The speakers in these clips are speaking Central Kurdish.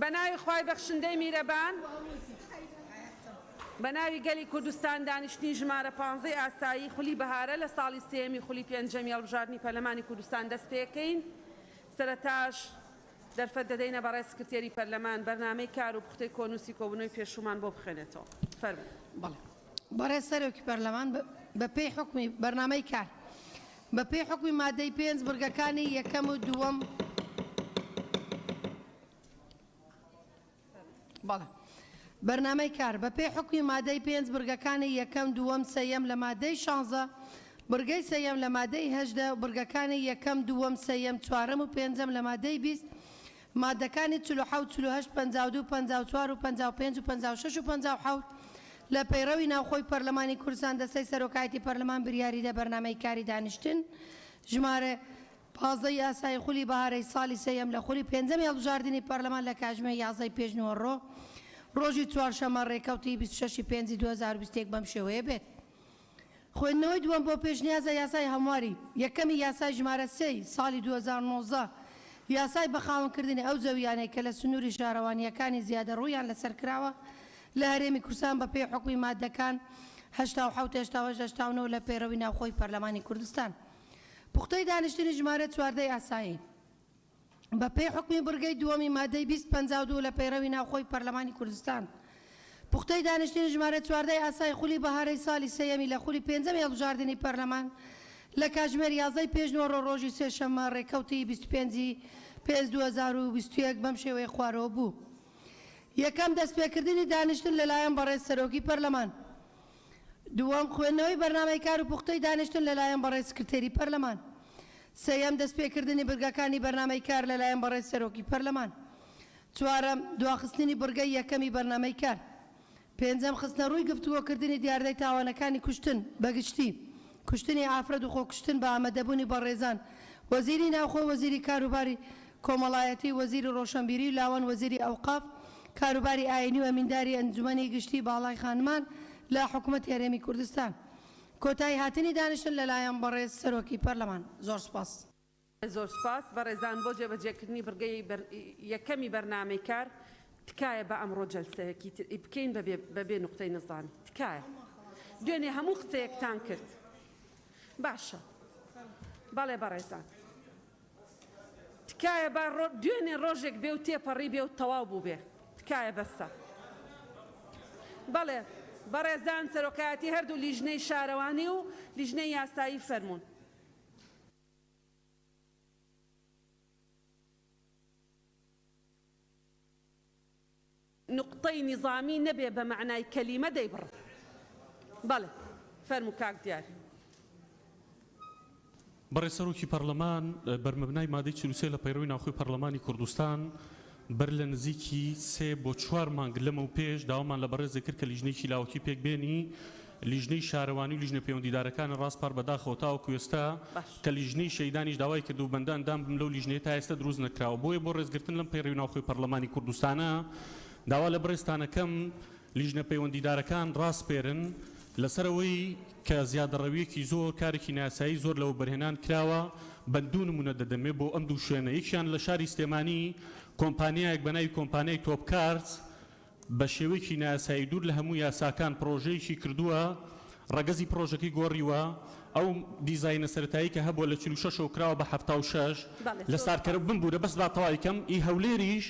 بە ناوی خوای بەخشندەی میرەبان، بە ناوی گەلی کوردستان دانیشتنی ژمارە پانزەی ئاسایی خولی بەهارە لە ساڵی سێیەمی خولی پێنجەمی هەڵبژاردنی پەرلەمانی کوردستان دەست پێکەین. سەرەتاش دەرفەت دەدەینە بەڕێز سکرتێری پەرلەمان بەرنامەی کار و پوختەی کۆنووسی کۆبوونەوەی پێشوومان بۆ بخوێنێتەوە. فەرموو. بەڵێ بەڕێز سەرۆکی پەرلەمان، بە پێی حوکمی بەرنامەی کار، بە پێی حوکمی مادەی پێنج بڕگەکانی یەکەم و دووەم، بەڵێ بەرنامەی کار، بە پێی حوکمی مادەی پێنج بڕگەکانی یەکەم، دووەم، سێیەم لە مادەی شانزە بڕگەی سێیەم لە مادەی 18 بڕگەکانی یەکەم، دووەم، سێیەم، چوارەم و پێنجەم لە مادەی 20 مادەکانی 47، 48، 52، 54 و 55 و 56 و 57 لە پەیڕەوی ناوخۆی پەرلەمانی کوردستان دەستەی سەرۆکایەتی پەرلەمان بریاریدا بەرنامەی کاری دانیشتن ژمارە 15 ی ئاسایی خولی بەهارەی ساڵی سێیەم لە خولی پێنجەمی هەڵبژاردنی پەرلەمان لە کاتژمێر 11 ی پێشنیوەڕۆ ڕۆژی چوارشەممە ڕێکەوتی 26 ی پێنجی 2021 بەم شێوەیە بێت. خوێندنەوەی دووەم بۆ پێشنیازە یاسای هەمواری یەکەمی یاسای ژمارە سێی ساڵی 2019 یاسای بەخاوەنکردنی ئەو زەوییانەی کە لە سنووری شارەوانییەکانی زیادەڕوویان لەسەر کراوە لە هەرێمی کوردستان بەپێی حوکمی ماددەکان 87، 88، 89 لە پەیڕەوی ناوخۆی پەرلەمانی کوردستان. پوختەی دانیشتنی ژمارە چواردەی ئاسایی. بە پێی حوکمی بڕگەی دووەمی مادەی 20 52 لە پەیڕەوی ناوخۆی پەرلەمانی کوردستان. پوختەی دانیشتنی ژمارە چواردەی ئاسایی خولی بەهارەی ساڵی سێیەمی لە خولی پێنجەمی هەڵبژاردنی پەرلەمان لە کاتژمێر یازدەی پێشنیوەڕۆ ڕۆژی سێشەممە ڕێکەوتی 25 ی پێنج 2021 بەم شێوەیە خوارەوە بوو. یەکەم، دەستپێکردنی دانیشتن لەلایەن بەڕێز سەرۆکی پەرلەمان. دووەم، خوێندنەوەی بەرنامەی کار و پوختەی دانیشتن لەلایەن بەڕێز سکرتێری پەرلەمان. سێیەم، دەستپێکردنی برگەکانی بەرنامەی کار لەلایەن بەڕێز سەرۆکی پەرلەمان. چوارەم، دواخستنی بڕگەی یەکەمی بەرنامەی کار. پێنجەم، خستنەڕووی گفتوگۆکردنی دیاردەی تاوانەکانی کوشتن بەگشتی، کوشتنی ئافرەت و خۆکوشتن بە ئامادەبوونی بەڕێزان وەزیری ناوخۆ، وەزیری کاروباری کۆمەڵایەتی، وەزیری ڕۆشەنبیری و لاوان، وەزیری ئەوقاف، کاروباری ئایینی و ئەمینداری ئەنجومەنی گشتی باڵای خانمان لە حکومەتی هەرێمی کوردستان. کۆتایی هاتنی دانیشتن لەلایەن بەڕێز سەرۆکی پەرلەمان. زۆر سوپاس. زۆر سوپاس بەڕێزان بۆ جێبەجێکردنی بڕگەی یەکەمی بەرنامەی کار تکایە با ئەمڕۆ جەلسەیەکی تر بکەین بەبێ نوقتەی نزامی تکایە دوێنێ هەموو قسەیەکتان کرد باشە بەڵێ بەڕێزان تکایە با دوێنێ ڕۆژێک بێ و تێپەڕی بێ و تەواو بوو بێ تکایە بەسە بەڵێ بەڕێزان سەرۆکایەتی هەردوو لیژنەی شارەوانی و لیژنەی یاسایی فەرموون. نوقتەی نیزامی نەبێ بە مەعنای کەلیمە دەیبڕم. بەڵێ فەرموو کاک دیار. بەڕێز سەرۆکی پەڕلەمان، بەرمەبنای مادەی 43 لە پەیڕەوی ناوخۆی پەڕلەمانی کوردستان، بەر لە نزیکی سێ بۆ چوار مانگ لەمەو پێش داوامان لە بەڕێزت کرد کە لیژنەیەکی لاوەکی پێک بێنی، لیژنەی شارەوانی و لیژنە پەیوەندیدارەکانی ڕاسپارد بەداخەوە تاوەکو ئێستا کە لیژنەی شەهیدانیش داوای کردبوو بەندە ئەندام بم لەو لیژنەیە تا ئێستا دروست نەکراوە بۆیە بۆ ڕێزگرتن لەم پەیڕەوی ناوخۆی پەڕلەمانی کوردستانە داوا لە بەڕێزتان ئەکەم لیژنە پەیوەندیدارەکان ڕاسپێرن لەسەر ئەوەی کە زیادەڕەویەکی زۆر کارێکی نایاسایی زۆر لە وەبەرهێنان کراوە بە دوو نمونە دەدەمێ بۆ ئەم دوو شوێنە یەکیان لە شاری سلێمانی کۆمپانیایەک بە ناوی کۆمپانیای تۆپکارت بە شێوەیەکی نایاسایی دوور لە هەموو یاساکان پڕۆژەیەکی کردووە، ڕەگەزی پڕۆژەکەی گۆڕیوە، ئەو دیزاینە سەرەتایی کە هەبووە لە 46 ەوە کراوە بە 76 بەڵێ لە زۆر سارکەرە سوپاس. بمبوورە بەس با تەواوی کەم، ئی هەولێریش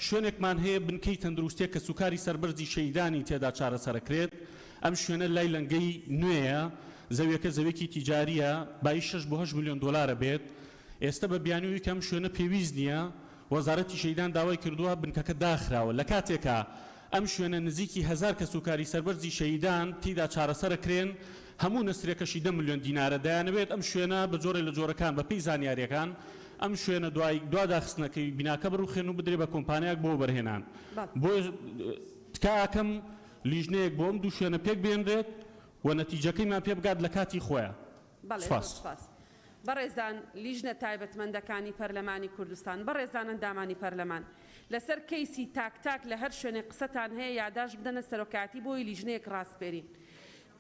شوێنێکمان هەیە بنکەی تەندروستیە کەسوکاری سەربەرزی شەهیدانی تێدا چارەسەرەکرێت، ئەم شوێنە لای لەنگەی نوێیە، زەویەکە زەویەکی تیجاریە، بایی شەش بۆ هەشت ملیۆن دۆلارە بێت، ئێستە بە بیانووی کە ئەم شوێنە پێویست نییە، وەزارەتی شەهیدان داوای کردووە بنکەکە داخراوە، لە کاتێکا ئەم شوێنە نزیکی هەزار کەسوکاری سەربەرزی شەهیدان تیدا چارەسەرەکرێن، هەموو نەسرێکەشی دە ملیۆن دینارە، دەیانەوێت ئەم شوێنە بە جۆرێ لە جۆرەکان بە پێی زانیاریەکان ئەم شوێنە دوای دوا داخستنەکەی بیناکە بڕوخێن و بدرێ بە کۆمپانیاک بۆ وەبەرهێنان. بۆیە تکا ئەکەم لیژنەیەک بۆ ئەم دوو شوێنە پێک بێنرێت و نەتیجەکەیمان پێ بگات لە کاتی خۆیا. بەڵێ زۆر سوپاس. سوپاس. بەڕێزان لیژنە تایبەتمەندەکانی پەرلەمانی کوردستان، بەڕێزان ئەندامانی پەرلەمان، لەسەر کەیسی تاک تاک لە هەر شوێنێک قسەتان هەیە یاداشت بدەنە سەرۆکایەتی بۆی لیژنەیەک ڕاسپێرین.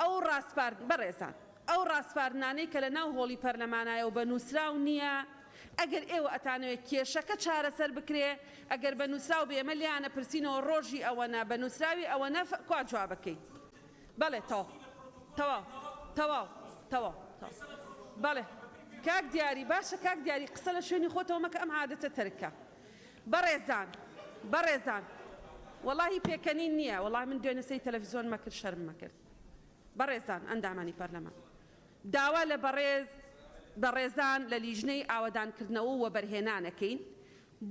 ئەو ڕاسپارد بەڕێزان ئەو ڕاسپاردنانەی کە لە ناو هۆڵی پەرلەمانایە و بە نووسراو نییە، ئەگەر ئێوە ئەتانەوێ کێشەکە چارەسەر بکرێ ئەگەر بە نووسراو بێ ئێمە لێیانە پرسینەوە ڕۆژی ئەوەنە بە نووسراوی ئەوەنە کوا جوابەکەی بەڵێ تەواو تەواو تەواو تەواو تەواو بەڵێ کاک دیاری باشە کاک دیاری قسە لە شوێنی خۆتەوە مەکە ئەم عادەتە تەرک کە بەڕێزان بەڕێزان وەڵاهی پێکەنین نییە وەڵاهی من دوێنێ سەیری تەلەفزیۆن مەکرد شەرم مەکرد بەڕێزان ئەندامانی پەرلەمان داوا لە بەڕێز بەڕێزان لە لیژنەی ئاوەدانکردنەوە و وەبەرهێنان ئەکەین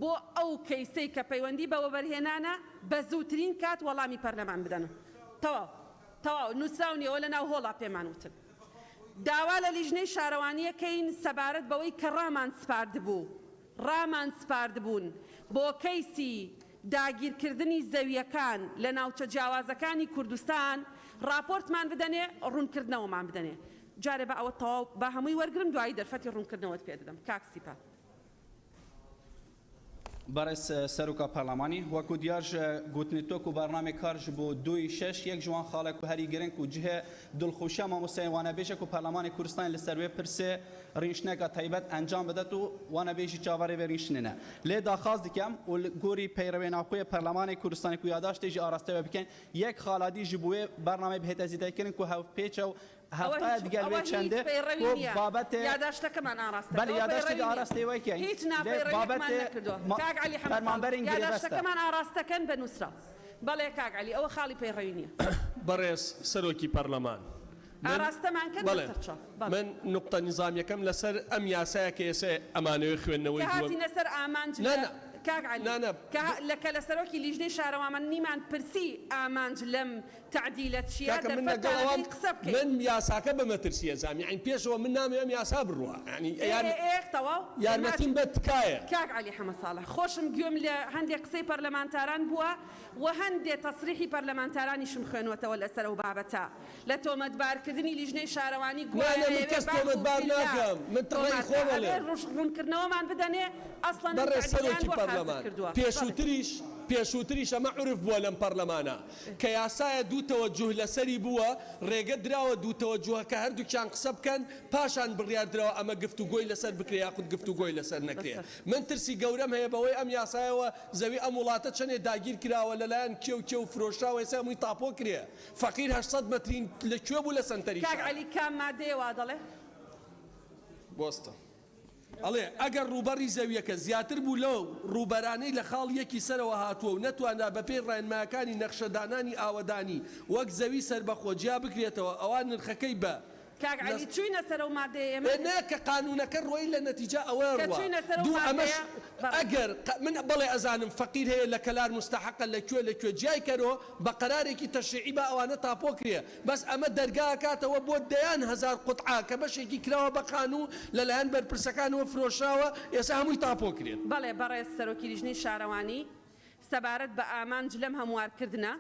بۆ ئەو کەیسەی کە پەیوەندی بە وەبەرهێنانە بە زووترین کات وەڵامی پەرلەمان بدەنەوە. تەواو. تەواو. نووسراو نییە، ئەوە لە ناو هۆڵا پێمان وتن. داوا لە لیژنەی شارەوانی ئەکەین سەبارەت بەوەی کە ڕامان سپاردبوو، ڕامان سپاردبوون بۆ کەیسی داگیرکردنی زەوییەکان لە ناوچە جیاوازەکانی کوردستان ڕاپۆرتمان بدەنێ، ڕوونکردنەوەمان بدەنێ. جارێ با ئەوە تەواو، با هەمووی وەرگرم دوایی دەرفەتی ڕوونکردنەوەت پێ دەدەم. کاک سیپان. بەڕێز سەرۆکا پەرلەمانی، وەکو دیار ژ گوتنی تۆ کو بەرنامەی کار ژ بۆ دوی شەش یەک ژ وان خاڵە کو هەری گرنگ و جهێ دڵخوشیا مامۆستایان وانەبێژە کو پەرلەمانی کوردستان لە سەر وێ پرسێ رینشتنەکا تایبەت ئەنجام بدەت و وانەبێژی چاڤەرێ وێ رینشتنێنە لێ داخاز دکەم و لە گۆری پەیڕەوێ ناوخۆیە پەرلەمانی کوردستانی کو یاداشتێ ژی ئاراستە وێ بکەن یەک خاڵا دی ژ بۆ وێ بەرنامەی بهێتە زیدەکردن کو هەڤپێچە و ئەوە هەفتایە هیچ دگەل ئەوە وێ هیچ چەندێ پەیڕەوی کو نییە بابەتێ یاداشتەکەمان ئاڕاستە بەلی ئەوە یاداشتێ پەیڕەوی نییە ئاراستەی وەی کەین هیچ لێ ناپەیڕەویەکمان بابەتێ نەکردووە ما کاک عەلی حەمە ساڵح فەرمانبەرین گرێبەستە. یاداشتەکەمان ئاڕاستەکەن بە نووسراو بەڵێ کاک عەلی ئەوە خاڵی پەیڕەوی نییە. بەڕێز سەرۆکی پەرلەمان من ئاڕاستەمان کەن بەڵێ بەسەر چاو بەڵێ. من نوقتە نیزامیەکەم لەسەر ئەم یاسایە کە ئێسێ ئەمانەوێ کە خوێندنەوەی دووەم هاتینە سەر ئامانج نا لە نا کاک عەلی نا نا کە لە کە لە سەرۆکی لیژنەی شارەوامانیمان پرسی ئامانج لەم تەعدیلە چیە کاکە من دەرفەتتان لەگەڵ ئەوام ئەدەین قسە بکەین. من یاساکە بە مەترسی ئەزانم یەعنی پێشەوە من نامەوێ ئەم یاسا بڕوا یەعنی ئێ یار ئێ ئێ تەواو ئێمە یارمەتیم بە تکایە. کاک عەلی حەمە ساڵح خۆشم گوێم لە هەندێ قسەی پەرلەمانتاران بووە و هەندێ تەسریحی پەرلەمانتارانیشم خوێنوەتەوە لەسەر ئەو بابەتە لە تۆمەتبارکردنی لیژنەی شارەوانی نا گوایە نا من ئەیەوێ کەس باخ و تۆمەتبار ڤیلا ناکەم من ڕەئی تۆمار کا خۆم ئەبێ ئەڵێم. ڕوونکردنەوەمان بدەنێ ئەسڵەن ئەم بەڕێز تەعدیلەیان سەرۆکی بۆ حازر پەرلەمان کردووە. بەڵێ. پێشووتریش پێشووتریش ئەمە عورف بووە لەم پەرلەمانە کە یاسایە دوو تەوەجوه لەسەری بووە ڕێگە دراوە دوو تەوەجوهەکە هەردووکیان قسە بکەن پاشان بڕیار دراوە ئەمە گفتوگۆی لەسەر بکرێ یاخود گفتوگۆی لەسەر نەکرێ من ترسی گەورەم هەیە بەوەی ئەم یاسایەوە زەوی ئەم وڵاتە چەنێ داگیر کراوە لەلایەن کێ و کێ و فرۆشراوە ئێستا هەمووی تاپۆ کرێ فەقیر 800 مەتری لە کوێ بوو لە سەنتەری کاک شارا. عەلی کام مادەیە وا دەڵێ؟ بوەستە. ئەڵێ، ئەگەر ڕووبەڕی زەوییەکە زیاتر بوو لەو ڕووبەرانەی لە خاڵی یەکی سەرەوە هاتووە و نەتوانرا بەپێی ڕێنمایەکانی نەخشەدانانی ئاوەدانی وەک زەوی سەربەخۆ جیا بکرێتەوە ئەوا نرخەکەی بە کاک لە عەلی چوینە سەر ئەو مادەیە ئێمە ئێ نا کە قانوونەکە ڕۆی لە نەتیجە ئەوە کە ڕوا چوینە سەر ئەو دوو ئەمەش مادەیە بەڕێز. ئەگەر قە من بەڵێ ئەزانم فەقیر هەیە لە کەلار موستەحەقە لە کوێ لە کوێ جیای کەرۆ بە قەرارێکی تەشریعی با ئەوانە تاپۆ کرێ بەس ئەمە دەرگا ئەکاتەوە بۆ دەیان هەزار قوتعە کە بەشێکی کراوە بە خانوو لەلایەن بەرپرسەکانەوە فرۆشراوە ئێستا هەمووی تاپۆ کرێت. بەڵێ بەڕێز سەرۆکی لیژنەی شارەوانی سەبارەت بە ئامانج لەم هەموارکردنە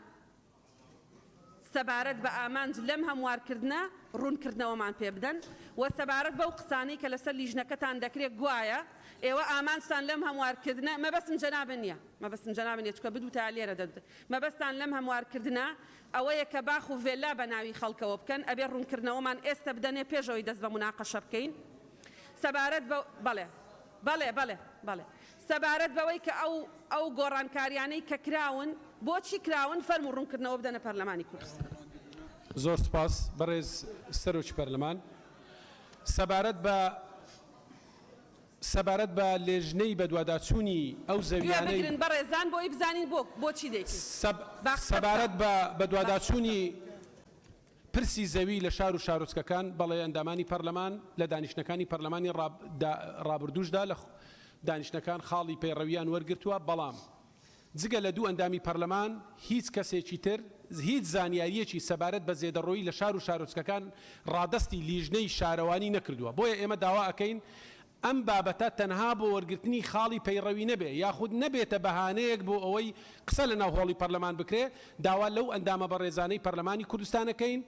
سەبارەت بە ئامانج لەم هەموارکردنە ڕوونکردنەوەمان پێ بدەن و سەبارەت بەو قسانەی کە لەسەر لیژنەکەتان دەکرێت گوایە ئێوە ئامانجتان لەم هەموارکردنە مەبەستم جەنابن نیە مەبەستم جەنابن نیە چونکە بدوتایە لێرە دەدوت مەبەستان لەم هەموارکردنە ئەوەیە کە باخ و ڤێللا بە ناوی خەڵکەوە بکەن ئەبێ ڕوونکردنەوەمان ئێستە بدەنێ پێش ئەوەی دەست بە موناقەشە بکەین سەبارەت بە بەڵێ بەڵێ بەڵێ بەڵێ سەبارەت بەوەی کە ئەو ئەو گۆڕانکاریانەی کە کراون بۆچی کراون فەرموو ڕوونکردنەوە بدەنە پەرلەمانی کوردستان. زۆر سوپاس بەڕێز سەرۆکی پەرلەمان. سەبارەت بە سەبارەت بە لێژنەی بەدواداچوونی ئەو گوێ زەویانەی. بگرن بەڕێزان بۆی بزانین بۆ بۆچی دەیکەین. با قسە بکا. سەبارەت بە با قسە بەدواداچوونی بکا. پرسی زەوی لە شار و شارۆچکەکان، بەڵێ ئەندامانی پەرلەمان لە دانیشتنەکانی پەرلەمانی ڕابردووشدا لە دانیشتنەکان خاڵی پەیڕەویان وەرگرتووە، بەڵام جگە لە دوو ئەندامی پەرلەمان هیچ کەسێکی تر هیچ زانیارییەکی سەبارەت بە زێدەڕۆیی لە شار و شارۆچکەکان ڕادەستی لیژنەی شارەوانی نەکردووە، بۆیە ئێمە داوا ئەکەین ئەم بابەتە تەنها بۆ وەرگرتنی خاڵی پەیڕەوی نەبێ یاخود نەبێتە بەهانەیەک بۆ ئەوەی قسە لەناو هۆڵی پەرلەمان بکرێ، داوا لەو ئەندامە بەڕێزانەی پەرلەمانی کوردستان ئەکەین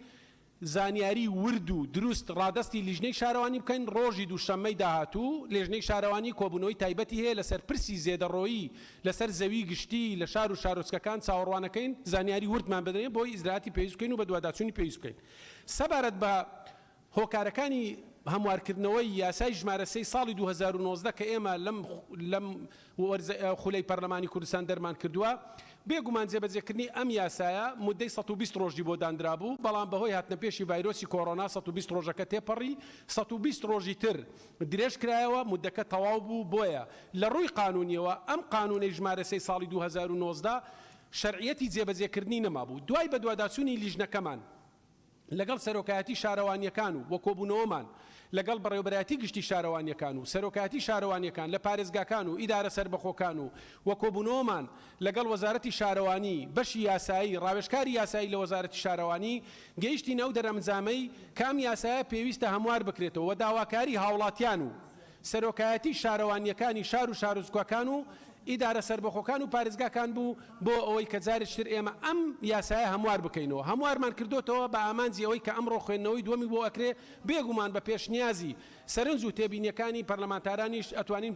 زانیاری ورد و دروست ڕادەستی لیژنەی شارەوانی بکەن، ڕۆژی دووشەممەی داهاتوو لێژنەی شارەوانی کۆبوونەوەی تایبەتی هەیە لەسەر پرسی زێدەڕۆیی لەسەر زەوی گشتی لە شار و شارۆچکەکان چاوەڕوانەکەین زانیاری وردمان بدەنێ بۆی ئیجرائاتی پێویست بکەین و بەدواداچوونی پێویست بکەین سەبارەت بە هۆکارەکانی. هەموارکردنەوەی یاسای ژمارە سێی ساڵی 2019 کە ئێمە لەم لەم وەرزە خولەی پەرلەمانی کوردستان دەرمان کردووە، بێگومان جێبەجێکردنی ئەم یاسایە مودەی 120 ڕۆژی بۆ داندرابوو، بەڵام بەهۆی هاتنەپێشی ڤایرۆسی کۆرۆنا 120 ڕۆژەکە تێپەڕی، 120 ڕۆژی تر درێژ کرایەوە، مودەکە تەواو بوو، بۆیە لە ڕووی قانوونیەوە ئەم قانوونەی ژمارە سێی ساڵی 2019 شەرعیەتی جێبەجێکردنی نەمابوو. دوای بەدواداچوونی لیژنەکەمان لەگەڵ سەرۆکایەتی شارەوانییەکان و و کۆبوونەوەمان لەگەڵ بەڕێوەبەرایەتی گشتی شارەوانییەکان و سەرۆکایەتی شارەوانییەکان لە پارێزگاکان و ئیدارە سەربەخۆکان و و کۆبوونەوەمان لەگەڵ وەزارەتی شارەوانی بەشی یاسایی ڕاوێژکاری یاسایی لە وەزارەتی شارەوانی گەیشتینە ئەو دەرئەنجامەی کە ئەم یاسایە پێویستە هەموار بکرێتەوە و داواکاری هاوڵاتیان و سەرۆکایەتی شارەوانییەکانی شار و شارۆچکەکان و ئیدارە سەربەخۆکان و پارێزگاکان بوو بۆ ئەوەی کە جارێکی تر ئێمە ئەم یاسایە هەموار بکەینەوە. هەموارمان کردۆتەوە بە ئامانجی ئەوەی کە ئەمڕۆ خوێندنەوەی دووەمی بۆ ئەکرێ، بێگومان بە پێشنیازی سەرنج و تێبینییەکانی پەرلەمانتارانیش ئەتوانین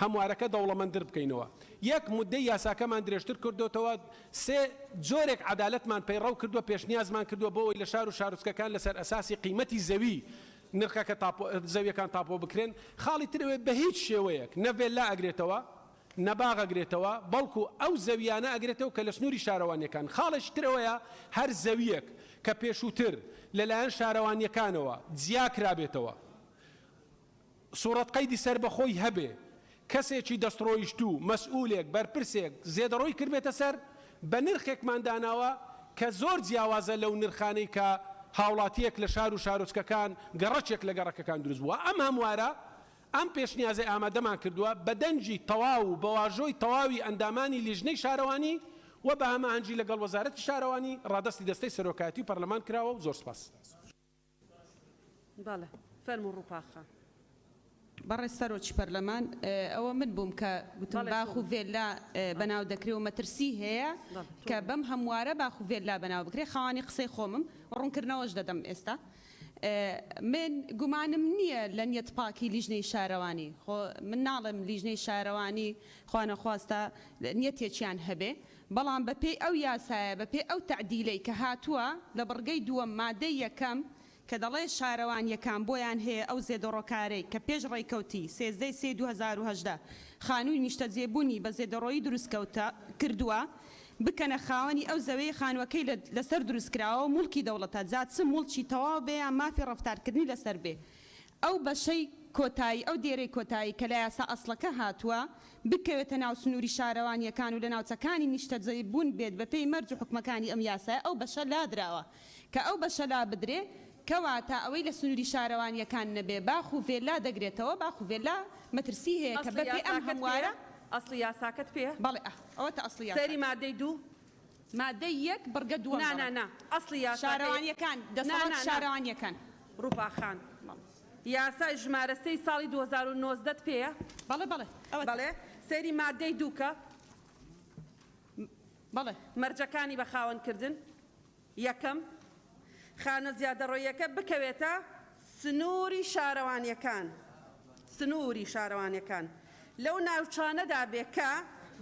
هەموارەکە دەوڵەمەندر بکەینەوە. یەک، موددەی یاساکەمان درێژتر کردۆتەوە. سێ، جۆرێک عەدالەتمان پەیڕەو کردووە، پێشنیازمان کردووە بۆ ئەوەی لە شار و شارۆچکەکان لەسەر ئەساسی قیمەتی زەوی نرخەکە تاپۆ زەویەکان تاپۆ بکرێن، خاڵی تر ئەوەیە بەهیچ شێوەیەک نە ڤێللا ئەگرێتەوە نە باغ ئەگرێتەوە بەڵکو ئەو زەویانە ئەگرێتەوە کە لە سنوری شارەوانیەکان، خاڵێکی تر ئەوەیە هەر زەویەک کە پێشووتر لەلایەن شارەوانیەکانەوە جیا کرابێتەوە سوڕەت قەیدی سەربەخۆی هەبێ، کەسێکی دەستڕۆیشتوو، مەسئولێک، بەرپرسێک زێدەڕۆی کردبێتە سەر، بە نرخێکمان داناوە کە زۆر جیاوازە لەو نرخانەی کە هاوڵاتییەک لە شار و شارۆچکەکان، گەڕەکێک لە گەڕەکەکان دروست بووە. ئەم هەموارە، ئەم پێشنیازەی ئامادەمان کردووە، بە دەنگی تەواو و بە واژۆی تەواوی ئەندامانی لیژنەی شارەوانی و بە هەماهەنگی لەگەڵ وەزارەتی شارەوانی ڕادەستی دەستەی سەرۆکایەتی و پەرلەمان کراوە و زۆر سوپاس. بەڵێ فەرموو ڕووپا خان. بەڕێز سەرۆکی پەرلەمان ئەوە من بووم کە گوتم باخ و ڤێللا بەناو دەکرێ و مەترسی هەیە کە بەم هەموارە باخ و ڤێللا بەناو بکرێ خاوانی قسەی خۆمم ڕوونکردنەوەش دەدەم ئێستا من گومانم نییە لە نیەت پاکی لیژنەی شارەوانی خۆ من ناڵێم لیژنەی شارەوانی خوانەخواستە نیەتێکیان هەبێ بەڵام بەپێی ئەو یاسایە، بەپێی ئەو تەعدیلەی کە هاتووە لە بڕگەی دووەم مادەی یەکەم کە دەڵێ شارەوانییەکان بۆیان هەیە ئەو زێدەڕۆکارەی کە پێش ڕێکەوتی 13 ی سێی 2018 خانووی نیشتەجێبوونی بە زێدەڕۆیی دروست کردووە بکەنە خاوەنی ئەو زەویەی خانووەکەی لەسەر دروست کراوە و موڵکی دەوڵەتە جا چ موڵکی تەواو بێ یان مافی ڕەفتارکردنی لەسەر بێ ئەو بەشەی کۆتایی، ئەو دێرەی کۆتایی کە لە یاسا ئەسڵەکە هاتووە، بکەوێتە ناو سنووری شارەوانییەکان و لە ناوچەکانی نیشتەجێبوون بێت بەپێی مەرج و حوکمەکانی ئەم یاسایە ئەو بەشە لادراوە. کە ئەو بەشە لابدرێ، کەواتە ئەوەی لە سنووری شارەوانییەکان نەبێ باخ و ڤێللا دەگرێتەوە، باخ و ڤێللا مەترسی هەیە کە ئەسڵی بەپێی ئەم یاساکەت پێیە؟ هەموارە. ئەسڵی یاساکەت پێیە؟ بەڵێ ئە ئەوەتە ئەسڵی سەیری یاساکە. مادەی دوو. مادەی یەک بڕگە دووەم نا دەڵێ. نا نا ئەسڵی یاساکە شارەوانییەکان، نا دەسەڵاتی نا نا شارەوانییەکان. ڕووپا خان یاسای ژمارە سێی ساڵی 2019 ت پێیە؟ بەڵێ بەڵێ ئەوەتە. بەڵێ سەیری مادەی دوو کە. بەڵێ. مەرجەکانی بە خاوەن کردن. یەکەم، خانە زیادەڕۆییەکە بکەوێتە سنووری شارەوانییەکان سنووری شارەوانییەکان لەو ناوچانەدا بێ کە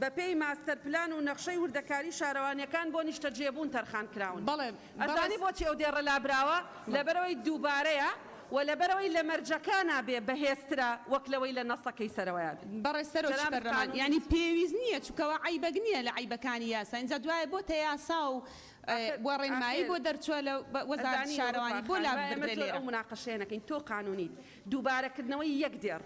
بەپێی ماستەر پلان و نەخشەی وردەکاری شارەوانییەکان بۆ نیشتەجێبوون تەرخان کراون. بەڵێ ئەزانی بەڕێز. بۆچی ئەو دێڕە لابراوە؟ لەبەرئەوەی دووبارەیە و لەبەرئەوەی لە مەرجەکانا بێ بەهێزترە وەک لەوەی لە نەسەکەی سەرەوەیا بێ. بەڕێز سەرۆکی جەنابت پەرلەمان قانونیت. یانی پێویست نییە چونکە ئەوە عەیبەک نییە لە عەیبەکانی یاسا ئینجا دوایە بۆتە یاسا و ئاخر و ڕێنمایی ئاخر بۆ دەرچووە لە وەزارەتی ئەزانی شارەوانی ڕووپا بۆ خان با ئێمە لاببردرێ زۆر لێرە. ئەو موناقەشەیە نەکەین تۆ قانونیت دووبارەکردنەوەی یەک دێڕ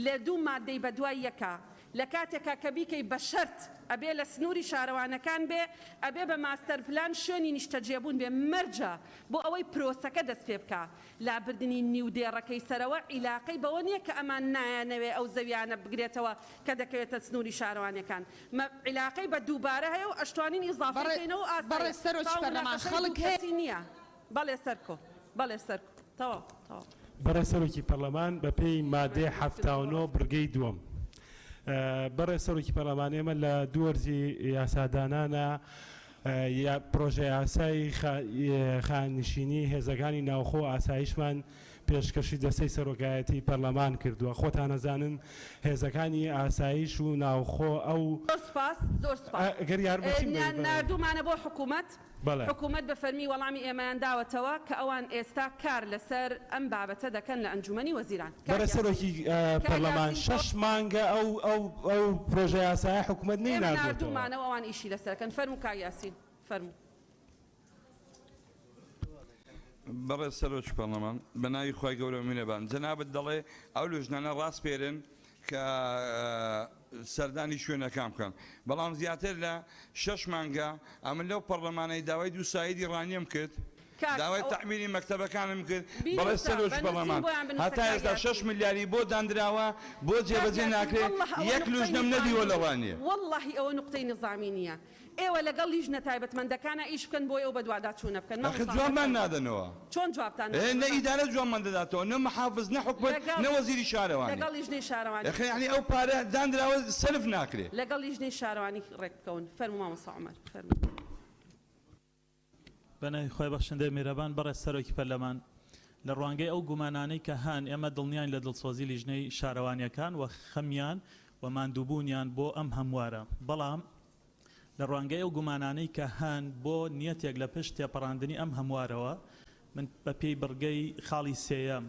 لە دوو مادەی بەدوای یەکا لە کاتێکا کە بیکەی بە شەرت ئەبێ لە سنووری شارەوانەکان بێ ئەبێ بە ماستەر پلان شوێنی نیشتەجێبوون بێ مەرجە بۆ ئەوەی پرۆسەکە دەست پێ بکا لابردنی نیو دێڕەکەی سەرەوە عیلاقەی بەوە نیە کە ئەمان نایانەوێ ئەو زەویانە بگرێتەوە کە دەکەوێتە سنووری شارەوانیەکان مە عیلاقەی بە دووبارە هەیە و ئەشتوانین ئیزافەی بەڕێ کەینەوە و ئاسایە بەڕێز سەرۆکی تەواو پەرلەمان موناقەشەی خەڵک دوو هەیە. کەسی نیە بەڵێ سەرکۆ بەڵێ سەرکۆ تەواو تەواو. بەڕێز سەرۆکی پەرلەمان بەپێی مادەی 79 بڕگەی دووەم بەڕێز سەرۆکی پەرلەمان ئێمە لە دوو وەرزی یاسادانانە پرۆژە یاسای خانشینی هێزەکانی ناوخۆ و ئاسایشمان پێشکەشی دەستەی سەرۆکایەتی پەرلەمان کردووە خۆتان ئەزانن هێزەکانی ئاسایش و ناوخۆ ئەو زۆر سوپاس زۆر سوپاس. ئەگەر یارمەتیم بەی بەڵێ. ناردوومانە بۆ حکوومەت بەڵێ. حکوومەت بە فەرمی وەڵامی ئێمەیان داوەتەوە کە ئەوان ئێستا کار لەسەر ئەم بابەتە دەکەن لە ئەنجوومەنی وەزیران. کاک بەڕێز یاسین. سەرۆکی کاک پەرلەمان یاسین تۆ. شەش مانگە ئەو ئەو ئەو پرۆژە یاسایە حکوومەت ئێمە نەیناردووەتەوە. ناردوومانە و ئەوان ئیشی لەسەر دەکەن. فەرموو کاک یاسین فەرموو. بەڕێز سەرۆکی پەرلەمان، بە ناوی خوای گەورە و میرەبان، جەنابت دەڵێ ئەو لوژنانە ڕاسپێرن کە سەردانی شوێنەکان بکەن، بەڵام زیاتر لە شەش مانگە ئەمن لەو پەرلەمانەی داوای دوو سایدی ڕانیەم کرد، کاک داوای ئەوە تەعمیری مەکتەبەکانم کرد، بەڕێز بینوسە، سەرۆکی بە نووسین پەرلەمان بۆیان بنووسە هەتا کاک ئێستا شەش یاسین. ملیاری بۆ داندراوە بۆ کاک جێبەجێ یاسین ناکرێ، وەڵڵاه ئەوە یەک نوقتەی لوژنەم نەدیوە نیزامی لە نییە، ڕانیە. وەڵڵاهی ئەوە نوقتەی نیزامی نییە. ئێوە لەگەڵ لیژنە تایبەتمەندەکانا ئیش بکەن بۆی ئەو بەدواداچوونە بکەن ئەخر مامۆستا جوابمان فەرموو. نادەنەوە. چۆن جوابتان ئێ نادەنەوە؟ نە ئیدارە جوابمان دەداتەوە نە محافز نە حکومەت لەگەڵ نە وەزیری شارەوانی. لەگەڵ لیژنەی شارەوانی ئەخر یەعنی ئەو پارە داندراوە سەرف ناکرێ. لەگەڵ لیژنەی شارەوانی ڕێک بکەون. فەرموو مامۆستا عومەر فەرموو. بەناوی خوای بەخشندەی میهرەبان بەڕێز سەرۆکی پەرلەمان لە ڕوانگەی ئەو گومانانەی کە هەن ئێمە دڵنیاین لە دڵسۆزی لیژنەی شارەوانیەکان و خەمیان و ماندووبوونیان بۆ ئەم هەموارە بەڵام لە ڕوانگەی ئەو گومانانەی کە هەن بۆ نیەتێک لە پشت تێپەڕاندنی ئەم هەموارەوە، من بە پێی بڕگەی خاڵی سێیەم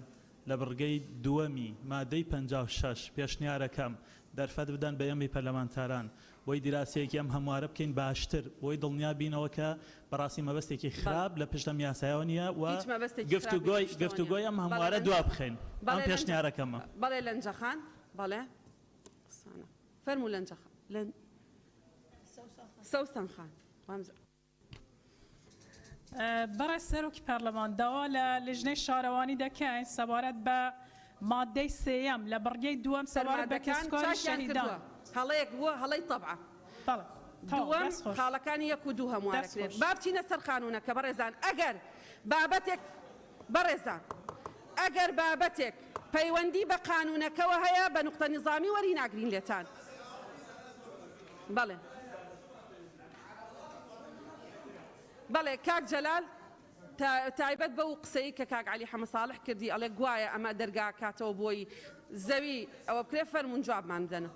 لە بڕگەی دووەمی مادەی 56 پێشنیارەکەم دەرفەت بدەن بە ئێمەی پەرلەمانتاران بۆی دیراسەیەکی ئەم هەموارە بکەین باشتر بۆی دڵنیا بینەوە کە بەڕاستی مەبەستێکی بەڵێ. خراپ لە پشت ئەم یاسایەوە نییە و هیچ مەبەستێکی خراپی لە گفتوگۆی پشتەوە نییە. گفتوگۆی ئەم بەڵێ هەموارە لەنجە دوا بخەین. ئەم بەڵێ لەنجە پێشنیارەکەمە. بەڵێ لەنجەخان بەڵێ قسانە فەرموو لەنجەخان لەن سەوسەن خان وامزە. بەڕێز سەرۆکی پەرلەمان داوا لە لیژنەی شارەوانی دەکەین سەبارەت بە مادەی سێیەم لە بڕگەی دووەم سەبارەت بە سەرمادەکان کەسوکاری چاکیان شەهیدان. کردووە هەڵەیەک بووە هەڵەی تەبعە. بەڵێ تەواو دووەم دەست خۆش. خاڵەکانی یەک و دوو دەست هەموارەکرێت. خۆش. با بچینە سەر قانوونەکە بەڕێزان ئەگەر بابەتێک بەڕێزان ئەگەر بابەتێک پەیوەندی بە قانوونەکەوە هەیە بە نوقتە نیزامی وەری ناگرین لێتان. بەڵێ بەڵێ کاک جەلال تایبەت بەو قسەی کە کاک عەلی حەمە ساڵح کردی ئەڵێ گوایە ئەمە دەرگا کاتەوە بۆی زەوی ئەوە بکرێ فەرموون جوابمان بدەنە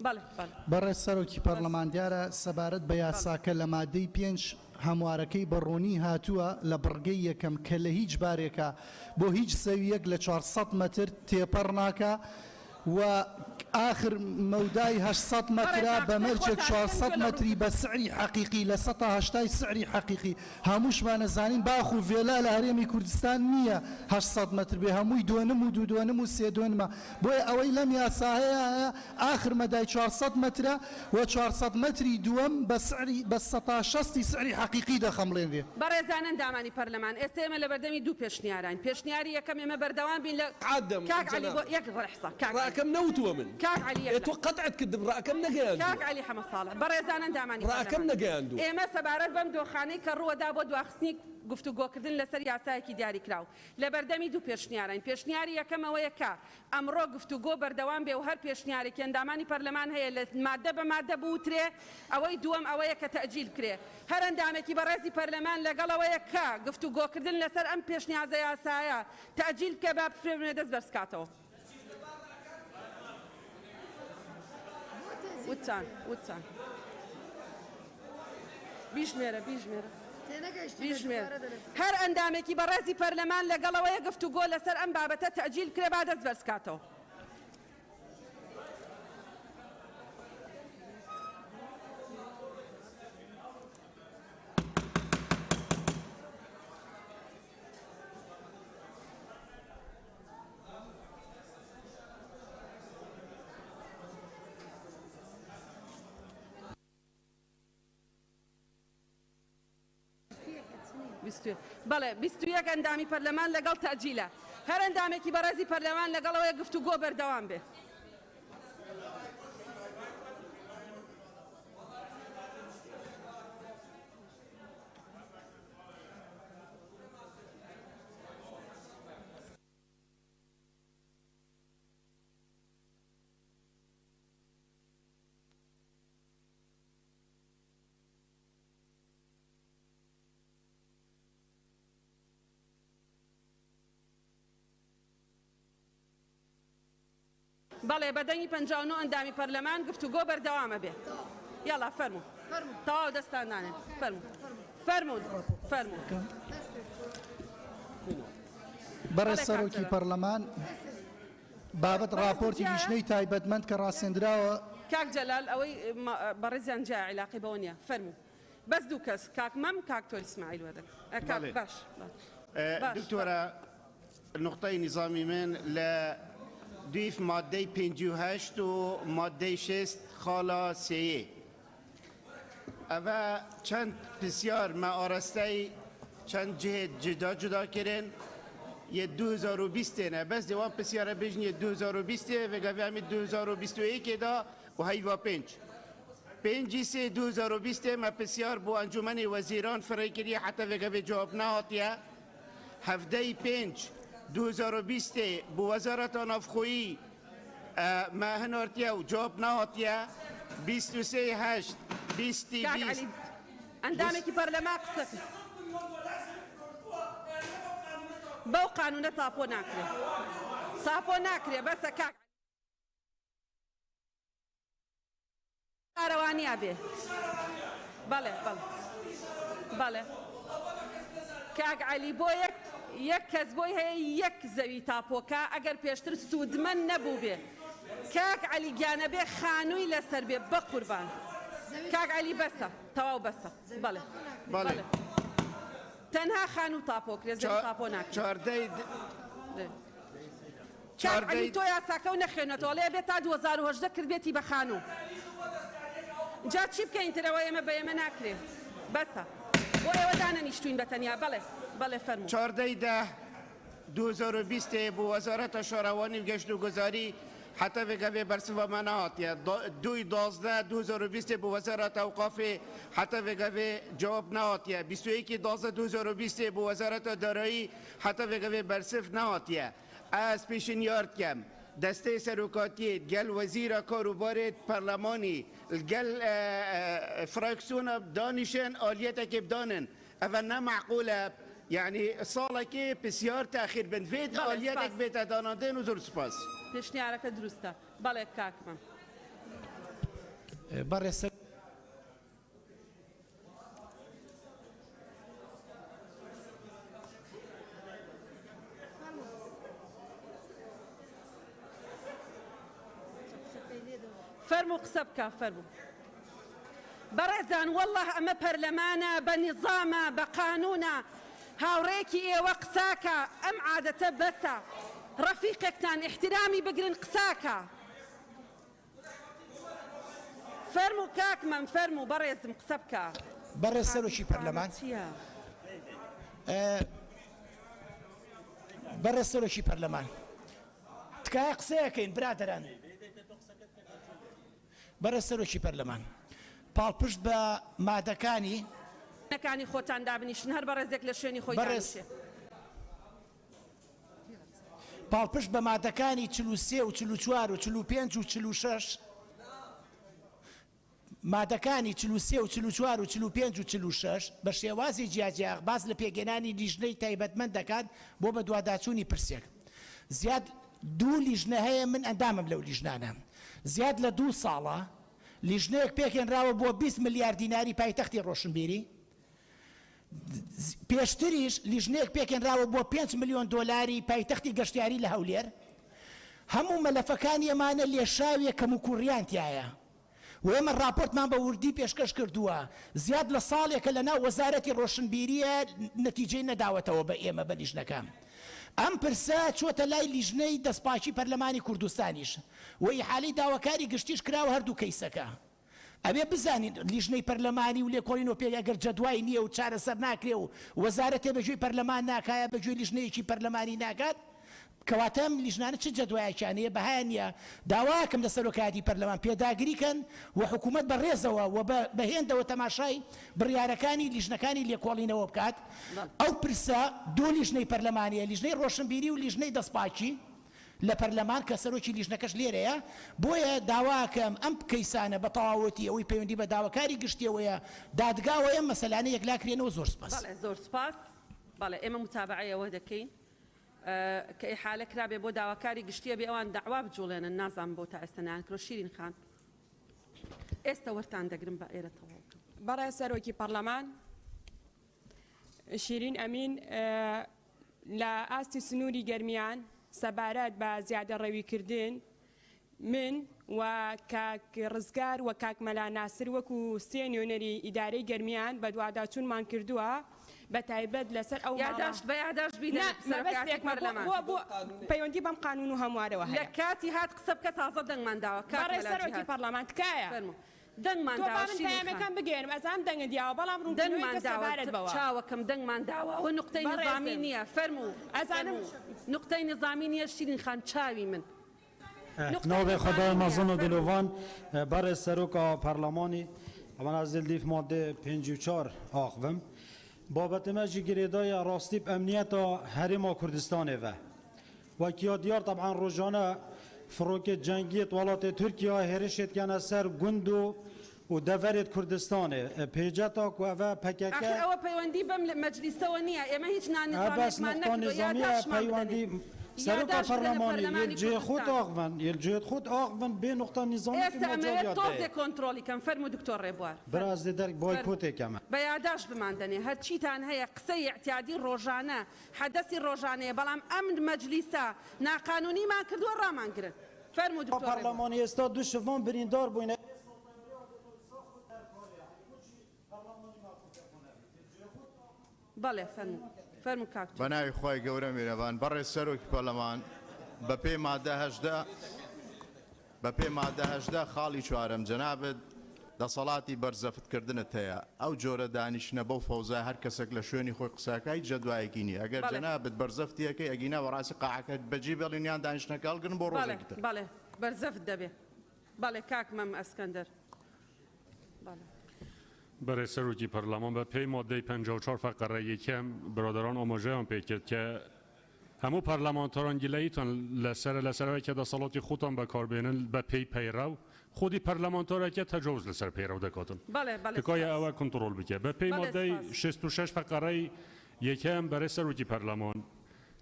بەڵێ بەڵێ. بەڕێز سەرۆکی پەڕلەمان دیارە سەبارەت بە یاساکە لە مادەی پێنج هەموارەکەی بە ڕوونی هاتووە لە بڕگەی یەکەم کە لە هیچ بارێکا بۆ هیچ زەوییەک لە 400 مەتر تێپەڕ ناکا و ئاخر مەودای 800 مەترە بەڕێزان بە قسەی مەرجێک خۆتان چوار بکەن سەد گوێ لە مەتری بە ڕوونکردنەوە. سعری حەقیقی لە سەتا هەشتای سعری حەقیقی هەمووشمان ئەزانین باخ و ڤێلا لە هەرێمی کوردستان نییە 800 مەتر بێ هەمووی دۆنم و دوو دۆنم و سێ دۆنمە بۆیە ئەوەی لەم یاسایە هەیە ئاخر مەدای 400 مەترە و 400 مەتری دووەم بە سعری بە سەتا شەستی سعری حەقیقی دەخەمڵێنرێ. بەڕێزان ئەندامانی پەرلەمان ئێستا ئێمە لەبەردەمی دوو پێشنیاراین پێشنیاری یەکەم ئێمە بەردەوام بین لە عادەم کاک عەلی جەناب. بۆ یەک ڕەحزە کاک عەلی. ڕاکەم نەوتووە من. کاک عەلی یەک ئێ تۆ لەحزە. قەتعت کردم ڕاکەم نەگەیاندووە. کاک عەلی حەمە ساڵح بەڕێزان ئەندامانی ڕاکەم پەرلەمان نەگەیاندووە. ئێمە سەبارەت بەم دۆخانەی کە ڕووەدا بۆ دواخستنی گفتوگۆکردن لەسەر یاسایەکی دیاریکراو لەبەردەمی دوو پێشنیاراین پێشنیاری یەکەم ئەوەیە کە ئەمڕۆ گفتوگۆ بەردەوام بێ و هەر پێشنیارێکی ئەندامانی پەرلەمان هەیە لە ماددە بە ماددە بوترێ، ئەوەی دووەم ئەوەیە کە تەئجیل بکرێ. هەر ئەندامێکی بەڕێزی پەرلەمان لەگەڵ ئەوەیە کە گفتوگۆکردن لەسەر ئەم پێشنیازە یاسایە تەئجیل بکرێ با بفرێ دەست بەرز کاتەوە. وتتان وتتان. بیژمێرە بیژمێرە بیژمێر. هەر ئەندامێکی بەڕێزی پەرلەمان لەگەڵ ئەوەیە گفتوگۆ لەسەر ئەم بابەتە تەئجیل بکرێ با دەست بەرز کاتەوە. بەڵێ 21 ئەندامی پەرلەمان لەگەڵ تەئجیلە. هەر ئەندامێکی بەڕێزی پەرلەمان لەگەڵ ئەوەیە گفتوگۆ بەردەوام بێ. بەڵێ بە دەنگی 59 ئەندامی پەرلەمان گفتوگۆ بەردەوامە بێ. یاڵا فەرموو. تەواو دەستان دانێن. فەرموو. فەرموون. فەرموو. بەڕێز سەرۆکی پەرلەمان بابەت ڕاپۆرتی لیژنەی تایبەتمەند کە ڕاسێندراوە. کاک جەلال ئەوەی بەڕێزیان جیا عیلاقەی بەوە نیە. فەرموو. بەس دوو کەس کاک مەم کاک تۆر ئیسماعیل وەدەک کاک باش باش. دکتۆرە نوقتەی نیزامی من لە دویف مادەی 58 و مادەی 60 خاڵا سێیێ ئەڤە چەند پرسیار مە ئاراستەی چەند جهێت جدا جدا کرن یە 2020 تێنە بەس دێ وان پرسیارە بێژن یە 2020 تێ ڤێگاڤێ ئەمێ 2021 دا و هەیڤا پێنج پێنجی سێ 2020 مە پرسیار بۆ ئەنجومەنی وەزیران فرەی کریە حەتە ڤێگاڤێ جواب نەهاتیە هەڤدەی پێنج 2020 بۆ وەزارەتا ناوخۆیی مە هەنارتیە و جواب نەهاتیە 23 هەشت بیستی کاک بیست عەلی ئەندامێکی پەرلەمان قسە بەو قانونە تاپۆ ناکرێ تاپۆ ناکرێ بەسە کاک شارەوانیا بێ بەڵێ بەڵێ بەڵێ کاک عەلی بۆ یەک یەک کەس بۆی هەیە یەک زەوی تاپۆکا ئەگەر پێشتر سوودمەند نەبوو بێ کاک عەلی گیانە بێ خانووی لەسەر بێ بەقوربان کاک عەلی بەسە تەواو بەسە بەڵێ بەڵێ تەنها خانوو تاپۆکرێ زەوی تاپۆ ناکرێ چاردەی کاک عەلی تۆ یاساکەو نەخوێنەتەوە ئەڵێ ئەبێ تا 2018 کردبێتی بە خانوو جا چی بکەین تر ئەوە ئێمە بە ئێمە ناکرێ بەسە بۆ ئێوە دانەنیشتوین بە تەنیا بەڵێ بەڵێ فەرموو. چاردەی دە 2020 بۆ وەزارەتە شارەوانی و گەشتوگوزاری حتا ڤێگەڤێ بەرسڤا مە نەهاتیە دوی 12 2020 بۆ وەزارەتە ئەوقافێ حتا ڤێگەڤێ جواب نەهاتیە 21 12 2020 بۆ وەزارەتە دارایی حتا ڤێگەڤێ بەرسڤ نەهاتیە ئەز پێشنیار دکەم دەستەی سەرۆکاتیێت گەل وەزیرە کاروبارێت پەرلەمانی گەل فراکسیۆنە دانیشن ئالیەتێکی بدانن ئەڤە نەمعقولە یعنی ساڵێکی پرسیار تاخیر بن ڤێت بەڵێ ئالیەتێک سپاس. بێتە داناندن و زۆر سپاس. پێشنیارەکە دروستە بەڵێ کاک مەم. بەڕێز سەر. فەرموو قسە بکە فەرموو. بەڕێزان واللە ئەمە پەرلەمانە بە نیزامە بە قانونە هاوڕێیەکی ئێوە قساکە ئەم عادەتە بەسە ڕەفیقێکتان ئیحترامی بگرن قساکە. فەرموو کاک مەم فەرموو بەڕێزم قسە بکە. بەڕێز سەرۆکی پەرلەمان بەڕێز سەرۆکی پەرلەمان تکایە قسەیەکەین برادەران بەڕێز سەرۆکی پەرلەمان پاڵپشت بە مادەکانی نەکانی خۆتان دابنیشن هەر بەڕێزێک لە شوێنی خۆی بەڕێز دانیشێ. پاڵپشت بە مادەکانی 43 و 44 و 45 و 46 مادەکانی 43 و 44 و 45 و 46 بە شێوازی جیاجیا باس لە پێکهێنانی لیژنەی تایبەتمەند دەکات بۆ بەدواداچوونی پرسێک. زیاد دوو لیژنە هەیە من ئەندامم لەو لیژنانە. زیاد لە دوو ساڵە لیژنەیەک پێکهێنراوە بۆ 20 ملیار دیناری پایتەختی ڕۆشنبیری، پێشتریش لیژنەیەک پێکهێنراوە بۆ 5 ملیۆن دۆلاری پایتەختی گەشتیاری لە هەولێر. هەموو مەلەفەکانی ئەمانە لێشاویە کەموکوڕیان تیایە و ئێمە ڕاپۆرتمان بە وردی پێشکەش کردووە، زیاد لە ساڵێکە لەناو وەزارەتی ڕۆشنبیرییە نەتیجەی نەداوەتەوە بە ئێمە بە لیژنەکە. ئەم پرسە چۆتە لای لیژنەی دەستپاکی پەرلەمانی کوردستانیش و ئیحالەی داواکاری گشتیش کراوە هەردوو کەیسەکە. ئەبێ بزانین لیژنەی پەرلەمانی و لێکۆڵینەوە پێک ئەگەر جەدوای نییە و چارەسەر ناکرێ و وەزارەتێ بە گوێی پەرلەمان ناکا یا بە گوێی لیژنەیەکی پەرلەمانی ناکات کەواتە ئەم لیژنانە چ جەدوایەکیان هەیە بەهایان نییە داواکەم لە سەرۆکایەتی پەرلەمان پێداگری کەن و حکوومەت بە ڕێزەوە و بە هێندەوە تەماشای بڕیارەکانی لیژنەکانی لێکۆڵینەوە بکات ئەو پرسە دوو لیژنەی پەرلەمانیە لیژنەی ڕۆشنبیری و لیژنەی دەستپاکی لە پەرلەمان کە سەرۆکی لیژنەکەش لێرەیە، بۆیە داواکەم ئەم کەیسانە بە تەواوەتی ئەوەی پەیوەندی بە داواکاری گشتیەوەیە دادگاوەیە ئەم مەسەلانە یەکلاکرێنەوە زۆر سوپاس. بەڵێ زۆر سوپاس. بەڵێ ئێمە موتابەعەی ئەوە دەکەین. کە ئیحالە کرابێ بۆ داواکاری گشتی ئەبێ ئەوان دەعوا بجوڵێنن نازانم بۆ تا ئێستا نەیانکردوە شیرین خان ئێستا وەرتان دەگرم با ئێرە تەواو کەم. بەڕێز سەرۆکی پەڕلەمان شیرین ئەمین لە ئاستی سنووری گەرمیان سەبارەت بە زیادەڕەویکردن من و کاک ڕزگار و کاک مەلا ناسر وەکو سێ نوێنەری ئیدارەی گەرمیان بەدواداچوونمان کردووە بە تایبەت لەسەر ئەو ماڵە یاداشت بە یاداشت نا بیدەنە سەرۆکایەتی مەبەستێکمە بۆ پەرلەمان. بۆ بۆ پەیوەندی بەم قانوون و هەموارەوە لە هەیە. کاتی هات قسە بکە تازە دەنگمان داوە کاک بەڕێز مەلا سەرۆکی جیهاد. پەرلەمان تکایە فەرموو. دەنگمان تۆ داوە با من شیرین خان. پەیامەکەم بگەیەنم ئەزانم دەنگت یاوە بەڵام دەنگمان ڕوونکردنەوەیەکە داوە سەبارەت بەوە. چاوەکەم دەنگمان داوە ئەوە نوقتەی نیزامی بەڕێزم نییە فەرموو ئەزانم فەرموو نوقتەی نیزامی نییە شیرین خان چاوی من. نوقتەی ناوێ خدای نیزامی نییە مەزن و فەرموو. دلۆڤان بەڕێز سەرۆکا پەرلەمانی ئەمن ئەز دل دیف مادەێ 54 ئاخڤم بابەتێ مە ژی گرێدایە ڕاستی ب ئەمنیەتا هەرێما کوردستانێ ڤە وەکیا دیار تەبعەن ڕۆژانە فڕۆکێ جەنگیێت وڵاتێ تورکیا هێرشێت کەنە سەر گوند و و دەڤەرێت کوردستانێ پێجەتا کو ئەڤە پەکەکە ئاخر ئەوە پەیوەندی بەم مەجلیسەوە نییە ئێمە هیچ بەس نانیزامیەکمان نقطە نەکردووە نظامیە یاداشتمان بدەنێ پەیوەندی سەرۆکا یاداشت بدەنە پەرلەمانی یل پەرلەمانی جێ خۆت کوردستان. ئاخڤن یل جێت خۆت ئاخڤن بێ نقطە نظامی تو ئێستا ئەمەوێت مەجالیات تۆزێ دەیە. کۆنترۆڵی کەم فەرموو دکتۆر ڕێبوار برا فەرموو ئەز دێ دەرک فەرموو بایکۆتێ کەمە. بە یاداشت بماندەنێ هەرچیتان هەیە قسەی ئیعتیادی ڕۆژانە حەدەسی ڕۆژانەیە بەڵام ئەم مەجلیسە ناقانونیمان کردووە ڕامانگرن فەرموو دکتۆر ڕێبوار. پەرلەمانی ئێستا دوو شڤان بریندار بووینە. بەڵێ فەرموو فەرموو کاک بە ناوی خوای گەورە میرەبان بەڕێز سەرۆکی پەرلەمان بە پێی مادە 18 بە پێی مادە 18 خاڵی چوارەم جەنابت دەسەڵاتی بەرزەفت کردنت هەیە ئەو جۆرە دانیشتنە بەو فەوزا هەر کەسێک لە شوێنی خۆی قسەکە هیچ جەدوایەکی نییە ئەگەر بەڵێ. جەنابت بەرزەفتیەکەی ئەگینا بەڕاستی قاعەکە بەجێ بێڵین یان دانیشتنەکە هەڵگرن بۆ بەڵێ ڕۆژێکی تر. بەڵێ بەرزەفت دەبێ بەڵێ کاک مەم ئەسکەندەر بەڵێ. بەرێز سەرۆکی پەرلەمان بە پێی مادەی 54 فەقەرە یەکەم برادەران ئاماژەیان پێکرد کە هەموو پەرلەمانتاران گلەییتان لەسەرە لەسەرەوەی کە دەسەڵاتی خۆتان بەکاربێنن بە پێی پەیڕەو خودی پەرلەمانتارەکە تەجاوز لەسەر پەیڕەو دەکاتن بەڵێ بەڵێ تکایە سپاس. ئەوە کۆنتڕۆڵ بکە بە پێی بەڵێ مادەی سپاس. 66 فەقەرەی یەکەم بەرێز سەرۆکی پەرلەمان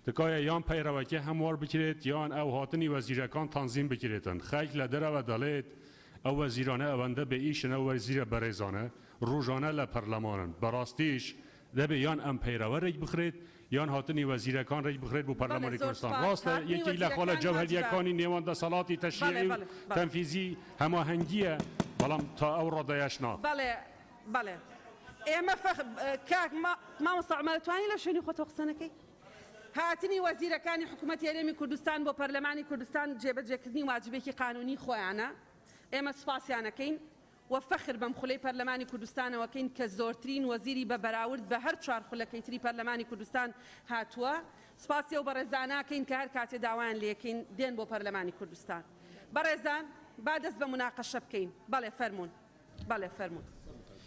تکایە یان پەیڕەوەکە هەموار بکرێت یان ئەو هاتنی وەزیرەکان تەنزیم بکرێتن خەڵک لە دەرەوە دەڵێت ئەو وەزیرانە ئەوەندە بێ ئیشن ئەو وەزیرە بەڕێزانە ڕۆژانە لە پەرلەمانن بەڕاستیش دەبێ یان ئەم پەیڕەوە ڕێک بخرێت یان هاتنی وەزیرەکان ڕێک بخرێت بۆ بەڵێ پەرلەمانی زۆر کوردستان سپاس. ڕاستە هاتنی یەکێک لە خاڵە وەزیرەکان واجبە. جەوهەریەکانی نێوان دەسەڵاتی بەڵێ تەشریعی و بەڵێ بەڵێ. تەنفیزی هەماهەنگیە بەڵام تا ئەو ڕادەیەش نا. بەڵێ بەڵێ ئێمە فەخ کاک مامۆستا عومەر توانی لە شوێنی خۆتەوە قسە نەکەی؟ هاتنی وەزیرەکانی حکوومەتی هەرێمی کوردستان بۆ پەرلەمانی کوردستان جێبەجێکردنی واجبێکی قانونی خۆیانە ئێمە سوپاسیانەکەین و فەخر بەم خولەی پەرلەمانی کوردستانەوە کەین کە زۆرترین وەزیری بە بەراورد بە هەر چوار خولەکەی تری پەرلەمانی کوردستان هاتووە. سوپاسی ئەو بەڕێزانە کەین کە هەر کاتێ داوایان لێکەین دێن بۆ پەرلەمانی کوردستان. بەڕێزان با دەست بە موناقەشە بکەین. بەڵێ فەرموون. بەڵێ فەرموون.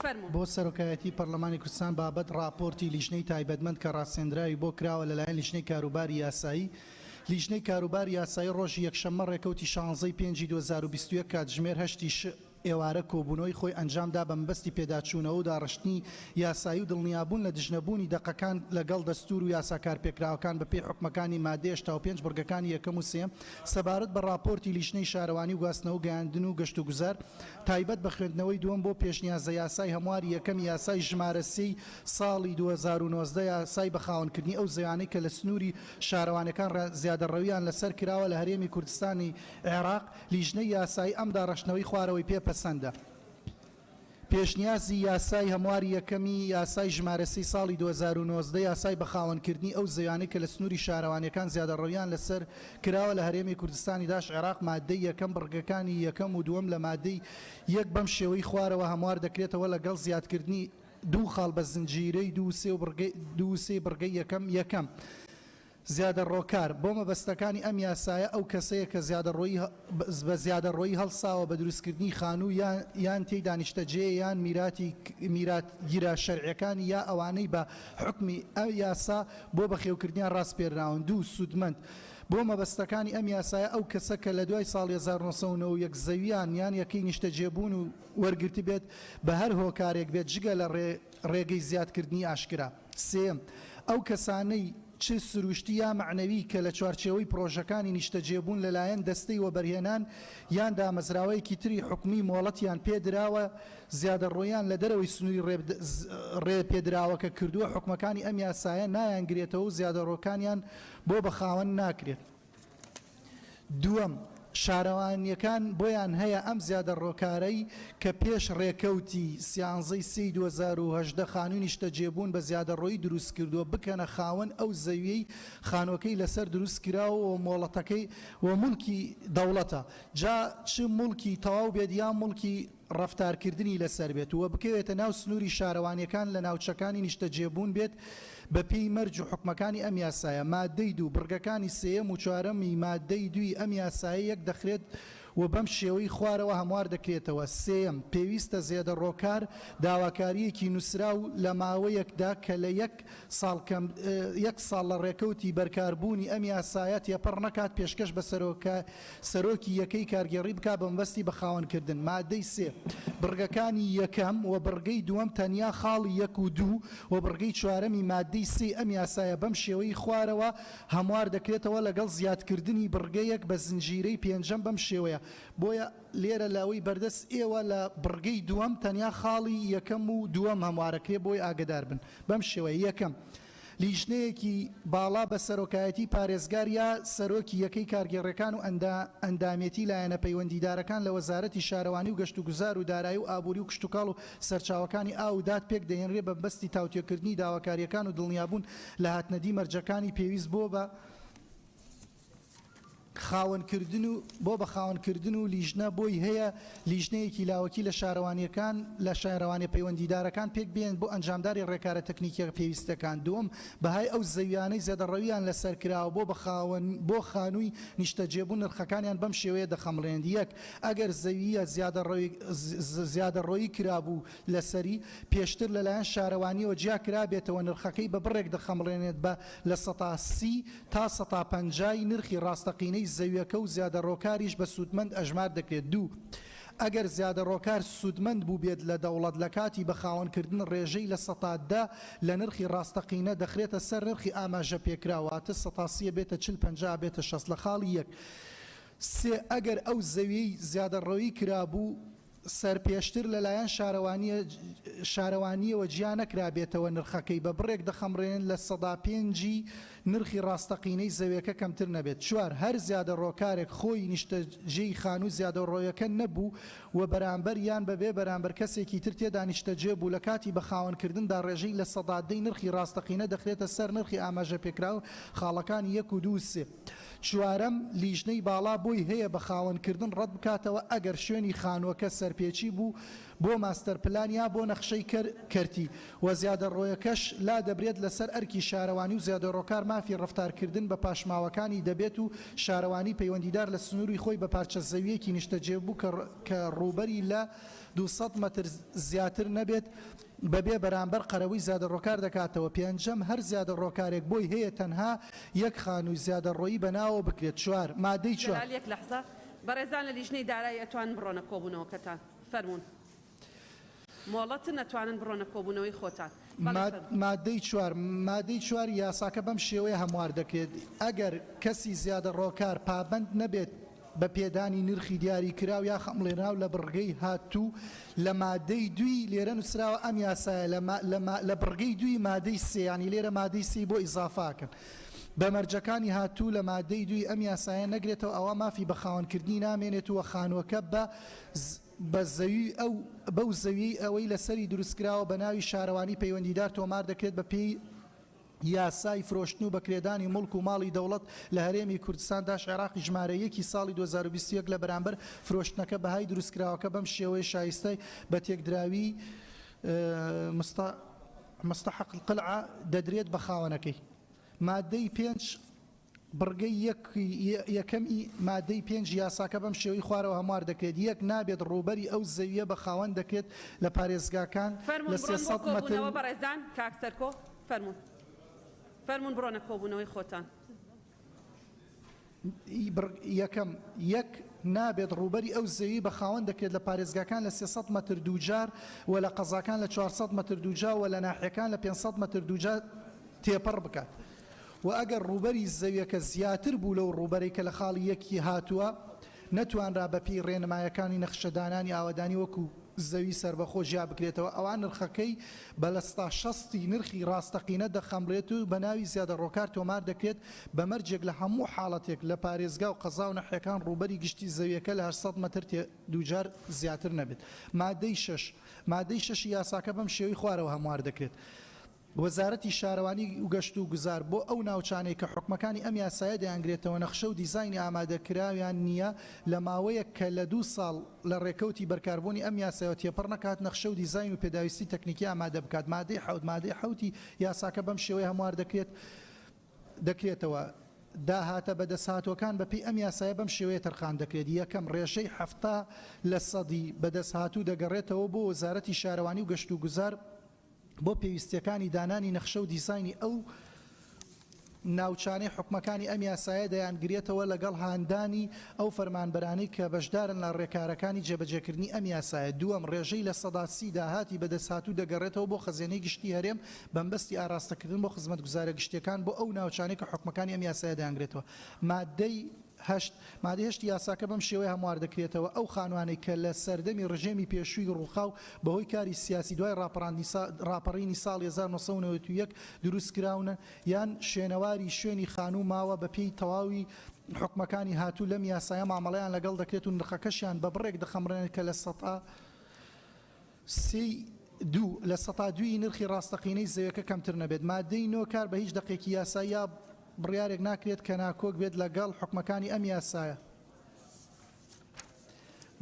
فەرموون. بۆ سەرۆکایەتی پەرلەمانی کوردستان بابەت ڕاپۆرتی لیژنەی تایبەتمەند کە ڕاسێندراوی بۆ کراوە لەلایەن لیژنەی کاروباری یاسایی لیژنەی کاروباری یاسایی ڕۆژی یەکشەممە ڕێکەوتی شانزەی پێنجی 2021 کاتژمێر هەشتی ش ئێوارە کۆبوونەوەی خۆی ئەنجامدا بە مەبەستی پێداچوونەوە و داڕشتنی یاسایی و دڵنیابوون لە دژنەبوونی دەقەکان لەگەڵ دەستوور و یاسا کارپێکراوەکان بەپێی حوکمەکانی مادەی 85 بڕگەکانی یەکەم و سێیەم سەبارەت بە ڕاپۆرتی لیژنەی شارەوانی و گواستنەوە و گەیاندن و گەشتوگوزار تایبەت بە خوێندنەوەی دووەم بۆ پێشنیازە یاسای هەمواری یەکەمی یاسای ژمارە سێی ساڵی 2019 یاسای بەخاوەنکردنی ئەو زەویانەی کە لە سنووری شارەوانیەکان زیادەڕەوییان لەسەر کراوە لە هەرێمی کوردستانی عێراق، لیژنەی یاسایی ئەم داڕشتنەوەی خوارەوەی پێ پەسەندە. پێشنیازی یاسای هەمواری یەکەمی یاسای ژمارە سێی ساڵی 2019 یاسای بەخاوەنکردنی ئەو زەویانەی کە لە سنووری شارەوانیەکان زیادەڕەوییان لەسەر کراوە لە هەرێمی کوردستانی داش عێراق ماددەی یەکەم بڕگەکانی یەکەم و دووەم لە ماددەی یەک بەم شێوەی خوارەوە هەموار دەکرێتەوە لەگەڵ زیادکردنی دوو خاڵ بە زنجیرەی دوو و سێ و بڕگەی دوو و سێی بڕگەی یەکەم یەکەم. زیادەڕۆکار، بۆ مەبەستەکانی ئەم یاسایە ئەو کەسەیە کە زیادەڕۆیی بە زیادەڕۆیی هەڵساوە بە دروستکردنی خانوو یان یان تێیدا نیشتەجێیە یان میراتی میراتگیرە شەرعیەکانی یا ئەوانەی بە حوکمی ئە یاسا بۆ بەخێوکردنیان ڕاسپێرراون. دوو. سوودمەند، بۆ مەبەستەکانی ئەم یاسایە ئەو کەسە کە لە دوای ساڵی 1991 زەویان یان یەکەی نیشتەجێبوون و وەرگرتبێت بە هەر هۆکارێک بێت جگە لە ڕێگەی زیادکردنی ئاشکرا. سێیەم، ئەو کەسانەی. چ سروشتی یا مەعنەوی کە لە چوارچێوەی پڕۆژەکانی نیشتەجێبوون لەلایەن دەستەی وەبەرهێنان یان دامەزراوەیەکی تری حکومی مۆڵەتیان پێدراوە زیادەڕۆییان لە دەرەوەی سنووری ڕێپێدراوەکە کردووە حوکمەکانی ئەم یاسایە نایانگرێتەوە و زیادەڕۆکانیان بۆ بە خاوەن ناکرێت. دووەم، شارەوانییەکان بۆیان هەیە ئەم زیادەڕۆکارەی کە پێش ڕێکەوتی سیانزەی سێی 2018 خانووی نیشتەجێبوون بە زیادەڕۆیی دروستکردووە بکەنە خاوەن ئەو زەویەی خانووەکەی لەسەر دروستکراوە و مۆڵەتەکەی و موڵکی دەوڵەتە جا چ موڵکی تەواو بێت یا موڵکی ڕەفتارکردنی لەسەر بێت و بکەوێتە ناو سنووری شارەوانییەکان لە ناوچەکانی نیشتەجێبوون بێت بەپێی مەرج و حوکمەکانی ئەم یاسایە. ماددەی دوو، بڕگەکانی سێیەم و چوارەمی ماددەی دووی ئەم یاسایە یەک دەخرێت و بەم شێوەی خوارەوە هەموار دەکرێتەوە، سێیەم، پێویستە زێدەڕۆکار داواکارییەکی نووسراو لە ماوەیەکدا کە لە یەک ساڵ کەم یەک ساڵ لە ڕێکەوتی بەرکاربوونی ئەم یاسایە تێپەڕ نەکات پێشکەش بە سەرۆکی یەکەی کارگێڕی بکات بە مەبەستی بە خاوەنکردن. مادەی سێ، بڕگەکانی یەکەم و بڕگەی دووەم تەنیا خاڵی یەک و دوو و بڕگەی چوارەمی مادەی سێی ئەم یاسایە بەم شێوەی خوارەوە هەموار دەکرێتەوە لەگەڵ زیادکردنی بڕگەیەک بە زنجیرەی پێنجەم بەم شێوەیە بۆیە لێرە لەوەی بەردەست ئێوە لە بڕگەی دووەم تەنیا خاڵی یەکەم و دووەم هەموارەکرێ بۆی ئاگەدار بن بەم شێوەیە یەکەم، لیژنەیەکی باڵا بە سەرۆکایەتی پارێزگار یا سەرۆکی یەکەی کارگێڕیەکان و ئەندامێتی لایەنە پەیوەندیدارەکان لە وەزارەتی شارەوانی و گەشتوگوزار و دارایی و ئابوری و کشتوکاڵ و سەرچاوەکانی ئاو و داد پێکدەهێنرێ بە مەبەستی تاوتوێکردنی داواکارییەکان و دڵنیابوون لە هاتنەدی مەرجەکانی پێویست بۆ بە خاوەنکردن و بۆ بە خاوەنکردن و لیژنە بۆی هەیە لیژنەیەکی لاوەکی لە شارەوانییەکان لە شارەوانیە پەیوەندیدارەکان پێک بێنێت بۆ ئەنجامداری ڕێکارە تەکنیکیە پێویستەکان دووەم بەهای ئەو زەویانەی زێدەڕەوییان لەسەر کراوە بۆ بە خاوەن بۆ خانووی نیشتەجێبوون نرخەکانیان بەم شێوەیە دەخەمڵێنێت یەک ئەگەر زەوییە زیادەڕەوی زیادەڕۆیی کرابوو لەسەری پێشتر لەلایەن شارەوانییەوە جیا کرابێتەوە نرخەکەی بە بڕێک دەخەمڵێنێت بە 30% تا 50% ی نرخی ڕاستەقینەی زەویەکە و زیادەڕۆکاریش بە سوودمەند ئەژمار دەکرێت دوو. ئەگەر زیادەڕۆکار سوودمەند بووبێت لە دەوڵەت لە کاتی بەخاوەنکردن ڕێژەی 10% لە نرخی ڕاستەقینە دەخرێتە سەر نرخی ئاماژەپێکراو واتە 30% بێتە 40 50 بێتە 60 لە خاڵی یەک. سێ. ئەگەر ئەو زەویەی زیادەڕەوی کرابوو سەر پێشتر لەلایەن شارەوانییەوە جیا نەکرابێتەوە نرخەکەی بە بڕێک دەخەمڕێنن لە پێنجی نرخی ڕاستەقینەی زەویەکە کەمتر نەبێت. چوار، هەر زیادەڕۆکارێک خۆی نیشتەجێی خانوو زیادەڕۆیەکە نەبوو و بەرامبەر یان بەبێ بەرامبەر کەسێکی تر تێدا نیشتەجێ بوو لە کاتی بەخاوەنکردندا ڕێژەی 10% ی نرخی ڕاستەقینە دەخرێتە سەر نرخی ئاماژەپێکراو خاڵەکانی یەک و دوو و سێ. چوارەم، لیژنەی باڵا بۆی هەیە بە خاوەنکردن ڕەتبکاتەوە ئەگەر شوێنی خانووەکە سەرپێچی بوو بۆ ماستەر پلان یا بۆ نەخشەی کەرتی و زیادەڕۆیەکەش لادەبرێت لەسەر ئەرکی شارەوانی و زیادەڕۆکار مافی ڕەفتارکردن بە پاشماوەکانی دەبێت و شارەوانی پەیوەندیدار لە سنووری خۆی بە پارچە زەوییەکی نیشتەجێبوو کە ڕووبەری لە 200 مەتر زیاتر نەبێت بەبێ بەرامبەر قەرەبووی زیادەڕۆکار دەکاتەوە. پێنجەم، هەر زیادەڕۆکارێک بۆی هەیە تەنها یەک خانووی زیادەڕۆیی بەناوەوە بکرێت. چوار، مادەی چوار. جەلال یەک لەحزە. بەڕێزان لە لیژنەی دارایی ئەتوانن بڕۆنە کۆبوونەوەکەتان. فەرموون. مۆڵەتن ئەتوانن بڕۆنە کۆبوونەوەی خۆتان. بەڵێ فەرموون. مادەی چوار، مادەی چواری یاساکە بەم شێوەیە هەموار دەکرێت، ئەگەر کەسی زیادەڕۆکار پابەند نەبێت بە پێدانی نرخی دیاریکراو یا خەمڵێنراو لە بڕگەی هاتوو لە مادەی دووی لێرە نووسراوە ئەم یاسایە لە لە لە بڕگەی دووی مادەی سێ یانی لێرە مادەی سێی بۆ ئیزافە ئەکەن بە مەرجەکانی هاتوو لە مادەی دووی ئەم یاسایە نەگرێتەوە ئەوا مافی بە خاوەنکردنی نامێنێت و خانووەکە بە بە زەوی ئەو بەو زەویەی ئەوەی لەسەری دروستکراوە بە ناوی شارەوانی پەیوەندیدار تۆمار دەکرێت بە پێی یاسای فرۆشتن و بەکرێدانی موڵک و ماڵی دەوڵەت لە هەرێمی کوردستان داش عێراقی ژمارە یەکی ساڵی 2021 لە بەرامبەر فرۆشتنەکە بەهای دروستکراوەکە بەم شێوەیە شایستەی بە تێکدراوی مستحق القلعە دەدرێت بە خاوەنەکەی. مادەی پێنج. بڕگەی یەک یەکەم ی مادەی پێنج یاساکە بەم شێوەی خوارەوە هەموار دەکرێت، یەک، نابێت ڕووبەری ئەو زەوییە بە خاوەن دەکرێت لە پارێزگاکان فەرموون لە بڕۆن بۆ 300 مەتر کۆبوونەوە بەڕێزان، کاک سەرکۆ فەرموون فەرموون بڕۆنە کۆبوونەوەی خۆتان. ی بڕ یەکەم، یەک، نابێت ڕووبەری ئەو زەویەی بە خاوەن دەکرێت لە پارێزگاکان لە 300 مەتر دووجار و لە قەزاکان لە 400 مەتر دووجا و لە ناحیەکان لە 500 مەتر دووجا تێپەڕ بکات. و ئەگەر ڕووبەری زەویەکە زیاتر بوو لەو ڕووبەرەی کە لە خاڵی یەکی هاتووە نەتوانرا بەپێی ڕێنمایەکانی نەخشەدانانی ئاوەدانی وەکو زەوی سەربەخۆ جیا بکرێتەوە ئەوا نرخەکەی بە 60% ی نرخی ڕاستەقینە دەخەمڵێت و بە ناوی زیادەڕۆکار تۆمار دەکرێت بە مەرجێک لە هەموو حاڵەتێک لە پارێزگا و قەزا و نەحیەکان ڕووبەری گشتی زەویەکە لە 800 مەتر دووجار زیاتر نەبێت. مادەی شەش، مادەی شەشی یاساکە بەم شێوەی خوارەوە هەموار دەکرێت، وەزارەتی شارەوانی و گەشت و گوزار بۆ ئەو ناوچانەی کە حوکمەکانی ئەم یاسایە دەیانگرێتەوە نەخشە و دیزاینی ئامادەکراویان نییە لە ماوەیەک کە لە دوو ساڵ لە ڕێکەوتی بەرکاربوونی ئەم یاسایەوە تێپەڕ نەکات نەخشە و دیزاین و پێداویستی تەکنیکی ئامادە بکات. مادەی حەوت، مادەی حەوتی یاساکە بەم شێوەیە هەموار دەکرێت، دەکرێتەوە. داهاتە بەدەستهاتووەکان بەپێی ئەم یاسایە بەم شێوەیە تەرخان دەکرێت، یەکەم، ڕێژەی 70 لە سەدی بەدەستهاتوو دەگەڕێتەوە بۆ وەزارەتی شارەوانی و گەشتوگوزار بۆ پێویستییەکانی دانانی نەخشە و دیزاینی ئەو ناوچانەی حوکمەکانی ئەم یاسایە دەیانگرێتەوە لەگەڵ هاندانی ئەو فەرمانبەرانەی کە بەشدارن لە ڕێکارەکانی جێبەجێکردنی ئەم یاسایە. دووەم، ڕێژەی 30% داهاتی بەدەستهاتوو دەگەڕێتەوە بۆ خەزێنەی گشتی هەرێم بەمبەستی ئاراستەکردن بۆ خزمەتگوزارە گشتیەکان بۆ ئەو ناوچانەی کە حوکمەکانی ئەم یاسایە دەیانگرێتەوە. مادەی هەشت، مادەی هەشتی یاساکە بەم شێوەیە هەموار دەکرێتەوە، ئەو خانوانەی کە لە سەردەمی ڕژێمی پێشووی ڕووخاو بەهۆی کاری سیاسی دوای ڕاپەڕینی ساڵی 1991 دروستکراون یان شوێنەواری شوێنی خانوو ماوە بەپێی تەواوی حوکمەکانی هاتوو لەم یاسایە مامەڵەیان لەگەڵ دەکرێت و نرخەکەشیان بە بڕێک دەخەمڵێنێت کە لە سەتا سێی دوو، 2% ی نرخی ڕاستەقینەی زەویەکە کەمتر نەبێت. ماددەی نۆ، کار بە هیچ دەقێکی یاسایی یا بڕیارێک ناکرێت کە ناکۆک بێت لە گەڵ حوکمەکانی ئەم یاسایە.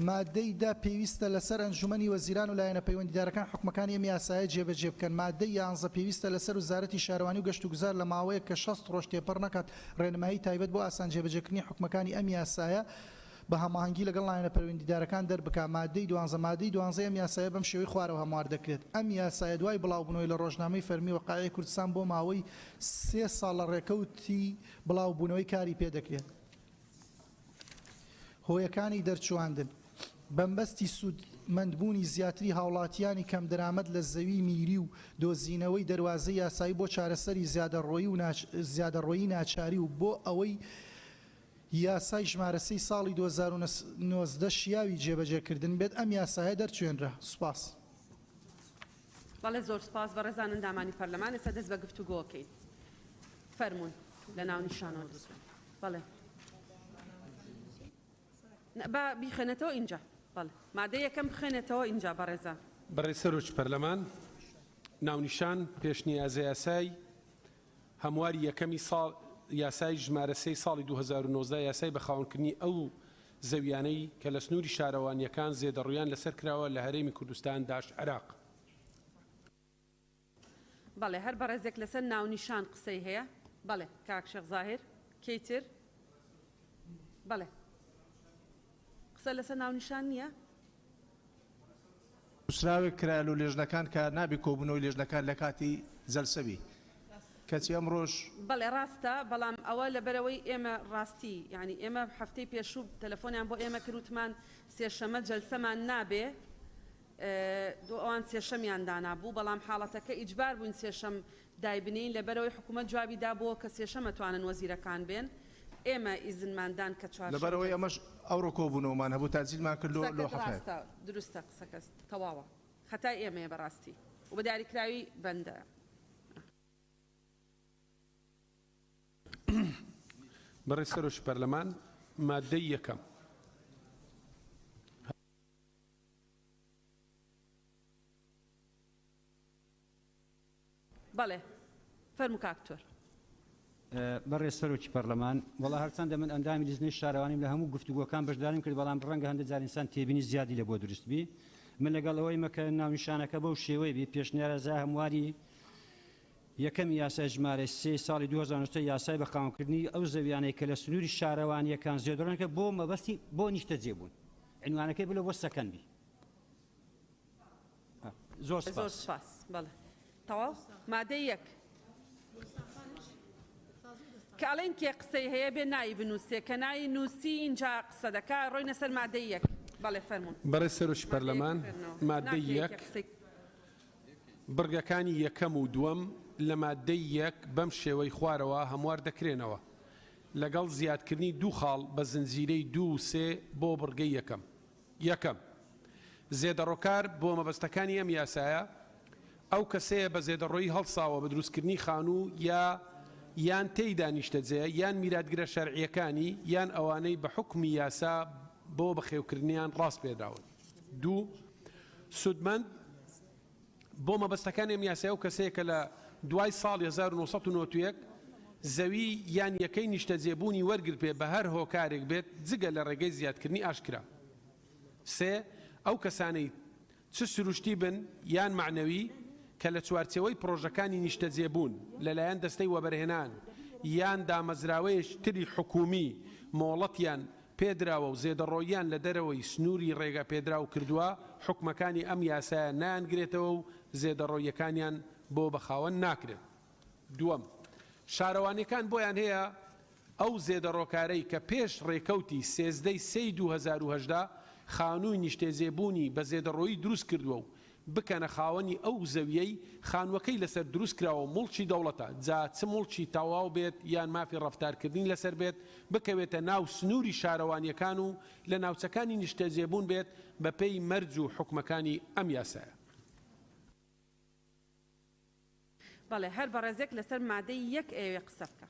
ماددەی دە، پێویستە لە سەر ئەنجومەنی وەزیران و لایەنە پەیوەندیدارەکان حوکمەکانی ئەم یاسایە جێبەجێ بکەن. ماددەی یانزە، پێویستە لە سەر وزارەتی شارەوانی و گەشتوگوزار لە ماوەیەک کە 60 ڕۆژ تێپەڕ نەکات ڕێنمایی تایبەت بۆ ئاسان جێبەجێکردنی حوکمەکانی ئەم یاسایە بە هەماهەنگی لەگەڵ لایەنە پەروەندیدارەکان دەربکا. ماددەی دوانزە، ماددەی دوانزەی ئەم یاسایە بەم شێوەی خوارەوە هەموار دەکرێت، ئەم یاسایە دوای بڵاوبوونەوەی لە ڕۆژنامەی فەرمی وەقایعی کوردستان بۆ ماوەی سێ ساڵ لە ڕێکەوتی بڵاوبوونەوەی کاری پێ دەکرێت. هۆیەکانی دەرچوواندن، بەمبەستی سوودمەندبوونی زیاتری هاوڵاتیانی کەمدەرامەت لە زەوی میری و دۆزینەوەی دەروازەی یاسایی بۆ چارەسەری زیادەڕۆیی و زیادەڕۆیی ناچاری و بۆ ئەوەی یاسای ژمارە سێی ساڵی 2019 شیاوی جێبەجێکردن بێت، ئەم یاسایە دەرچوێنرا. سوپاس. بەڵێ زۆر سوپاس بەڕێزان ئەندامانی پەرلەمان ئێستا دەست بە گفتوگۆکەین فەرموون لە ناونیشانەوە دەست بەڵێ با بیخوێنێتەوە ئینجا بەڵێ مادەی یەکەم بخوێنێتەوە ئینجا بەڕێزان. بەڕێز سەرۆکی پەرلەمان، ناونیشان، پێشنیازەیاسای هەمواری یەکەمی ساڵ یاسای ژمارە سێی ساڵی 2019 یاسای بەخاوەنکردنی ئەو زەویانەی کە لە سنووری شارەوانییەکان زێدەڕویان لەسەر کراوە لە هەرێمی کوردستان داش عێراق. بەڵێ هەر بەڕێزێک لەسەر ناونیشان قسەی هەیە. بەڵێ کاک شێخ زاهیر. کێی تر؟ بەڵێ قسە لەسەر ناونیشان نییە؟ نووسراوێک کرایە لۆ لێژنەکان کە نابێ کۆبوونەوەی لێژنەکان لە کاتی جەلسە بی کەچی ئەمڕۆش. بەڵێ ڕاستە بەڵام ئەوە لەبەرئەوەی ئێمە ڕاستی یانی ئێمە هەفتەی پێشوو تەلەفۆنیان بۆ ئێمە کرد وتمان سێشەمە جەلسەمان نابێ دو ئەوان سێشەمیان دانابوو بەڵام حاڵەتەکە ئیجبار بووین سێشەم دایبنێین لەبەرئەوەی حکوومەت جوابی دابووە کە سێشەم ئەتوانن وەزیرەکان بێن ئێمە ئیزنمان دان کە چوارشەم لەبەرئەوەی جەلسە. ئەمەش ئەوڕۆ کۆبوونەوەمان هەبوو تەئجیلمان کرد لۆ قسەکەت لۆ هەفتەیەک. ڕاستە دروستە قسەکەت تەواوە خەتای ئێمەیە بەڕاستی و بە دیاریکراوی بەندە. بەڕێز سەرۆکی پەرلەمان، ماددەی یەکەم. بەڵێ فەرموو کاک تۆر. بەڕێز سەرۆکی پەرلەمان، وەڵا هەرچەندە من ئەندامی لیژنەی شارەوانیم لە هەموو گفتوگۆکان بەشداریم کرد بەڵام ڕەنگە هەندێک جار ئینسان تێبینی زیادی لە بۆ دروست بی من لەگەڵ ئەوەیمە کە ناونیشانەکە بەو شێوەی بی پێشنیارە هەمواری یەکەمی یاسای ژمارە سێی ساڵی 2009 یاسای بە خاوەنکردنی ئەو زەویانەی کە لە سنووری شارەوانییەکان زێدەڕۆنەکە بۆ مەبەستی بۆ نیشتەجێبوون عنوانەکەی بلە بۆ سەکەن بی زۆر زۆر سپاس بەڵێ تەواو مادەی یەک کە ئەڵێن کێ قسەی هەیە بێ ناوی بنووسێ کە ناوی نووسی ئینجا قسە دەکا ڕۆینە سەر مادەی یەک بەڵێ فەرموون بەڕێز سەرۆکی پەرلەمان مادەی یەک بڕگەکانی یەکەم و دووەم. لە ماددەی یەک بەم شێوەی خوارەوە هەموار دەکرێنەوە، لەگەڵ زیادکردنی دوو خاڵ بە زنجیرەی دوو و سێ بۆ بڕگەی یەکەم. یەکەم، زێدەڕۆکار بۆ مەبەستەکانی ئەم یاسایە، ئەو کەسەیە بە زێدەڕۆیی هەڵساوە بە دروستکردنی خانوو یا یان تێیدا نیشتەجێیە یان میراتگرە شەرعییەکانی یان ئەوانەی بە حوکمی یاسا بۆ بەخێوکردنیان ڕاسپێردراون. دوو، سوودمەند بۆ مەبەستەکانی ئەم یاسایە ئەو کەسەیە کە لە دوای ساڵی 1991 زەوی یان یەکەی نیشتەجێبوونی وەرگرتبێ بە هەر هۆکارێک بێت جگە لە ڕێگەی زیادکردنی ئاشکرا. سێ، ئەو کەسانەی چ سروشتی بن یان مەعنەوی کە لە چوارچێوەی پڕۆژەکانی نیشتەجێبوون لەلایەن دەستەی وەبەرهێنان یان دامەزراوەیەکی تری حکوومی مۆڵەتیان پێدراوە و زێدەڕۆییان لە دەرەوەی سنووری ڕێگەپێدراو کردووە، حوکمەکانی ئەم یاسایە نایانگرێتەوە و زێدەڕۆییەکانیان بۆ بە خاوەن ناکرێت. دووەم، شارەوانییەکان بۆیان هەیە ئەو زێدەڕۆکارەی کە پێش ڕێکەوتی 13 ی سێی 2018 خانووی نیشتێجێبوونی بە زێدەڕۆیی دروست کردووە و بکەنە خاوەنی ئەو زەویەی خانووەکەی لەسەر دروست کراوە و موڵکی دەوڵەتە جا چ موڵکی تەواو بێت یان مافی ڕەفتارکردنی لەسەر بێت بکەوێتە ناو سنووری شارەوانییەکان و لە ناوچەکانی نیشتەجێبوون بێت بەپێی مەرج و حوکمەکانی ئەم یاسایە. بەڵێ هەر بەڕێزێک لەسەر مادەی یەک ئەیەوێ قسە بکا.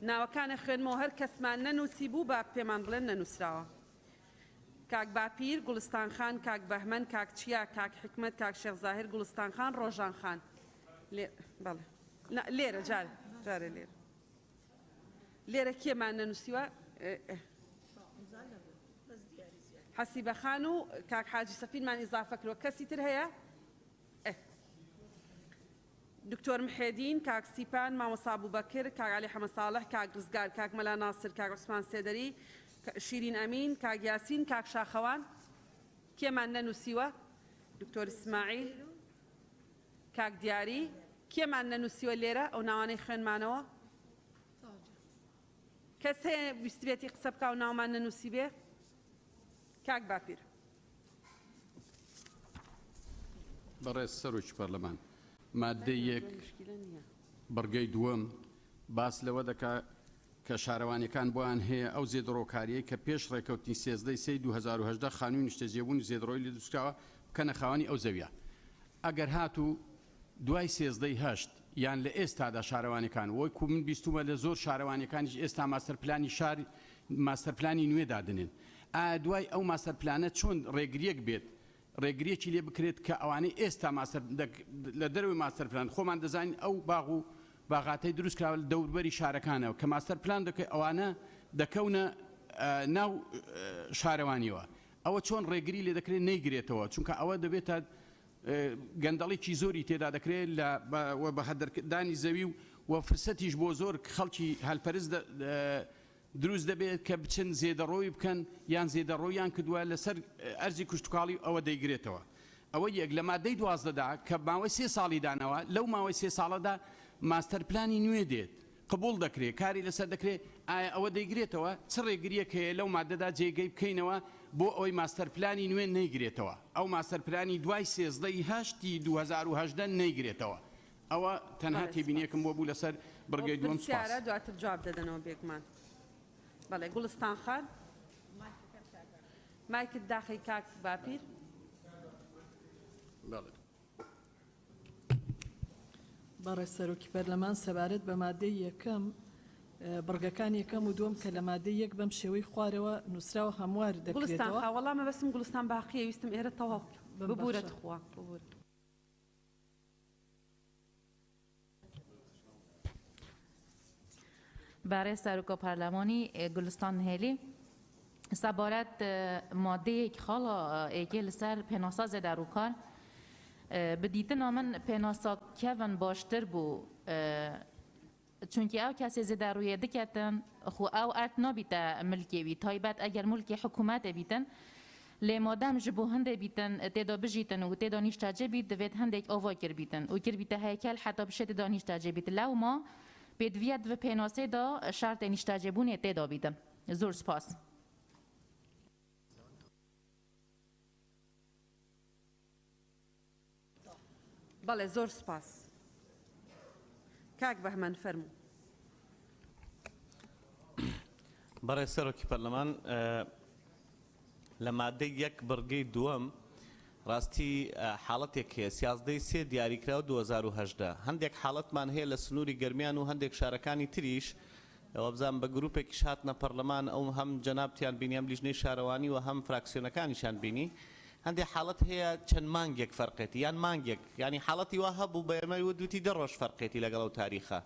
ناوەکان ئەخوێنمەوە هەر کەسمان نەنووسیبوو با پێمان بڵێن نەنووسراوە. کاک باپیر، گوڵستان خان، کاک بەهمەن، کاک چیا، کاک حیکمەت، کاک شێخ زاهیر، گوڵستان خان، ڕۆژان خان. لێ بەڵێ. نا لێرە جارێ جارێ لێرە. لێرە کێمان نەنووسیوە؟ حەسیبە خان و کاک حاجی سەفینمان ئیزافە کردوە. کەسی تر هەیە؟ دکتۆر محێدین، کاک سیپان، مامۆستا ئەبوبەکر، کاک عەلی حەمە ساڵح، کاک ڕزگار، کاک مەلا ناسر، کاک عوسمان سێدەری، شیرین ئەمین، کاک یاسین، کاک شاخەوان. کێمان نەنووسیوە؟ دکتۆر ئیسماعیل، کاک دیاری. کێمان نەنووسیوە لێرە ئەو ناوانەی خوێنمانەوە؟ کەس هەیە ویستبێتی قسە بکا و ناومان نەنووسیبێ؟ کاک باپیر. بەڕێز سەرۆکی پەرلەمان، ماددەی یەک بڕگەی دووەم باس لەوە دەکا کە شارەوانیەکان بۆیان هەیە ئەو زێدڕۆکاریەی کە پێش ڕێکەوتنی 13 سێی 2018 خانووی نیشتەجێبوون و زێدڕۆی لێ دروستکراوە بکەنە خاوەنی ئەو زەویە. ئەگەر هاتوو دوای 13 ی هەشت یان لە ئێستادا شارەوانیەکان وەکو من بیستومە لە زۆر شارەوانیەکانیش ئێستا ماستەر پلانی شار ماستەر پلانی نوێ دادەنێن ئایا دوای ئەو ماستەر پلانە چۆن ڕێگریەک بێت ڕێگریەکی لێ بکرێت کە ئەوانەی ئێستا ماستەر لە دەرەوەی ماستەر پلان خۆمان دەزانین ئەو باغ و باغاتەی دروست کراوە لە دەوربەری شارەکانەوە کە ماستەر پلان دەکەی ئەوانە دەکەونە ناو شارەوانیەوە ئەوە چۆن ڕێگری لێ دەکرێت نەیگرێتەوە چونکە ئەوە دەبێتە گەندەڵێکی زۆری تێدا دەکرێت لە بە هەدەردانی زەوی و و فرسەتیش بۆ زۆر خەڵکی هەلپەرست دروست دەبێت کە بچن زێدەڕۆی بکەن یان زێدەڕۆیان کردووە لەسەر ئەرزی کشتوکاڵی ئەوە دەیگرێتەوە. ئەوە یەک، لە مادەی 12 دا کە ماوەی سێ ساڵی داناوە، لەو ماوەی سێ ساڵەدا ماستەر پلانی نوێ دێت، قبوڵ دەکرێت، کاری لەسەر دەکرێت، ئایا ئەوە دەیگرێتەوە؟ چ ڕێگرییەک هەیە لەو مادەدا جێگەی بکەینەوە بۆ ئەوەی ماستەر پلانی نوێ نەیگرێتەوە، ئەو ماستەر پلانی دوای 13 ی هەشت ی 2018 نەیگرێتەوە؟ ئەوە تەنها بەڵێ سپاس. تێبینیەکم بۆ بوو لەسەر ئەوە بڕگەی دووەم سپاس. پرسیارە دواتر جواب دەدەنەوە بێگومان. بەڵێ گوڵستان خان. مایکت داخەی کاک باپیر. بەڵێ. بەڕێز سەرۆکی پەرلەمان سەبارەت بە مادەی یەکەم بڕگەکان یەکەم و دووەم کە لە مادەی یەک بەم شێوەی خوارەوە نووسراوە هەموار گوڵستان دەکرێتەوە. خا وەڵا مەبەستم گوڵستان باقیە ویستم ئێرە تەواو بکەم ببورە بمبەخشە. تخوا ببورە. بەڕێز سەرۆکە پەرلەمانی گوڵستان هێلی سەبارەت مادەیەک خاڵا ئێکێ لەسەر پێناسە زێدە ڕووکار بدیتنا من پێناسە کەڤن باشتر بوو چونکی ئەو کەسێ زێدە ڕوویە دکەتن خو ئەو ئەرد نابیتە ملکێوی تایبەت ئەگەر ملکی حکوومەتێ بیتن لێ مادەم ji بۆ هەندێ بیتن تێدا بژیتن و تێدا نیشتەجێ بیت دەبێت هەندێک ئاوا کرد بیتن و کرد بیتە هەیکەل حتا بشێ تێدا نیشتەجێ بیت لەوما پێدویەت و پێناسێدا شەرتێ نیشتەجێبوونێ تێدا بیتن زۆر سپاس. بەڵێ زۆر سپاس. کاک بەهمەن فەرموو. بەڕێز سەرۆکی پەرلەمان لە مادەی یەک بڕگەی دووەم ڕاستی حاڵەتێک هەیە سیازدەی سێ دیاریکراو 2018 هەندێک حاڵەتمان هەیە لە سنووری گەرمیان و هەندێک شارەکانی تریش وابزانم بە گروپێکیش هاتنە پەرلەمان ئەو هەم جەنابتیان بینی هەم لیژنەی شارەوانی و هەم فراکسیۆنەکانیشان بینی هەندێک حاڵەت هەیە چەند مانگێک فەرقێتی یان مانگێک یانی حاڵەتی وا هەبوو بە ئێمەی وت وتی دە ڕۆژ فەرقێتی لەگەڵ ئەو تاریخە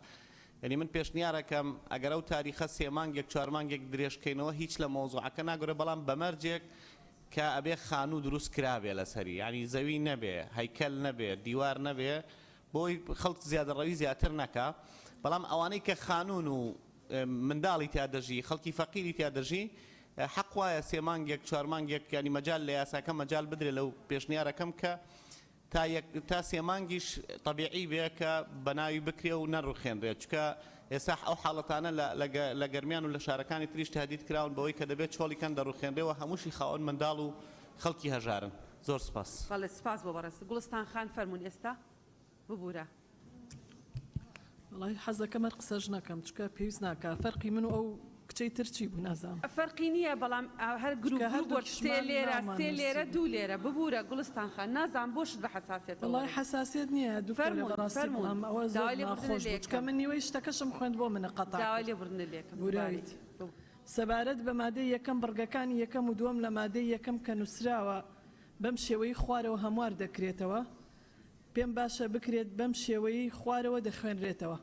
یانی من پێشنیارەکەم ئەگەر ئەو تاریخە سێ مانگێک چوار مانگێک درێژکەینەوە هیچ لە مەوزوعەکە ناگۆرێ بەڵام بە مەرجێک کە ئەبێ خانوو دروست کرابێ لەسەری یانی زەوی نەبێ هەیکەل نەبێ دیوار نەبێ بۆی خەڵک زیادەڕەوی زیاتر نەکا بەڵام ئەوانەی کە خانوون و منداڵی تیا دەژی خەڵکی فەقیری تیا دەژی حەق وایە سێ مانگێک چوار مانگێک یانی مەجال لە یاساکە مەجال بدرێ لەو پێشنیارەکەم کە تا یەک تا سێ مانگیش تەبیعی بێ کە بەناوی بکرێ و نەڕوخێنرێت چونکە ئێستا ئەو حاڵەتانە لە لە گەرمیان و لە شارەکانی تریش تهدید کراون بەوەی کە دەبێت چۆڵی کەن دەڕوخێنرێ و هەمووشی خاوەن منداڵ و خەڵکی هەژارن. زۆر سپاس. بەڵێ سپاس بۆ بەڕێز گوڵستان خان فەرموون ئێستا ببورە. وەڵای حەزەکەم هەر قسەش نەکەم چونکە پێویست ناکا فەرقی من و ئەو کچەی تر چی بوو نازانم. فەرقی نییە بەڵام هەر گروپ چونکە گروپ وەک سێ هەردووکیشمان لێرە ناومان سێ لێرە نووسیبوو. دوو لێرە ببورە گوڵستان خان نازانم بۆ شت بە حەساسیەتەوە وەڵای وەرەگرم. حەساسیەت نییە دکتۆرە فەرموون بەڕاستی فەرموون بەڵام ئەوە زۆر داوای لێبوردنت ناخۆش لێ بوو چونکە ئەکەم. من نیوەی شتەکەشم خوێند بۆ منە قەتع داوای کرد لێبوردنت لێ ئەکەم دووبارەی بوراویت. ببورە. سەبارەت بە مادەی یەکەم بڕگەکانی یەکەم و دووەم لە مادەی یەکەم کە نووسراوە بەم شێوەی خوارەوە هەموار دەکرێتەوە پێم باشە بکرێت بەم شێوەی خوارەوە دەخوێنرێتەوە.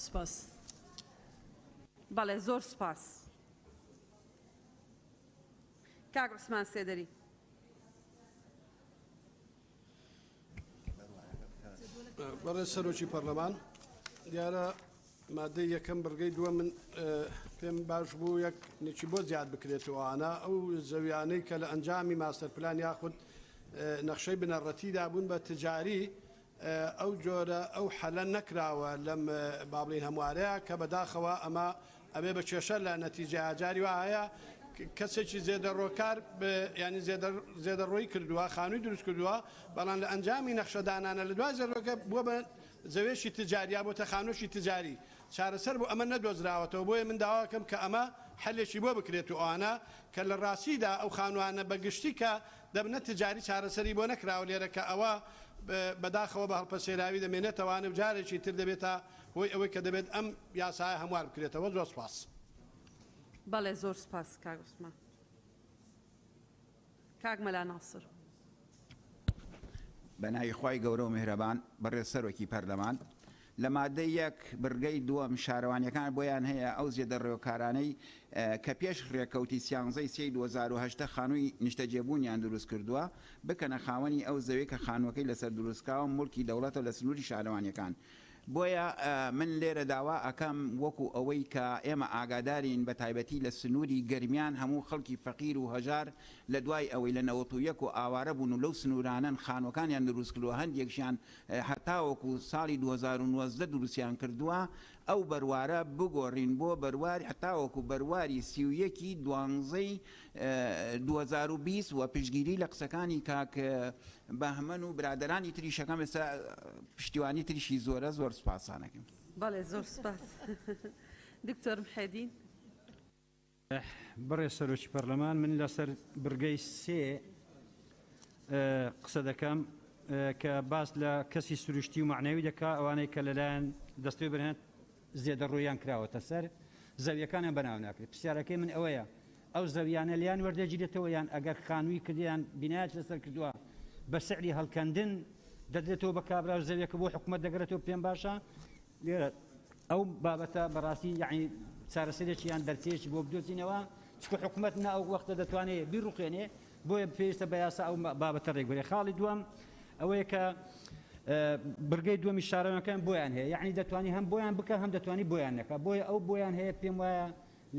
سپاس. بەڵێ زۆر سپاس. کاک عوسمان سێدەری. بەڕێز سەرۆکی پەرلەمان، دیارە مادەی یەکەم بڕگەی دووەم من پێم باش بوو یەک نێکی بۆ زیاد بکرێتەوە ئانا ئەو زەویانەی کە لە ئەنجامی ماستەر پلان یاخود نەخشەی بنەڕەتیدا بوون بە تجاری ئەو جۆرە ئەو حەلە نەکراوە لەم با بڵێین هەموارەیە کە بەداخەوە ئەمە ئەبێ بە کێشە لە نەتیجەیا جاری وا هەیە کەسێکی زێدەڕۆکار ینی زێدەڕۆی کردووە خانووی دروست کردووە بەڵام لە ئەنجامی نەخشەدانانە لە دوای زێدەڕۆکە بووە بە زەوێکی تجاری یا بۆتە خانووێکی تجاری چارەسەر بۆ ئەمە نەدۆزراوەتەوە بۆیە من داواکەم کە ئەمە حەلێکی بۆ بکرێت و ئەوانە کە لە ڕاستیدا ئەو خانووانە بە گشتی کە دەبنە تجاری چارەسەری بۆ نەکراوە لێرە کە ئەوە بەداخەوە بە هەڵپەسێراوی دەمێنێتەوانە و جارێکی تر دەبێتە هۆی ئەوەی کە دەبێت ئەم یاسایە هەموار بکرێتەوە زۆر سوپاس. بەڵێ زۆر سوپاس کاک عوسمان. کاک مەلا ناسر. بەناوی خوای گەورە و میهرەبان بەڕێز سەرۆکی پەرلەمان لە مادەی یەک بڕگەی دووەم شارەوانیەکان بۆیان هەیە ئەو زێدەڕێوکارانەی کە پێش ڕێکەوتی سیانزەی سێی 2018 خانووی نیشتەجێبوونیان دروست کردووە بکەنە خاوەنی ئەو زەوی کە خانووەکەی لەسەر دروستکراوە موڵکی دەوڵەتە لە سنووری شارەوانیەکان بۆیە من لێرە داوا ئەکەم وەکو ئەوەی کە ئێمە ئاگادارین بە تایبەتی لە سنووری گەرمیان هەموو خەڵکی فەقیر و هەژار لە دوای ئەوەی لە 91 و ئاوارە بوون و لەو سنوورانەن خانووەکانیان دروست کردووە هەندێکشیان هەتاوەکو ساڵی 2019 دروستیان کردووە ئەو بەروارە بگۆڕین بۆ بەروار هەتاوەکو بەرواری 31 ی دوانزەی 2020 و پشتگیری لە قسەکانی کاک بەهمەن و برادەرانی تریشەکەم ئێستا پشتیوانی تریشی زۆرە زۆر سوپاسانەکەم. بەڵێ زۆر سوپاس دکتۆر محێدین. بەڕێز سەرۆکی پەرلەمان من لەسەر بڕگەی سێ قسە دەکەم کە باس لە کەسی سروشتی و مەعنەوی دەکا ئەوانەی کە لەلایەن دەستەی وەبەرهێنان زێدەڕۆییان کراوەتە سەر زەویەکانیان بەناو ناکرێت پرسیارەکەی من ئەوەیە ئەو زەویانە لیان وەردەگیرێتەوە یان ئەگەر خانووی کردیان بینایەت لەسەر کردووە بە سعری هەڵکەندن دەدرێتەوە بە کابرا و زەویەکە بۆ حکومەت دەگەرێتەوە پێم باشە لێرە ئەو بابەتە بەڕاستی یعنی چارەسەرێکی یان دەرچەیەکی بۆ بدۆزینەوە چکە حکومەت نە ئەو وەختە دەتوانێت بیڕوخێنێ بۆیە پێویستە بە یاسا ئەو بابەتە ڕێکبرێ خاڵی دووەم ئەوەیە کە بڕگەی دووەمی شارەوانەکان بۆیان هەیە یعنی دەتوانی هەم بۆیان بکە هەم دەتوانی بۆیان نەکە بۆیە ئەو بۆیان هەیە پێم وایە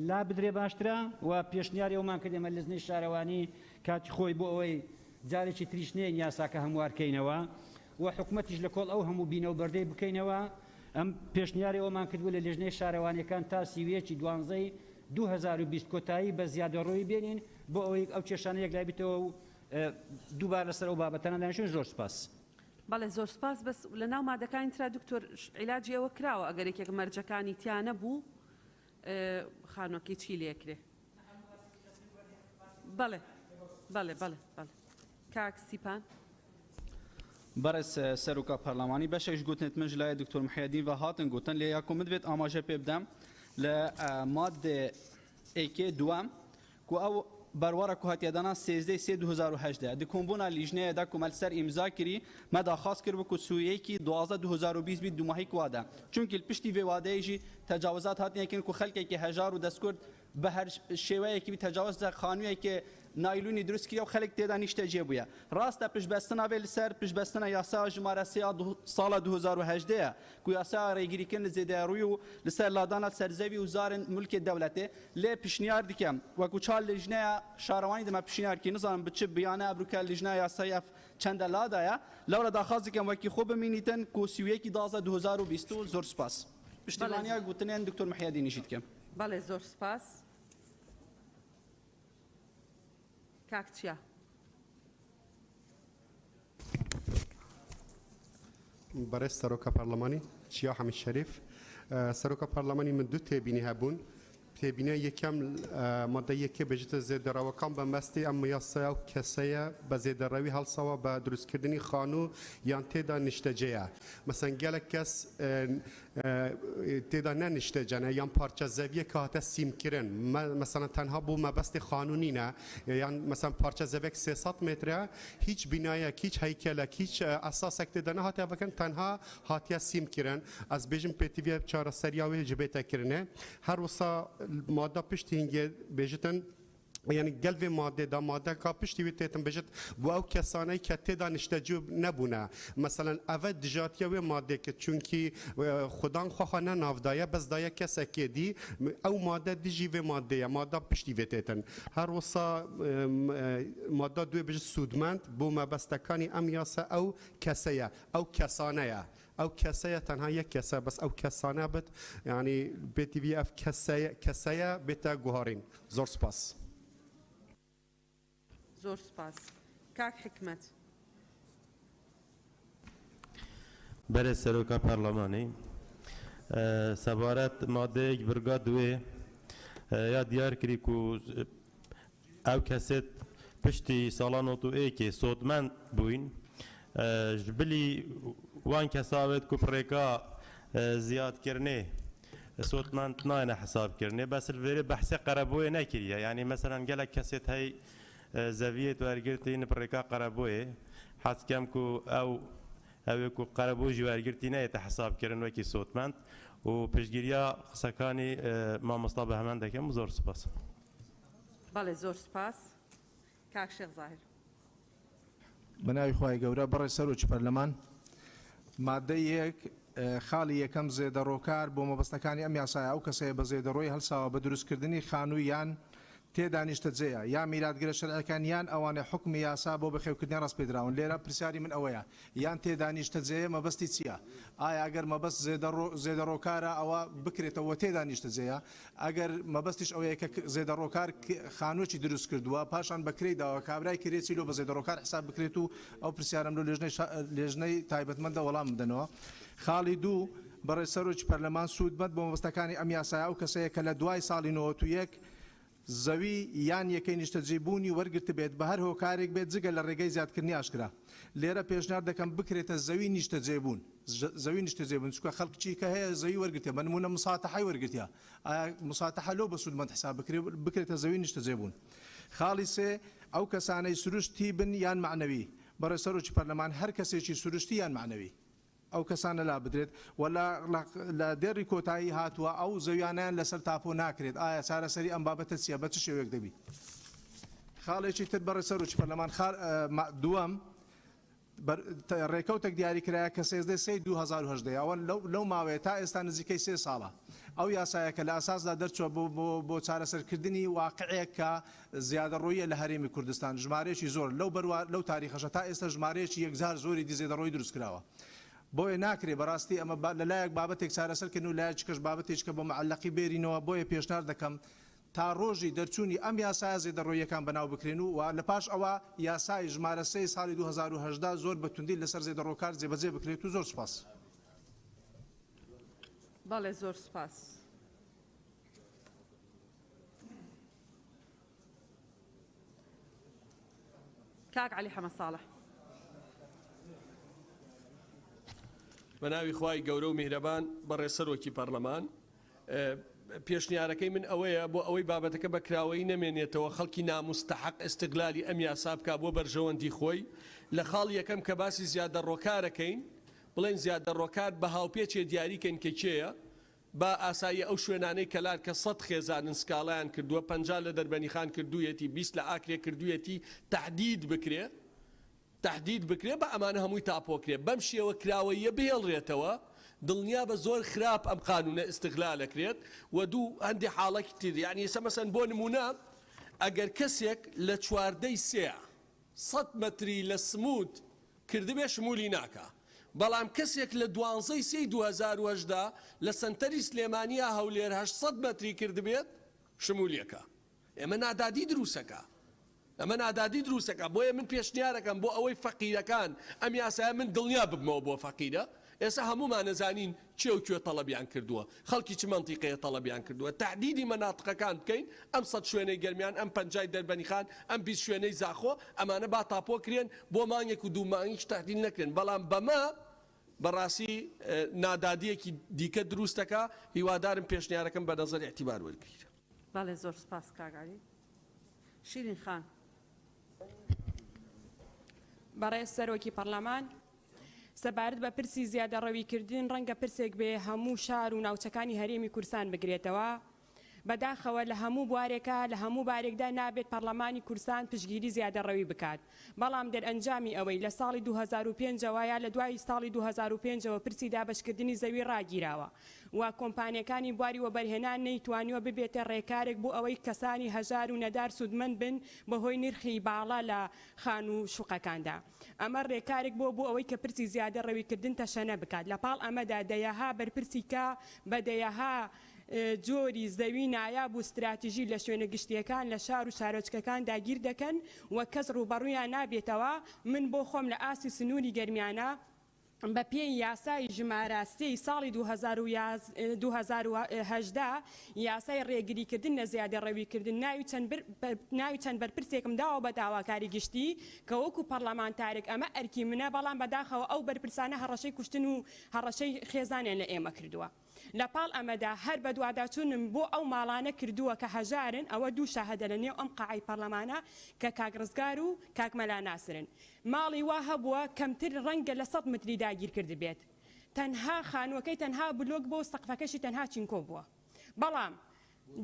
لا بدرێ باشترە و پێشنیاری ئەومان کرد ئێمە لزنەی شارەوانی کاتی خۆی بۆ ئەوەی جارێکی تریش نێن یاساکە هەموارکەینەوە و حکومەتیش لە کۆڵ ئەو هەموو بینە و بەردەی بکەینەوە ئەم پێشنیاری ئەومان کردبوو لە لێژنەی شارەوانیەکان تا 31 دوانزەی 2020 کۆتایی بە زیادەڕۆیی بێنین بۆ ئەوەی ئەو کێشانە یەکلای بیتەوە و دووبارە لەسەر ئەو بابەتانە دانیشن زۆر سپاس. بەڵێ زۆر سپاس بەس لە ناو مادەکانی ترا دکتۆر عیلاجی ئەوە کراوە ئەگەر یەکێک مەرجەکانی تیا نەبوو خانوەکەی چی لێکرێ؟ بەڵێ بەڵێ بەڵێ بەڵێ کاک سیپان. بەڕێز سەرۆکا پەرلەمانی بەشێک گوتنت من لای دکتۆر محیەدین و هاتن گوتن لێ یاکو من دەبێت ئاماژە پێ بدەم لە مادە ئێکێ دووەم کو ئەو بەروارە کو هاتیە دانا 13 سێ 2018 di kombûna lîjneyê de ku me li ser îmza kirî me daxwaz kiribû ku sûyekî 12 2020 bî dûmahî ku wade. Çunkî li piştî vê wadeyê jî tecawizat hatine kirin ku xelkekî hejar û destkurd bi her şêweyekî bî tecawuz de xanûyekê naylûnî dirust kiriye û xelk tê de nîştecê bûye. Rast e piştbestina vê li ser piştbestina yasaya jimare sê ya sala 2018 ye ku yasaya rêgirîkirin li zêdeyerûyî û li ser ladana serzevî û zarên mulkê dewletê lê pişniyar dikem. Wekû çar lijneya şarewanî de me pişniyar kir nizanim bi çi biyane ev rûke lijneya yasayî ev çende lada ye. Lewra daxwaz dikem wekî xwe bimînîtin ku 31 12 2020 û zor spas. Piştîvaniya gotinên Dr. Muhyedînî jî dikim. بەڵێ زۆر سپاس. کاک چیا. بەڕێز سەرۆکە پەرلەمانی چیا حەمید شەریف سەرۆکە پەرلەمانی من دوو تێبینی هەبوون تێبینە یەکەم مادە یەکێ بێژێتە زێدەڕەوەکان بە مەستی ئەم یاسaya و کەسەیە بە زێدەڕەوی هەڵسەوە بە دروستکردنی خانوو یان تێدا نیشتەجێیە مەسەن gelek کەس تێدا نەنیشتەجەنە یان پارچە زەویە کە هاتە سیمکردن مەسەڵەن تەنها بۆ مەبەستی خانوو نینە یان مەسەن پارچە زەویەک 300 مترە هیچ بینایەک هیچ هەیکەلێک هیچ ئەساسێک تێدا نەهاتە بکەن تەنها هاتیە سیمکردن ئەس بێژم پێتیڤە چارەسەریا وێ ji bête هەروسا مادە پشتی هینگێ بێژتن یعنی گەل vê madê da madeka piştî wê têtin bêjit بۆ ئەو کەسانەی کە تێدا نیشتەجێ نەبوونە مەسەلەن ئەvە دژاتیە wê madê کرد چونکی خودان خۆخە نەناودایە بەس دایە کەسێکێ دی ئەو مادە دژی vê madêye مادە پشتی vê têtin هەر وسا مادە دوێ بێژت سوودمەند بۆ مەبەستەکانی ئەم یاسا ئەو کەسەیە ئەو کەسانەیە ئەو کەسەیە تەنها یەک کەسە بەس ئەو کەسانە بێت یعنی بێتی بی ئەف کەسەیە بێتە گوهارین زۆر سپاس. زۆر سپاس. کاک حکمت. بەرێ سەرۆکا پەرلەمانی سەبارەت مادەیەک برگا دوێ یا دیار کری ku ئەو کەسێت پشتی ساڵان و ئێکێ سۆدمەند بووین ji bilî wan kesawet ku pirêka ziyadkirinê سۆدمەند nayêne hesabkirinê bes li vêrê behsê qerebûyê nekiriye yani mesela gelek kesêt hey zeviyê wergirtîn pirêka qerebûyê hez kem ku ew ew ku qerebû jî wergirtî neyête hesabkirin wekî sotmend û piştgiriya qisekanî mamosta Behmend dekem û zor spas. بەڵێ زۆر سپاس. کاک شێخ زاهیر. بە ناوی خوای گەورە بەڕێز سەرۆکی پەرلەمان مادەی یەک خاڵی یەکەم زێدەڕۆکار بۆ مەبەستەکانی ئەم یاسایە ئەو کەسەیە بە زێدەڕۆی هەڵساوە بە دروستکردنی خانوو یان تێدا نیشتەجێیە یا میراتگرە شەرعەکان یان ئەوانەی حوکمی یاسا بۆ بەخێوکردنیان ڕاستپێدراون لێرە پرسیاری من ئەوەیە یان تێدا نیشتەجێیە مەبەستی چییە؟ ئایا ئەگەر مەبەست زێدەڕۆکارە ئەوە بکرێتەوە تێدا نیشتەجێیە؟ ئەگەر مەبەستیش ئەوەیە کە زێدەڕۆکار خانووی دروست کردووە پاشان بەکرێی داوە کابرای کرێچی لۆ بە زێدەڕۆکار حساب بکرێت و ئەو پرسیارم لۆ لێژنەی تایبەتمەندە وەڵام بدەنەوە. خاڵی دوو بەڕێز سەرۆکی پەرلەمان سوودمەند بۆ مەبەستەکانی ئەم یاسایە ئەو کەسەیە کە لە دوای ساڵی 91 زەوی یان یەکەی نیشتەجێبوونی وەرگرتبێت بە هەر هۆکارێک بێت جگە لە ڕێگەی زیادکردنی ئاشکرا. لێرە پێشنیار دەکەم بکرێتە زەوی نیشتەجێبوون. زەوی نیشتەجێبوون چونکە خەڵکی کە هەیە زەوی وەرگرتیە بە نموونە مساتەحەی وەرگرتیە ئایا مساتەحە لۆ بە سوودمەند حساب بکرێ بکرێتە زەوی نیشتەجێبوون. خاڵی سێ، ئەو کەسانەی سروشتی بن یان مەعنەوی، بەڕێز سەرۆکی پەرلەمان هەر کەسێکی سروشتی یان مەعنەوی. ئەو کەسانە لابدرێت و لە لە دێڕی کۆتایی هاتووە ئەو زەویانەیان لەسەر تاپۆ ناکرێت ئایا چارەسەری ئەم بابەتە چییە بە چ شێوەیەک دەبی؟ خاڵێکی تر بەڕێز سەرۆکی پەرلەمان دووەم ڕێکەوتێک دیاری کرایە کە 13 سێی 2018 ئەوە لەو ماوەیە تا ئێستا نزیکەی سێ ساڵە ئەو یاسایە کە لە ئەساسدا دەرچووە بۆ بۆ چارەسەرکردنی واقعێک کە زیادەڕۆییە لە هەرێمی کوردستان، ژمارەیەکی زۆر لەو بەروا لەو تاریخەشە تا ئێستا ژمارەیەکی یەکجار زۆری دی زێدەڕۆیی دروست کراوە. بۆیە ناکرێ بەڕاستی ئەمە با لە لایەک بابەتێک چارەسەر کەین و لایەکی کەش بابەتێکی کە بە معەلەقی بێرینەوە، بۆیە پێشنار دەکەم تا ڕۆژی دەرچوونی ئەم یاسایە زێدەڕۆییەکان بەناو بکرێن و و لە پاش ئەوە یاسای ژمارە سێی ساڵی 2018 زۆر بە توندی لەسەر زێدەڕۆکار جێبەجێ بکرێت و زۆر سوپاس. بەڵێ زۆر سوپاس. کاک عەلی حەمە ساڵح. بەناوی خوای گەورە و میهرەبان. بەڕێز سەرۆکی پەڕلەمان، پێشنیارەکەی من ئەوەیە بۆ ئەوەی بابەتەکە بە کراوەیی نەمێنێتەوە، خەڵکی ناموستەحەق ئیستغلالی ئەم یاسا بکا بۆ بەرژەوەندی خۆی، لە خاڵی یەکەم کە باسی زیادەڕۆکارەکەین، بڵێین زیادەڕۆکار بە هاوپێچێ دیاریکەین کە کێیە، با ئاساییە ئەو شوێنانەی کەلار کە سەت خێزانن سکاڵایان کردووە، 50 لە دەربەنیخان کردوویەتی، 20 لە ئاکرێ کردوویەتی، تەحدید بکرێ، تەحدید بکرێ با ئەمانە هەمووی تاپۆ کرێ، بەم شێوە کراوەییە بهێڵرێتەوە، دڵنیابە زۆر خراپ ئەم قانوونە ئیستغلال ئەکرێت و دوو هەندێ حاڵەتی تر یانی ئێستا مەسەن بۆ نموونە ئەگەر کەسێک لە چواردەی سێ سەت مەتری لە سموت کردبێ شمولی ناکا بەڵام کەسێک لە دوانزەی سێی 2018 لە سەنتەری سلێمانی یا هەولێر 800 مەتری کردبێت شمولیەکا. ئێمە نادادی دروسەکا ئەمە نادادی دروسەکا بۆیە من پێشنیارەکەم بۆ ئەوەی فەقیرەکان ئەم یاسایە من دڵنیا ببمەوە بۆ فەقیرە ئێستا هەموومان ئەزانین کێ و کوێ تەڵەبیان کردووە خەڵکی چ مەنتیقەیە تەڵەبیان کردووە تەحدیدی مەناتقەکان بکەین ئەم سەت شوێنەی گەرمیان ئەم پەنجای دەربەنیخان ئەم 20 شوێنەی زاخۆ ئەمانە با تاپۆ کرێن بۆ مانگێک و دوو مانگیش تەحدید نەکرێن بەڵام بەمە بەڕاستی نادادیەکی دیکە دروستەکا هیوادارم پێشنیارەکەم بە نەزەر ئیعتیبار وەرگریت. بەڵێ زۆر سوپاس کاک عەلی. شیرین خان. بەڕێز سەرۆکی پەڕلەمان، سەبارەت بە پرسی زیادەڕەویکردن ڕەنگە پرسێک بێ هەموو شار و ناوچەکانی هەرێمی کوردستان بگرێتەوە. بەداخەوە لە هەموو بوارێکا لە هەموو بارێکدا نابێت پەڕلەمانی کوردستان پشتگیری زیادەڕەوی بکات. بەڵام دەرئەنجامی ئەوەی لە ساڵی 2005 ەوە یا لە دوای ساڵی 2005 ەوە پرسی دابەشکردنی زەوی ڕاگیراوە و کۆمپانیەکانی بواری وەبەرهێنان نەیتوانیوە ببێتە ڕێکارێک بۆ ئەوەی کەسانی هەژار و نەدار سوودمەند بن بەهۆی نرخی باڵا لە خانوو و شوقەکاندا. ئەمە ڕێکارێک بووە بۆ ئەوەی کە پرسی زیادە ڕەویکردن تەشەنە بکات. لە پاڵ ئەمەدا دەیەها بەرپرسی کە بە دەیەها جۆری زەوی نایاب و ستراتیژی لە شوێنە گشتییەکان لە شار و شارۆچکەکان داگیر دەکەن و کەس ڕووبەڕوویان نابێتەوە، من بۆ خۆم لە ئاستی سنووری گەرمیانە بە پێی یاسای ژمارە سێی ساڵی 2018 یاسای ڕێگریکردن لە زیادەڕەویکردن ناوی چەند ناوی چەند بەرپرسێکم داوە بە داواکاری گشتی کە وەکو پەڕلەمانتارێک ئەمە ئەرکی منە، بەڵام بەداخەوە ئەو بەرپرسانە هەڕەشەی کوشتن و هەڕەشەی خێزانیان لە ئێمە کردووە. لە پاڵ ئەمەدا هەر بەدواداچوونم بۆ ئەو ماڵانە کردووە کە هەژارن، ئەوە دوو شاهدە لە نێو ئەم قاعەی پەڕلەمانە کە کاک ڕزگار و کاک مەلا ناسرن. ماڵی وا هەبووە کەمتر ڕەنگە لە سەت متری داگیر کردبێت. تەنها خانووەکەی تەنها بلۆک بووە و سەقفەکەشی تەنها چینکۆ بووە. بەڵام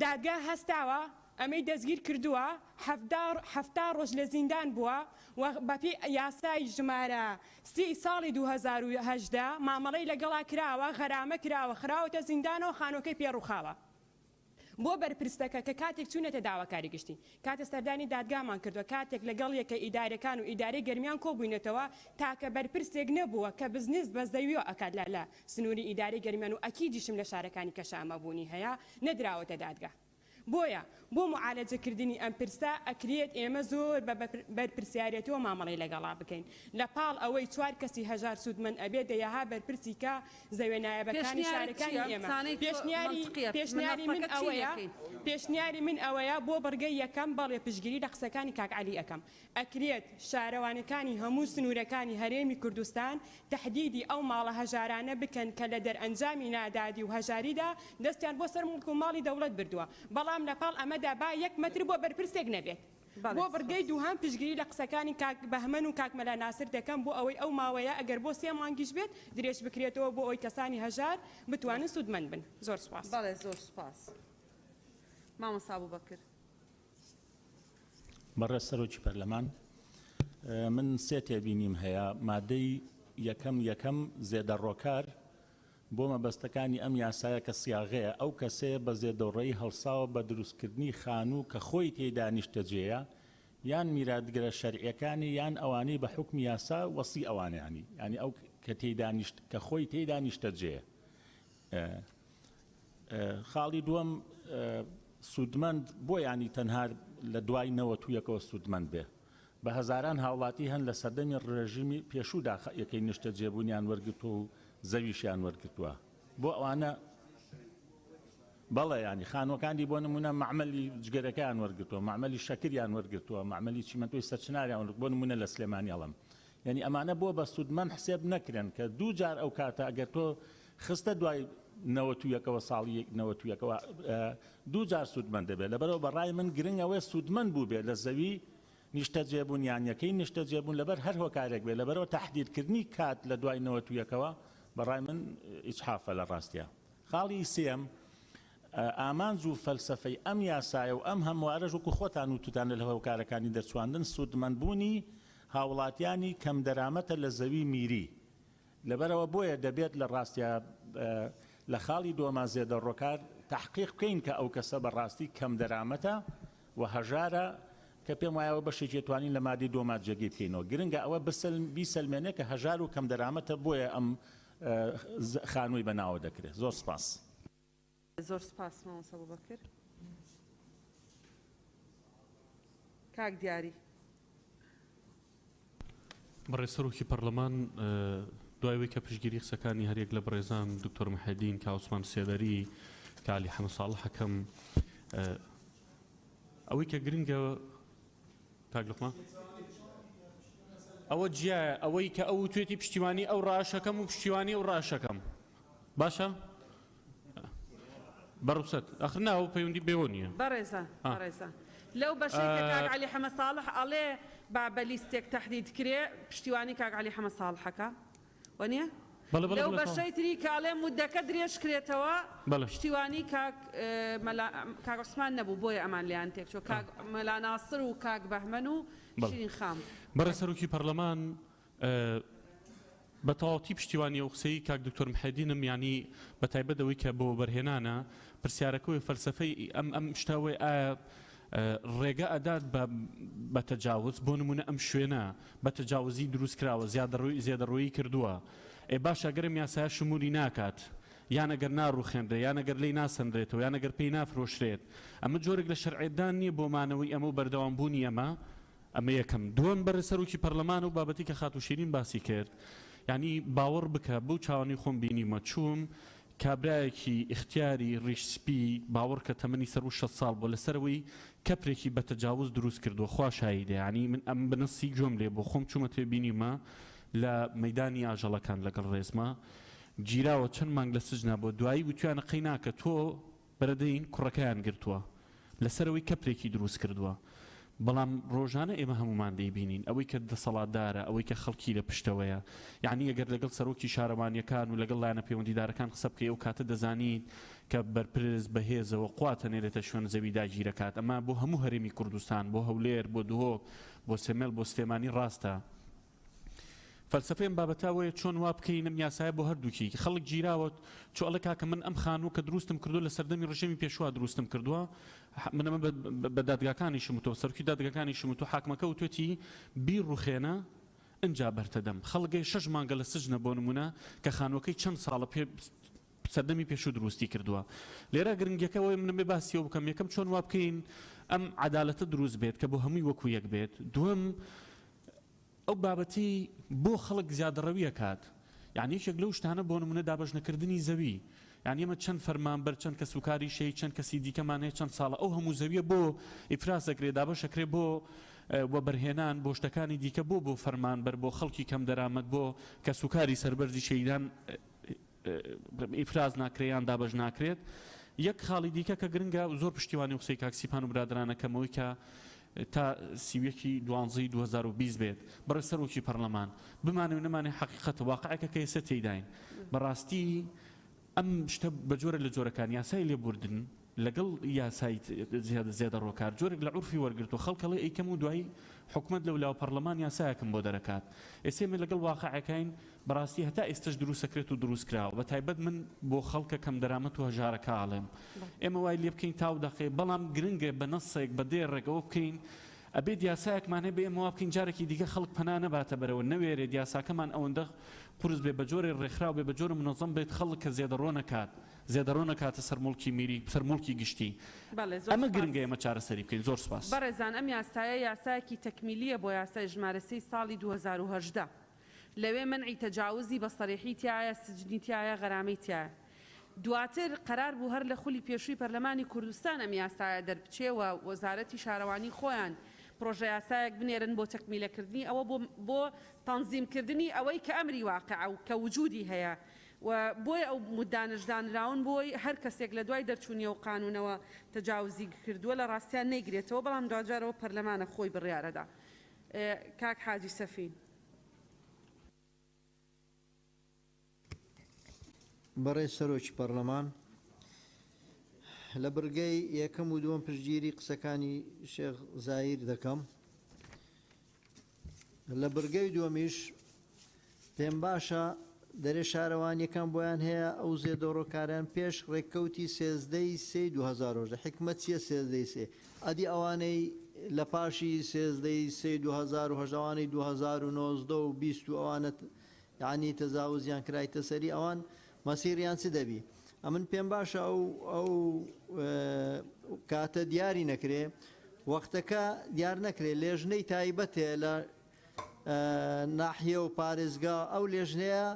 دادگا هەستاوە ئەمەی دەستگیر کردووە، 70 ڕۆژ لە زیندان بووە و بەپێی یاسای ژمارە سێی ساڵی 2018 مامەڵەی لەگەڵا کراوە، غەرامە کراوە، خراوەتە زیندانەوە، خانووەکەی پێ ڕووخاوە. بۆ بەرپرسەکە کە کاتێک چوونەتە داواکاری گشتی، کاتێ سەردانی دادگامان کردووە، کاتێک لەگەڵ یەکە ئیدارەکان و ئیدارەی گەرمیان کۆبووینەتەوە، تاکە بەرپرسێک نەبووە کە بزنس بە زەویوە ئەکات لە سنووری ئیدارەی گەرمیان و ئەکیدیشم لە شارەکانی کەشە ئەمە بوونی هەیە، نەدراوەتە دادگا. بۆیە بۆ موعالەجە کردنی ئەم پرسە ئەکرێت ئێمە زۆر بە بەرپرسیارێتەوە مامەڵەی لەگەڵا بکەین لە پاڵ ئەوەی چوار کەسی هەژار سوودمەند ئەبێت دەیەها بەرپرسی کە زەوێ نایابەکانی شارەکانی ئێمە پێشنیاری پێشنیاری من ئەوەیە پێشنیاری من ئەوەیە بۆ بڕگەی یەکەم بەڵێ پشتگیری لە قسەکانی کاک عەلی ئەکەم ئەکرێت شارەوانەکانی هەموو سنوورەکانی هەرێمی کوردستان تەحدیدی ئەو ماڵە هەژارانە بکەن کە لە دەرئەنجامی نادادی و هەژاریدا دەستیان بۆ سەر موڵک و ماڵی دەوڵەت بردووە، بەڵام لەپاڵ ئەمەدا با یەک مەتر بۆ بەرپرسێک نەبێت. بۆ بڕگەی دووهەم پشتگیری لە قسەکانی کاک بەهمەن و کاک مەلا ناسر دەکەم بۆ ئەوەی ئەو ماوەیە ئەگەر بۆ سێ مانگیش بێت درێژ بکرێتەوە بۆ ئەوەی کەسانی هەژار بتوانن سوودمەند بن. زۆر سوپاس. بەڵێ زۆر سوپاس مامۆستا ئەبوبەکر. بەڕێز سەرۆکی پەرلەمان من سێ تێبینیم هەیە مادەی یەکەم یەکەم زێدەڕۆکار بۆ مەبەستەکانی ئەم یاسایە کە سیاغەیە ئەو کەسەیە بە زێدەڕۆیی هەڵساوە بە دروستکردنی خانوو کە خۆی تێیدا نیشتەجێیە یان میراتگرە شەرعیەکانی یان ئەوانەی بە حوکمی یاسا وەسی ئەوانیانی یانی ئەو کە تێیدا نیشت کە خۆی تێیدا نیشتەجێیە خاڵی دووەم سوودمەند بۆ یانی تەنها لە دوای 91ەوە سوودمەند بێ؟ بە هەزاران هاوڵاتی هەن لە سەردەمی ڕێژیمی پێشوودا یەکەی نیشتەجێبوونیان وەرگرتووە و زەویشیان وەرگرتووە بۆ ئەوانە بەڵێ ینی خانوەکانی بۆ نمونە مەعمەلی جگەرەکەیان وەرگرتووە مەعمەلی شەکریان وەرگرتووە مەعمەلی چیمەنتۆی سەرچناریان بۆ نمونە لە سلێمانی ئەڵێم یانی ئەمانە بۆ بە سوودمەند حسێب نەکرێن کە دوو جار ئەو کاتە ئەگەر تۆ خستە دوای نەوەتویەکەوە ساڵی نەوەتویەکەوە دوو جار سوودمەند دەبێت لەبەرەوە بە ڕای من گرنگ ئەوەیە سوودمەند بوو بێت لە زەوی نیشتەجێبوون یان یەکەی نیشتەجێبوون لەبەر هەر هۆکارێک بێت لەبەرەوە تەحدیدکردنی کات لە دوای نەوەتویەکەوە بە ڕای من ئیجحافە لە ڕاستیا خاڵی سێم ئامانج و فەلسەفەی ئەم یاسایە و ئەم هەموارەش وەکو خۆتان وتوتانە لە هۆکارەکانی دەرچواندن سوودمەندبوونی هاوڵاتیانی کەمدەرامەتە لە زەوی میری لەبەرئەوە بۆیە دەبێت لە ڕاستیا لە خاڵی دووەما زێدەڕۆکار تەحقیق بکەین کە ئەو کەسە بە ڕاستی کەمدەرامەتە و هەژارە کە پێم وایە ئەوە بەشێکی توانین لە مادەی دووەما جێگەی بکەینەوە گرنگە ئەوە بیسەلمێنێ کە هەژار و کەمدەرامەتە بۆیە ئەم خانووی بە ناوە دەکرێت. زۆر سپاس. زۆر سپاس مامۆستا ئەبوبەکر. کاک دیاری. بەڕێز سەرۆکی پەڕلەمان دوای ئەوەی کە پشتگیری قسەکانی هەریەک لە بەڕێزان دکتۆر محێدین کا عوسمان سێبەری کا عەلی حەمە ساڵح ئەکەم ئەوەی کە گرنگە کاک لوقمان ئەوە جیایە ئەوەی کە ئەو وتوێتی پشتیوانی ئەو ڕاشەکەم و پشتیوانی ئەو ڕاشەکەم باشە بە ڕوخسەت ئەخر نا ئەوە پەیوەندی بەوە نییە. بەڕێزان بەڕێزان لەو بەشەی کە کاک عەلی حەمە ساڵح ئەڵێ با بە لیستێک تەحدید کرێ پشتیوانی کاک عەلی حەمە ساڵحەکە وەنیە؟ بەڵێ بەڵێ لەو بەڵێ بەشەی تری کە ئەڵێ مودەکە درێژ کرێتەوە بەڵێ. پشتیوانی کاک مەلا کاک عوسمان نەبوو بۆیە ئەمان لێیان تێکچووە کاک مەلا ناسر و کاک بەهمەن و بەڵێ. شیرین خان. بەڕێز سەرۆکی پەڕلەمان بە تەواوەتی پشتیوانی ئەو قسەی کاک دکتۆر محێدینم یانی بە تایبەت ئەوەی کە بۆ وەبەرهێنانە پرسیارەکەوەی فەلسەفەی ئەم ئەم شتە ئەوەی ئایا ڕێگە ئەدات بە بە تەجاوز بۆ نمونە ئەم شوێنە بە تەجاوزی دروست کراوە زیادەڕۆی زێدەڕۆیی کردووە ئێ باشە گەر ئەم یاسایە شمولی ناکات یان ئەگەر ناڕوخێنرێ یان ئەگەر لێی ناسەنرێتەوە یان ئەگەر پێی نافرۆشرێت ئەمە جۆرێک لە شەرعیەتدان نییە بۆ مانەوەی ئەمە و بەردەوام بوونی ئەمە ئەمە یەکەم. دووەم بەڕێز سەرۆکی پەرلەمان ئەو بابەتەی کە خاتوو شیرین باسی کرد یانی باوەڕ بکە بەو چاوانەی خۆم بینیومە چووم کابرایەکی ئیختیاری ڕیش سپی باوەڕ کە تەمەنی سەروو 60 ساڵ بووە لەسەرەوەی کەپرێکی بە تەجاوز دروست کردووە خوا شاهیدە یانی من ئەم بنەسی گوێم لێ بوو خۆم چوومە تێ بینیومە لە مەیدانی ئاژەڵەکان لەگەڵ ڕێزما گیراوە چەند مانگ لە سجنا بووە دوایی وتویانە قەی ناکە تۆ بەرەدەین کوڕەکەیان گرتووە لەسەرەوەی کەپرێکی دروست کردووە بەڵام ڕۆژانە ئێمە هەموومان دەیبینین ئەوەی کە دەسەڵاتدارە ئەوەی کە خەڵکی لە پشتەوەیە یەعنی ئەگەر لەگەڵ سەرۆکی شارەوانیەکان و لەگەڵ لایەنە پەیوەندیدارەکان قسە بکەی ئەو کاتە دەزانیت کە بەرپرس بەهێزەوە قوات ئەنێرێتە شوێن زەوی داگیرەکات ئەمە بۆ هەموو هەرێمی کوردستان بۆ هەولێر بۆ دهۆک بۆ سێمێل بۆ سلێمانی ڕاستە. فەلسەفەی ئەم بابەتە ئەوەیە چۆن وا بکەین ئەم یاسایە بۆ هەردووکی خەڵک گیراوە چۆ ئەڵێ کاکە من ئەم خانووە کە دروستم کردووە لە سەردەمی ڕژێمی پێشووا دروستم کردووە من ئەمە بە دادگاکانیشم وتووە سەرۆکی دادگاکانیشم وتووە حاکمەکە وتوێتی بیڕوخێنە ئنجا بەرتەدەم خەڵک گەی شەش مانگە لە سجنە بۆ نموونە کە خانووەکەی چەند ساڵە پێ. سەردەمی پێشوو دروستی کردووە. لێرە گرنگیەکە ئەوەیە من ئەمەوێ باسی ئەوە بکەم، یەکەم چۆن وا بکەین ئەم عەدالەتە دروست بێت کە بۆ هەمووی وەکو یەک بێت، دووەم ئەو بابەتەی بۆ خەڵک زیادەڕەوی ئەکات یانی یەکێک لەو شتانە بۆ نمونە دابەشنەکردنی زەوی یانی ئێمە چەند فەرمانبەر چەند کەسوکاری شەهید چەند کەسی دیکەمان هەیە چەند ساڵە ئەو هەموو زەویە بۆ ئیفراز دەکرێت دابەش ئەکرێت بۆ وەبەرهێنان بۆ شتەکانی دیکە بۆ بۆ فەرمانبەر بۆ خەڵکی کەم دەرامەت بۆ کەسوکاری سەربەرزی شەهیدان ئیفراز ناکرێت یان دابەش ناکرێت. یەک خاڵی دیکە کە گرنگە زۆر پشتیوانی قسەی کاک سیپان و برادەران ئەکەم ئەوەی کە تا 31 ی دوانزەی 2020 بێت بەڕێز سەرۆکی پەرلەمان بمانەوێ نەمانەوێ حەقیقەتە واقعێکە کە ئێستا تێیداین بەڕاستی ئەم شتە بە جۆرە لە جۆرەکان یاسای لێبوردن لەگەڵ یاسای زێدەڕۆکار جۆرێک لە عورفی وەرگرتووە، خەڵک ئەڵێ ئەیکەم و دوایی حکومەت لەولاوە پەڕلەمان یاسایەکم بۆ دەرەکات. ئێستا ئێمە لەگەڵ واقعەکاین، بەڕاستی هەتا ئێستەش دروستەکرێت و دروستکراوە، بەتایبەت من بۆ خەڵکە کەمدەرامەت و هەژارەکە ئەڵێم ئێمە وای لێبکەین تاو دەقێ، بەڵام گرنگە بە نەسێک بە دێڕێک ئەوە بکەین ئەبێت یاسایەکمان هەبێ ئێمە وا بکەین جارێکی دیکە خەڵک پەنا نەباتە بەرەوە نەوێرێت یاساکەمان ئەوەندە قورس بێ بە جۆرێ ڕێکخراو بێ بە جۆرە مونەزەم بێت خەڵک کە زێدەڕۆ نەکات. زێدەڕۆ نەکاتە سەر موڵکی میری، سەر موڵکی گشتی. بەڵێ زۆر ئەمە سوپاس. گرنگە ئێمە چارەسەری بکەین. زۆر سوپاس. بەڕێزان ئەم یاسایە یاسایەکی تەکمیلیە بۆ یاسای ژمارە سێی ساڵی 2018 لەوێ مەنعی تەجاوزی بە سەریحی تیایە سجنی تیایە غەرامەی تیایە دواتر قەرار بوو هەر لە خولی پێشووی پەرلەمانی کوردستان ئەم یاسایە دەربچێ و وەزارەتی شارەوانی خۆیان پرۆژە یاسایەک بنێرن بۆ تەکمیلەکردنی ئەوە بۆ بۆ تەنزیمکردنی ئەوەی کە ئەمری واقعە و کە وجودی هەیە و بۆیە ئەو مدانەش دانراون بۆی هەر کەسێک لە دوای دەرچوونی ئەو قانوونەوە تەجاوزی کردووە لە ڕاستیا نەیگرێتەوە بەڵام دواجار ئەوە پەرلەمانە خۆی بڕیارەدا. کاک حاجی سەفین. بەڕێز سەرۆکی پەڕلەمان، لە بڕگەی یەکەم و دووەم پشتگیری قسەکانی شێخ زاهیر دەکەم. لە بڕگەی دووەمیش پێم باشە دەرێ شارەوانیەکان بۆیان هەیە ئەو زێدەڕۆکاران پێش ڕێککەوتی سێزدەی سێی 2010 حیکمەت چیە سێزدەی سێ ئەدی ئەوانەی لە پاشی سێزدەی سێی 2010 ئەوانەی 2019 و 20 و ئەوانە یعنی تەزاوزیان کرایتە سەری ئەوان مەسیریان چ دەبی ئەمن پێم باشە ئەو ئەو کاتە دیاری نەکرێ وەختەکە دیار نەکرێ لێژنەی تایبەت هەیە لە ناحیە و پارێزگا ئەو لێژنەیە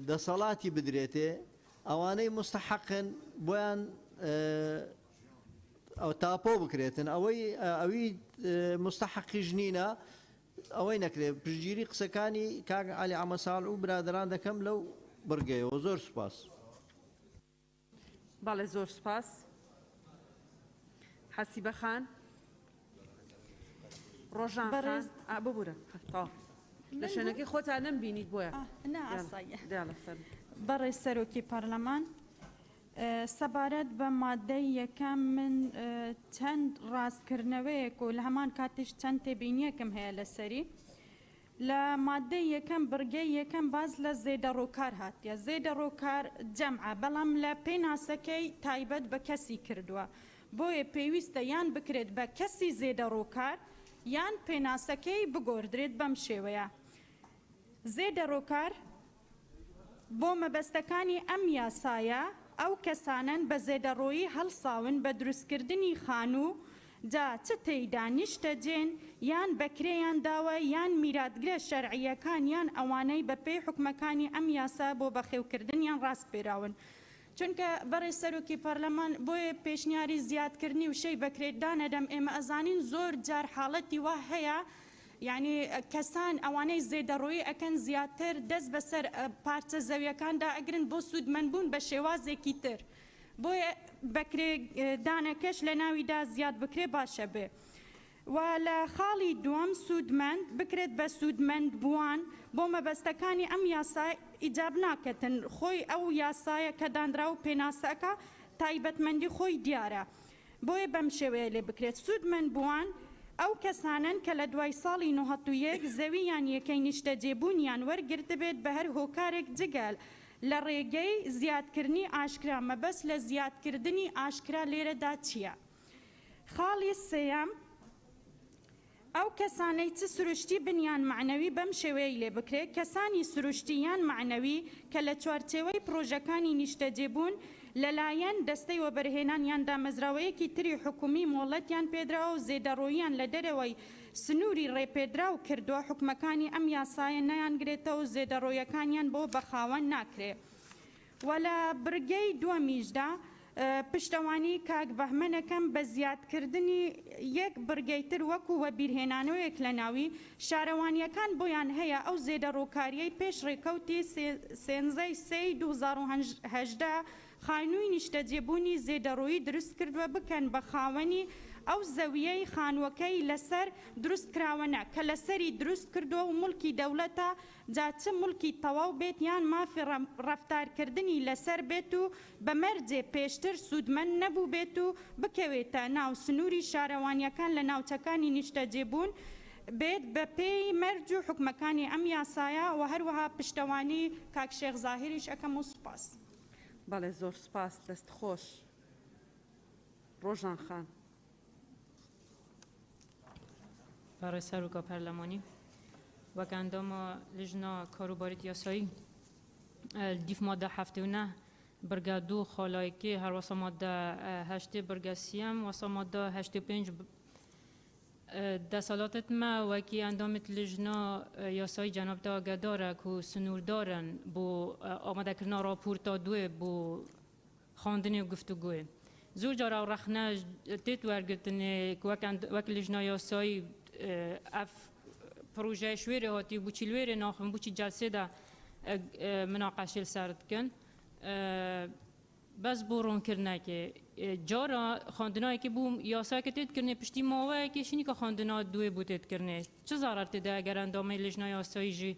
دەسەڵاتی بدرێتێ ئەوانەی مستحقن بۆیان ئەو تاپۆ بکرێتن ئەوەی ئەوی مستحقیش نینە ئەوەی نەکرێت پشتگیری قسەکانی کاک عەلی عەمەساڵ و برادەران دەکەم لەو بڕگەیەوە زۆر سوپاس. بەڵێ زۆر سوپاس. حەسیبە خان. ڕۆژان خان. بەڕێز. ئا ببورە تەواو. لە شوێنەکەی خۆتا نەمبینیت بۆیە. نا ئاساییە. دیالە فەرموو. بەڕێز سەرۆکی پەرلەمان سەبارەت بە مادەی یەکەم من چەند ڕاستکردنەوەیەک و لە هەمان کاتیش چەند تێبینیەکم هەیە لەسەری. لە مادەی یەکەم بڕگەی یەکەم باس لە زێدەڕۆکار هاتیە، زێدەڕۆکار جەمعە بەڵام لە پێناسەکەی تایبەت بە کەسی کردووە، بۆیە پێویستە یان بکرێت بە کەسی زێدەڕۆکار یان پێناسەکەی بگۆردرێت بەم شێوەیە، زێدەڕۆکار بۆ مەبەستەکانی ئەم یاسایە ئەو کەسانەن بە زێدەڕۆیی هەڵساون بە دروستکردنی خانوو جا چ تێیدا نیشتەجێن یان بە کرێیان داوە یان میراتگرە شەرعییەکان یان ئەوانەی بە پێی حوکمەکانی ئەم یاسا بۆ بەخێوکردنیان ڕاسپێراون چونکە بەڕێز سەرۆکی پەرلەمان بۆیە پێشنیاری زیادکردنی وشەی بەکرێ دانەدەم ئێمە ئەزانین زۆر جار حاڵەتی وا هەیە یانی کەسان ئەوانەی زێدەڕۆیی ئەکەن زیاتر دەست بەسەر پارچە زەویەکاندا ئەگرن بۆ سوودمەندبوون بە شێوازێکی تر بۆیە بەکرێ دانەکەش لە ناویدا زیاد بکرێ باشە بێ و لە خاڵی دووەم سوودمەند بکرێت بە سوودمەندبووان بۆ مەبەستەکانی ئەم یاسا ئیجاب ناکەتن خۆی ئەو یاسایە کە دانراو پێناسە ئەکا تایبەتمەندی خۆی دیارە بۆیە بەم شێوەیە لێ بکرێت. سوودمەندبووان ئەو کەسانەن کە لە دوای ساڵی 91 زەوی یان یەکەی نیشتەجێبوونیان وەرگرتبێت بە هەر هۆکارێک جگە لە ڕێگەی زیادکردنی ئاشکرا، مەبەست لە زیادکردنی ئاشکرا لێرەدا چییە؟ خاڵی سێیەم. ئەو کەسانەی چ سروشتی بن یان مەعنەوی بەم شێوەیەی لێ بکرێ، کەسانی سروشتی یان مەعنەوی کە لە چوارچێوەی پڕۆژەکانی نیشتەجێبوون لەلایەن دەستەی وەبەرهێنان یان دامەزراوەیەکی تری حکومی مۆڵەتیان پێدراوە و زێدەڕۆییان لە دەرەوەی سنووری ڕێپێدراو کردووە حوکمەکانی ئەم یاسایە نایانگرێتەوە و زێدەڕۆیەکانیان بۆ بە خاوەن ناکرێ. و لە بڕگەی دووەمیشدا پشتەوانی کاک بەهمەن ئەکەم بە زیادکردنی یەک بڕگەی تر وەکو وەبیرهێنانەوەیەک لە ناوی، شارەوانییەکان بۆیان هەیە ئەو زێدەڕۆکارییەی پێش ڕێکەوتی سێنزەی سێی 2018 خانووی نیشتەجێبوونی زێدەڕۆیی دروستکردووە بکەن بە خاوەنی ئەو زەوییەی خانووەکەی لەسەر دروستکراوە نا کە لەسەری دروستکردووە و موڵکی دەوڵەتە جا چ موڵکی تەواو بێت یان مافی ڕەفتارکردنی لەسەر بێت و بە مەرجێ پێشتر سوودمەند نەبووبێت و بکەوێتە ناو سنووری شارەوانییەکان لە ناوچەکانی نیشتەجێبوون بێت بە پێی مەرج و حوکمەکانی ئەم یاسایە و هەروەها پشتەوانی کاک شێخ زاهیریش ئەکەم و سوپاس. بەڵێ زۆر سوپاس دەست خۆش ڕۆژان خان. بەڕێز سەرۆکا پەرلەمانی، وەک ئەنداما لجنا کاروباریت یاسایی دیف مادە 79 برگە دوو خالایکی هەروەسا مادە هەشتێ برگە سیەم وەسا مادە 85 دەسەڵاتت مە وەکی ئەندامت لجنا یاسایی جەنابتە ئاگەدارە کو سنووردارن بۆ ئامادەکردنا راپۆرتا دوێ بۆ خواندنێ و گفتوگۆێ. زۆر جار ئەو ڕەخنە تێت وەرگرتنێ وەک وەک لجنا یاسایی ئەف پڕۆژەیە شوێرێ هاتی و بچی لوێرێ ناخن بچی جەلسێدا مناقەشێ لەسەر دکەن بەس بۆ ڕوونکردنەکێ جارا خواندنایەکی بوو یاساکە تێتکردنێ پشتی ماوەیەکی شینیکە خواندنا دوێ بۆ تێتکردنێ چ زەڕەر تێدا ئەگەر ئەندامەی لجنا یاسایی ژی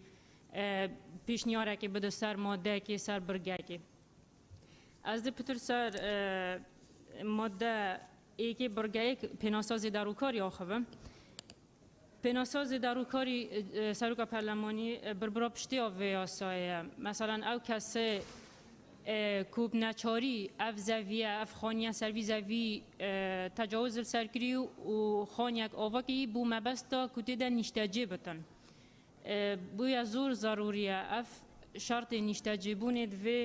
پێشنیارێکی بدە سەر مادەیەکی سەر بڕگەکی ئەز دە پتر سەر مادە یەکێ بڕگەیەک پێناسە زێدەڕووکاری ئاخڤم. پێناسە زێدەڕووکاری سەرۆکە پەرلەمانی بربرا پشتێ vê یاسایە. مەسەلەن ئەو کەسێ کوب نەچاری ئەف زەویە ئەف خانیە سەروی زەوی تەجاوز سەرکری و خانیەک ئاڤاکی بوو مەبەستا کو تێدە نیشتەجێ بتن. بۆیە زۆر زەروریە ئەف شەرتێ نیشتەجێبوونێ دڤێ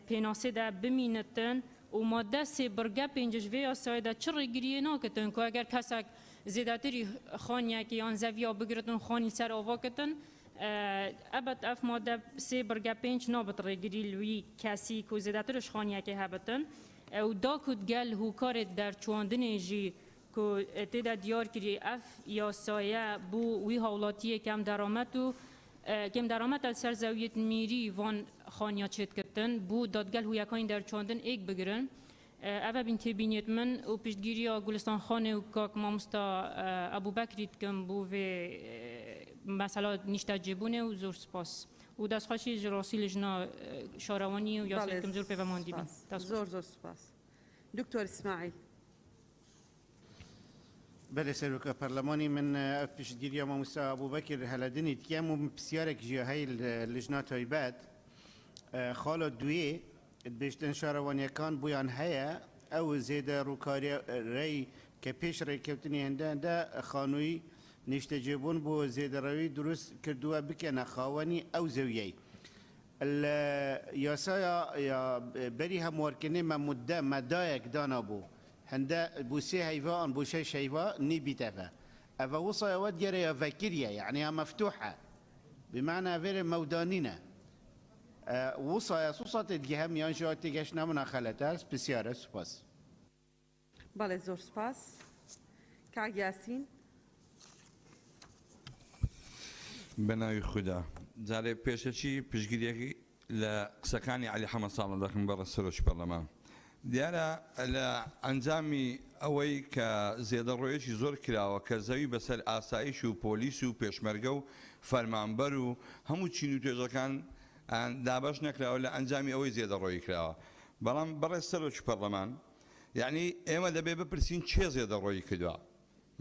پێناسێدا بمینتن و مادە سێ بڕگە پێنجش vê یاسایەدا چ ڕێگریێ ناکردن کو ئەگەر کەسێک زێدەتری خانیەکی یان زەویا بگرتن خانی سەر ئاڤاکردن ئەبەت ئەف مادە سێ بڕگە پێنج نابت ڕێگری لوی کەسی کو زێدەترش خانیەکی هەبتن و داکوت گەل هوکارێت دەرچواندنێ ژی کو تێدا دیار کری ئەف یاسایە بۆ وی هاوڵاتیە کەم دەرامەت و کەم دەرامەت سەر زەویەت میری وان خانیا چێتکردن بۆ دادگەل هویەکانی دەرچواندن ئێک بگرن. ئەڤە بین تێبینێت من و پشتگیریە گولستان خانێ و کاک مامۆستا ئەبوبەکری دکەم بۆ vê مەسەلا نیشتەجێبوونێ و زۆر سپاس و دەستخۆشی ji ڕاستی لژنا شارەوانی و یاسایکم زۆر پێوەماندی بین. زۆر زۆر سپاس. دکتۆر ئیسماعیل. بەلێ سەرۆکە پەرلەمانی من پشتگیریە مامۆستا ئەبوبەکر هەلەدنی دکەم و پرسیارێک ژیە هەی لژنا تایبەت خاڵە دوێ دبێژتن شارەوانیەکان بۆیان هەیە ئەو زێدە ڕووکارەی کە پێش ڕێککەوتنی هەندە خانووی نیشتەجێبوون بۆ زێدەڕەوی دروست کردووە بکەنە خاوەنی ئەو زەویەی یاسایا بەری هەموارکردنی مە مدە مەدایەک دانا بوو هەندە بۆ سێ هەیڤا ئان بۆ شەش هەیڤا نیبیتەڤە ئەڤە وسایەوە دیارەیە ڤەکریە یعنی مفتوحە بمعنى ڤێرە مەودانینە وسایە سوسا تێدگەهەم یان ژا تێگەشتنا منە خەلەتە پرسیارە سوپاس. بەڵێ زۆر سوپاس کاک یاسین. بە ناوی خودا جارێ پێشەکی پشتگیریەکی لە قسەکانی عەلی حەمە ساڵح دەکەم بەڕێز سەرۆکی پەرلەمان. دیارە لە ئەنجامی ئەوەی کە زێدەڕۆیەکی زۆر کراوە کە زەوی بەسەر ئاسایش و پۆلیس و پێشمەرگە و فەرمانبەر و هەموو چین و توێژەکان دابەش نەکراوە لە ئەنجامی ئەوەی زێدەڕۆیی کراوە. بەڵام بەڕێز سەرۆکی پەرلەمان یەعنی ئێمە دەبێ بپرسین کێ زێدەڕۆیی کردوە؟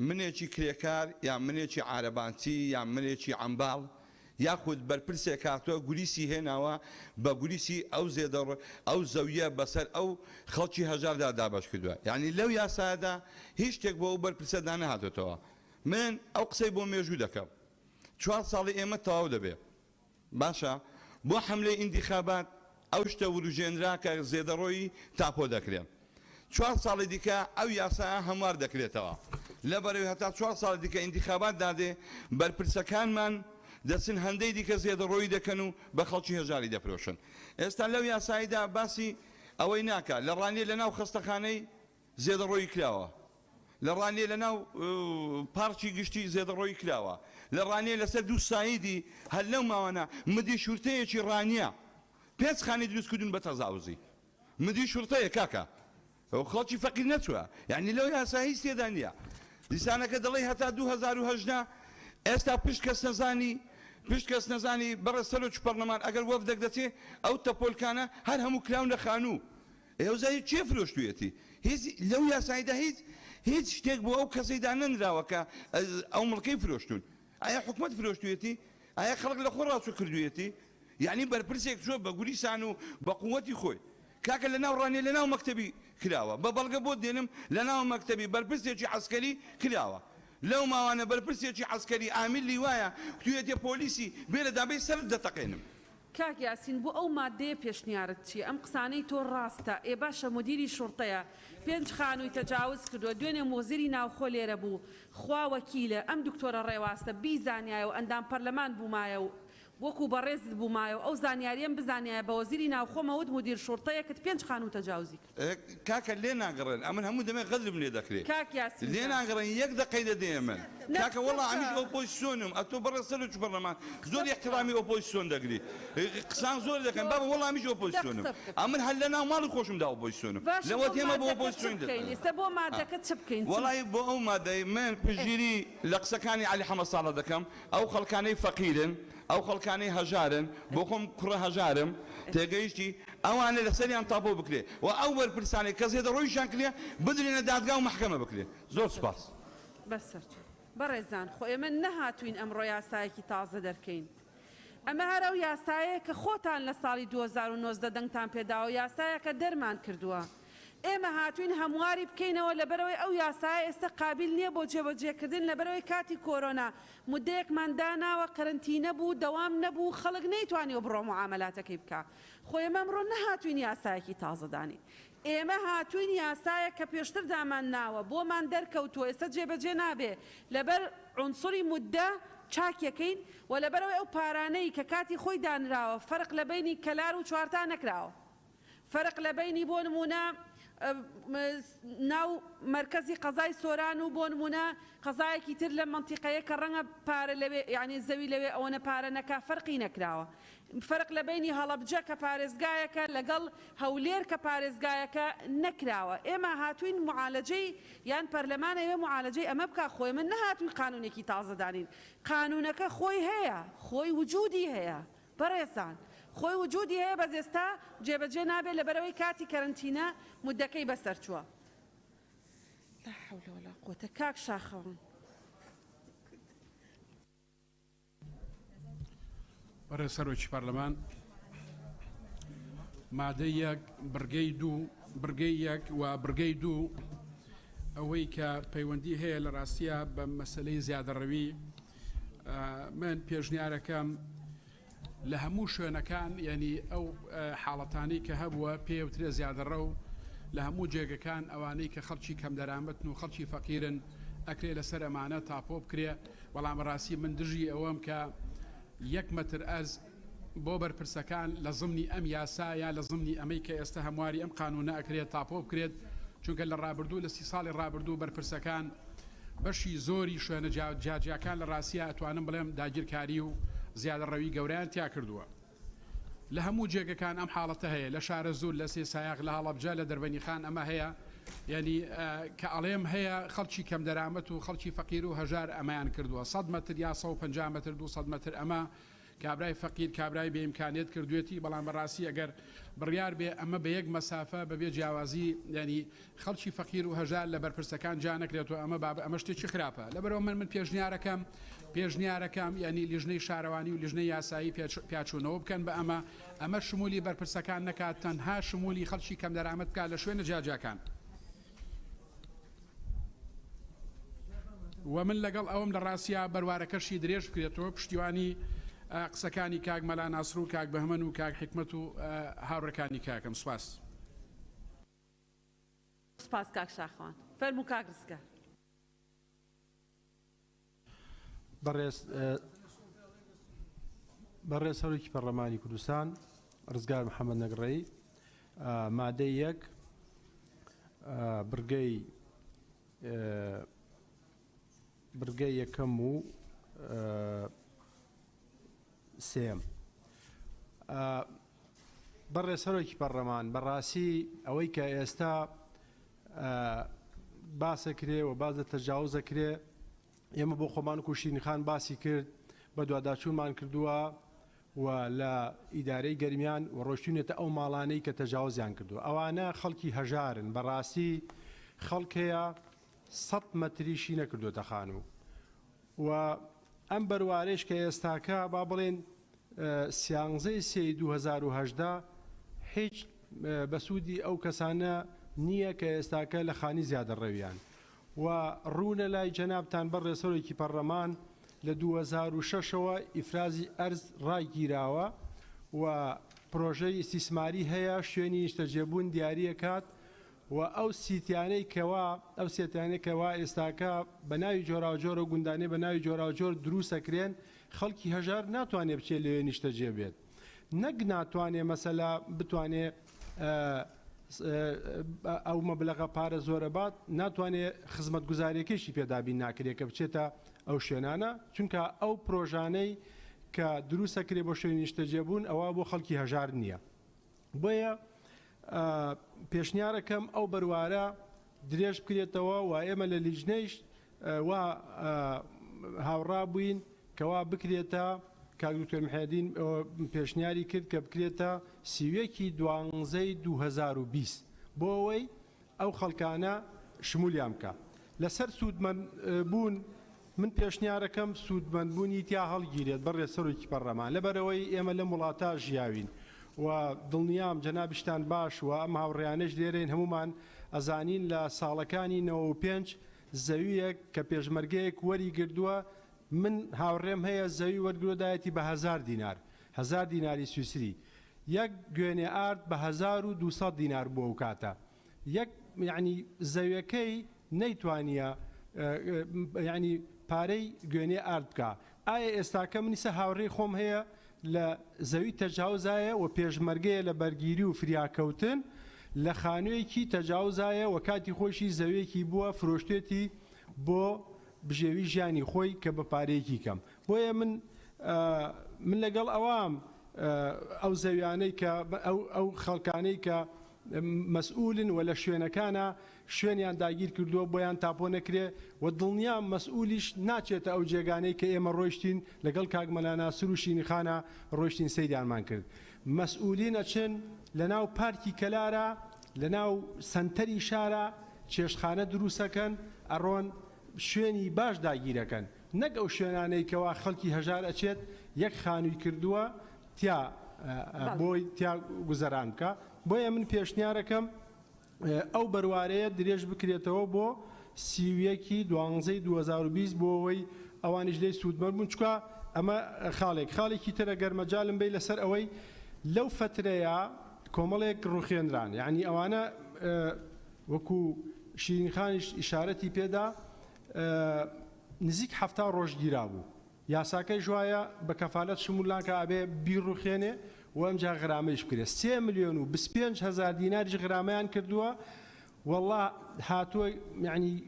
منێکی کرێکار یان منێکی عارەبانچی یان منێکی عەمباڵ یاخود بەرپرسێک هاتوە گوریسی هێناوە بە گوریسی ئەو زێدە ئەو زەویە بەسەر ئەو خەڵکی هەژاردا دابەش کردوە یەعنی لەو یاسایەدا هیچ شتێک بۆ ئەو بەرپرسە دانەهاتۆتەوە. من ئەو قسەی بۆ مێژوو دەکەم چوار ساڵی ئێمە تەواو دەبێ باشە بۆ حەملەی ئیندیخابات ئەو شتە وروژێنرا کە زێدەڕۆیی تاپۆ دەکرێن چوار ساڵی دیکە ئەو یاسایە هەموار دەکرێتەوە لەبەرەوەی هەتا چوار ساڵی دیکە ئینتیخابات دادێ بەرپرسەکانمان دەچن هەندەی دیکە زێدەڕۆیی دەکەن و بە خەڵکی هەژاری دەفرۆشن ئێستا لەو یاسایدا باسی ئەوەی ناکا لە ڕانیە لەناو خەستەخانەی زێدەڕۆیی کراوە لە ڕانیە لەناو پارکی گشتی زێدەڕۆیی کراوە لە ڕانیە لەسەر دوو سایدی هەر لەو ماوانە مدی شورتەیەکی ڕانیە پێنج خانی دروست کردوون بە تەزاوزی مدی شورتەیە کاکە خەڵکی فەقیر نەچوە یعنی لەو یاسا هیچ تێدا نییە دیسانەکە دەڵێی هەتا 2018 ئێستا پشت کەس نەزانی پشت کەس نەزانی بەڕێز سەرۆکی پەڕلەمان ئەگەر وەفدێک دەچێ ئەو تەپۆلکانە هەر هەموو کراون لە خانوو ئێ زەوی کێ فرۆشتویەتی؟ هیچ لەو یاسایدا هیچ هیچ شتێک بۆ ئەو کەسەی دانەنراوە کە ئەو مڵکەی فرۆشتون. ئایا حکومەت فرۆشتویەتی؟ ئایا خەڵک لە خۆ ڕاچوو کردویەتی؟ یەعنی بەرپرسێک چووە بە گوریسان و بە قووەتی خۆی. کاکە لە ناو ڕانیە لە ناو مەکتەبی کراوە. بە بەڵگە بۆت دێنم لە ناو مەکتەبی بەرپرسێکی عەسکەری کراوە. لەو ماوانە بەرپرسێکی عەسکەری ئامیر لیوایە کوتویەتیە پۆلیسی بێرە دابەی سەرت دەتەقێنم. کاک یاسین بۆ ئەو مادەیە پێشنیارت چیە؟ ئەم قسانەی تۆ ڕاستە ئێ باشە مدیری شوڕتەیە پێنج خانووی تەجاوز کردوە دوێنێ مۆزیری ناوخۆ لێرە بوو خوا وەکیلە ئەم دکتۆرە ڕێواسە بیزانیایە و ئەندام پەرلەمان بوومایە و وەکو بەڕێزت بوومایە و ئەو زانیاریەم بزانیایە بە وەزیری ناوخۆمە وت مدیر شوڕتەیەکت پێنج خانوو تەجاوزی کرد. کاکە لێ ناگەڕێن ئەمن هەموو دەمێ غەدرم لێ دەکرێ کاک یاسین لێ جان. ناگەڕێن یەک دەقەی دەدەیە من نە کاکە قسە وەڵا بکە. ئەمیش ئۆپۆزسیۆنم ئەتۆ بەڕێز سەرۆکی پەرلەمان قسە زۆر بکە. ئیحترامی ئۆپۆزسیۆن دەگری قسان زۆر دەکەن تۆ بابە وەڵا ئەمیش دە ئۆپۆزسیۆنم قسە بکە. ئەمن هەر لەناو ماڵی خۆشمدا ئۆپۆزسیۆنم باشە لەوە بۆ تێمە بۆ مادەکە چ ئۆپۆزسیۆن بکەین دەکەن ئێستا بۆ مادەکە چ بکەین چ وەڵی بۆ ئەو مادەی من ئێ. پشتگیری لە قسەکانی عەلی حەمە ساڵح دەکەم ئەو خەڵکانەی فەقیرن ئەو خەڵکانەی هەژارن بۆ خۆم کوڕە هەژارم تێگەیشتی ئەوانە لەسەریان تاپۆ بکرێ و ئەو بەرپرسانەی کە زێدەڕۆیشیان کردیە بدرێنە دادگا و مەحکەمە بکرێ زۆر سوپاس. بەسەرچاو. بەڕێزان خۆ ئێمە نەهاتووین ئەمڕۆ یاسایەکی تازە دەرکەین. ئەمە هەر ئەو یاسایەیە کە خۆتان لە ساڵی 2019 دەنگتان پێداوە، یاسایەکە دەرمان کردووە. ئێمە هاتووین هەمواری بکەینەوە لەبەرئەوەی ئەو یاسایە ئێستا قابیل نییە بۆ جێبەجێکردن لەبەرئەوەی کاتی کۆرۆنا مودەیەکمان داناوە قەرەنتینە بوو دەوام نەبوو خەڵک نەیتوانیوە بڕوا موعامەلاتەکەی بکا خۆ ئێمە ئەمڕۆ نەهاتووین یاسایەکی تازە دانێین ئێمە هاتووین یاسایەک کە پێشتر دامان ناوە بۆمان دەرکەوتووە ئێستا جێبەجێ نابێ لەبەر عونسوری مودە چاکیەکەین و لەبەرئەوەی ئەو پارانەی کە کاتی خۆی دانراوە فەرق لە بەینی کەلار و چوارتا نەکراوە فەرق لە بەینی بۆ نموونە ناو مەرکەزی قەزای سۆران و بۆ نموونە قەزایەکی تر لەم مەنتیقەیە کە ڕەنگە پارە لەوێ یانی زەوی لەوێ ئەوەنە پارە نەکا فەرقی نەکراوە فەرق لە بەینی هەڵەبجە کە پارێزگایەکە لەگەڵ هەولێر کە پارێزگایەکە نەکراوە ئێمە هاتووین معالەجەی یان پەرلەمان ئەیەوێ معالەجەی ئەمە بکا خۆ ئێمە نەهاتووین قانوونێکی تازە دانین قانوونەکە خۆی هەیە خۆی وجوودی هەیە بەڕێزان خۆی وجودی هەیە بەس ئێستا جێبەجێ نابێت لەبەرئەوەی کاتی کەرەنتینە مودەکەی بەسەرچووە. لا حول ولا قوة کاک شاخەوان. بەڕێز سەرۆکی پەرلەمان مادەی یەک بڕگەی دوو بڕگەی یەک و بڕگەی دوو ئەوەی کە پەیوەندی هەیە لە ڕاستیە بە مەسلەی زیادەڕەوی من پێشنیارەکەم لە هەموو شوێنەکان یعنی ئەو حاڵەتانەی کە هەبووە پێوترێ زیادەڕەو لە هەموو جێگەکان ئەوانەی کە خەڵکی کەمدەرامەتن و خەڵکی فەقیرن ئەکرێ لەسەر ئەمانە تاپۆ بکرێ بەڵام بەڕاستی من دژی ئەوەم کە یەک مەتر ئەرز بۆ بەرپرسەکان لە زمنی ئەم یاسا یا لە زمنی ئەمەی کە ئێستا هەمواری ئەم قانونە ئەکرێت تاپۆ بکرێت چونکە لە ڕابردوو لە سی ساڵی ڕابردوو بەرپرسەکان بەشی زۆری شوێنە جیاجیاکان لە ڕاستیا ئەتوانم بڵێم داگیرکاری و زیادەڕەوی گەورەیان تیا کردووە. لە هەموو جێگەکان ئەم حاڵەتە هەیە لە شارەزوور، لە سێسایاخ، لە هەڵەبجە، لە دەربەنیخان ئەمە هەیە. یانی کە ئەڵێم هەیە خەڵکی کەمدەرامەت و خەڵکی فەقیر و هەژار ئەمەیان کردووە. سەد مەتر یا 150 مەتر 200 مەتر ئەمە کابرای فەقیر کابرای بێ ئیمکانیەت کردوێتی، بەڵام بەڕاستی ئەگەر بڕیار بێ ئەمە بە یەک مەسافە بە بێ جیاوازی یانی خەڵکی فەقیر و هەژار لە بەرپرسەکان جیا نەکرێتەوە ئەمە باب ئەمە شتێکی خراپە لەبەرئەوە من من پێشنیارەکەم پێشنیارەکەم یانی لیژنەی شارەوانی و لیژنەی یاسایی پیاچوونەوە بکەن بە ئەمە ئەمە شمولی بەرپرسەکان نەکات تەنها شمولی خەڵکی کەمدەرامەت بکات لە شوێنە جیاجیاکان. و من لەگەڵ ئەوەم لە ڕاستیا بەروارەکەشی درێژ بکرێتەوە پشتیوانی قسەکانی کاک مەلا ناسر و کاک بەهمەن و کاک حیکمەت و هاوڕێکانی کاکم. سوپاس. سوپاس کاک شاخەوان. فەرموو کاک ڕزگار. بەڕێز بەڕێز سەرۆکی پەرلەمانی کوردستان ڕزگار محەممەد نەگڕەیی مادەی یەک بڕگەی بڕگەی یەکەم و سێم بەڕێز سەرۆکی پەرلەمان بەڕاستی ئەوەی کە ئێستا باسەکرێ و باز لە تەجاوزەکرێ ئێمە بۆ خۆمان وەکو شیرین خان باسی کرد بەدواداچوونمان کردووە و لە ئیدارەی گەرمیان و ڕۆشتوینەتە ئەو ماڵانەی کە تەجاوزیان کردووە ئەوانە خەڵکی هەژارن بەڕاستی خەڵک هەیە سەد مەتریشی نەکردوێتە خانوو و ئەم بەروارەیش کە ئێستاکە با بڵێن سیانزەی سێی 2018 هیچ بە سوودی ئەو کەسانە نییە کە ئێستاکە لە خانی زیادە ڕەویان و ڕوونە لای جەنابتان بەڕێز سەرۆکی پەڕلەمان لە 2006 ەوە ئیفرازی ئەرز ڕاگیراوە و پرۆژەی ئیستیسماری هەیە شوێنی نیشتەجێبوون دیاریەکات و ئەو سیتیانەی کەوا ئەو سێتیانەی کەوا ئێستاکە بە ناوی جۆراوجۆر و گوندانەی بە ناوی جۆراوجۆر دروستەکرێن خەڵکی هەژار ناتوانێ بچێت لەوێ نیشتەجێ بێت نەک ناتوانێ مەسەلا بتوانێ ئەو مەبلەغە پارە زۆرە بات ناتوانێ خزمەتگوزاریەکەیشی پێ دابین ناکرێت کە بچێتە ئەو شوێنانە چونکە ئەو پرۆژانەی کە دروستەکرێ بۆ شوێنی نیشتەجێبوون ئەوە بۆ خەڵکی هەژار نییە بۆیە پێشنیارەکەم ئەو بەروارە درێژ بکرێتەوە و ئێمە لە لیژنەیش وا هاوڕا بووین کەوا بکرێتە کاک دکتۆر محێدین پێشنیاری کرد کە بکرێتە 31 ی دوانزەی 2020 بۆ ئەوەی ئەو خەڵکانە شمولیان بکا لەسەر سوودمەند بوون من پێشنیارەکەم سوودمەند بوونی تیا هەڵگیرێت بەڕێز سەرۆکی پەڕلەمان لەبەرئەوەی ئێمە لەم وڵاتە ژیاوین و دڵنیام جەنابیشتان باش و ئەم هاوڕێیانەش لێرەین هەموومان ئەزانین لە ساڵەکانی 95 زەویەک کە پێشمەرگەیەک وەری گردووە من هاوڕێم هەیە زەوی وەرگرو دایەتی بە هەزار دینار هەزار دیناری سویسری یەک گوێنێ ئارد بە 1200 دینار بووە ئەو کاتە یەک یەعنی زەویەکەی نەیتوانیە یەعنی پارەی گوێنێ ئارد بکا ئایا ئێستاکە من ئیسە هاوڕێی خۆم هەیە لە زەوی تەجاوزایە و پێشمەرگەیە لە بەرگیری و فریاکەوتن لە خانوویەکی تەجاوزایە و کاتی خۆشی زەویەکی بووە فرۆشتێتی بۆ بژێوی ژیانی خۆی کە بە پارەیەکی کەم بۆیە من من لەگەڵ ئەوام ئەو زەویانەی کە ئەو خەڵکانەی کە مەسئولن و لە شوێنەکانا شوێنیان داگیر کردووە بۆیان تاپۆ نەکرێ و دڵنیام مەسئولیش ناچێتە ئەو جێگانەی کە ئێمە ڕۆیشتین لەگەڵ کاک مەلا ناسر و شینیخانا ڕۆیشتین سەیریانمان کرد مەسئولین ئەچن لەناو پارکی کەلارا لەناو سەنتەری شارا چێشتخانە دروسەکەن ئەڕۆن شوێنی باش داگیرەکەن نەک ئەو شوێنانەی کەوا خەڵکی هەژار ئەچێت یەک خانووی کردووە تیا بۆی تیا گوزەران بکا بۆیە من پێشنیارەکەم ئەو بەروارەیە درێژ بکرێتەوە بۆ 31 ی دوانزەی 2020 بۆ ئەوەی ئەوانیش لێی سوودمەند بوون چونکە ئەمە خاڵێک خاڵێکی ترە گەر مەجالم بەی لەسەر ئەوەی لەو فەترەیە کۆمەڵێک ڕوخێنران یعنی ئەوانە وەکو شیرین خانیش ئیشارەتی پێدا نزیک 70 ڕۆژ گیرابوو یاساکەیش وایە بە کەفالەت شمول ناکا ئەبێ بیڕوخێنێ و ئەمجا غرامەیش بکرێ سێ ملیۆن و 25 هەزار دیناریش غرامەیان کردووە وەڵا هاتووە یعنی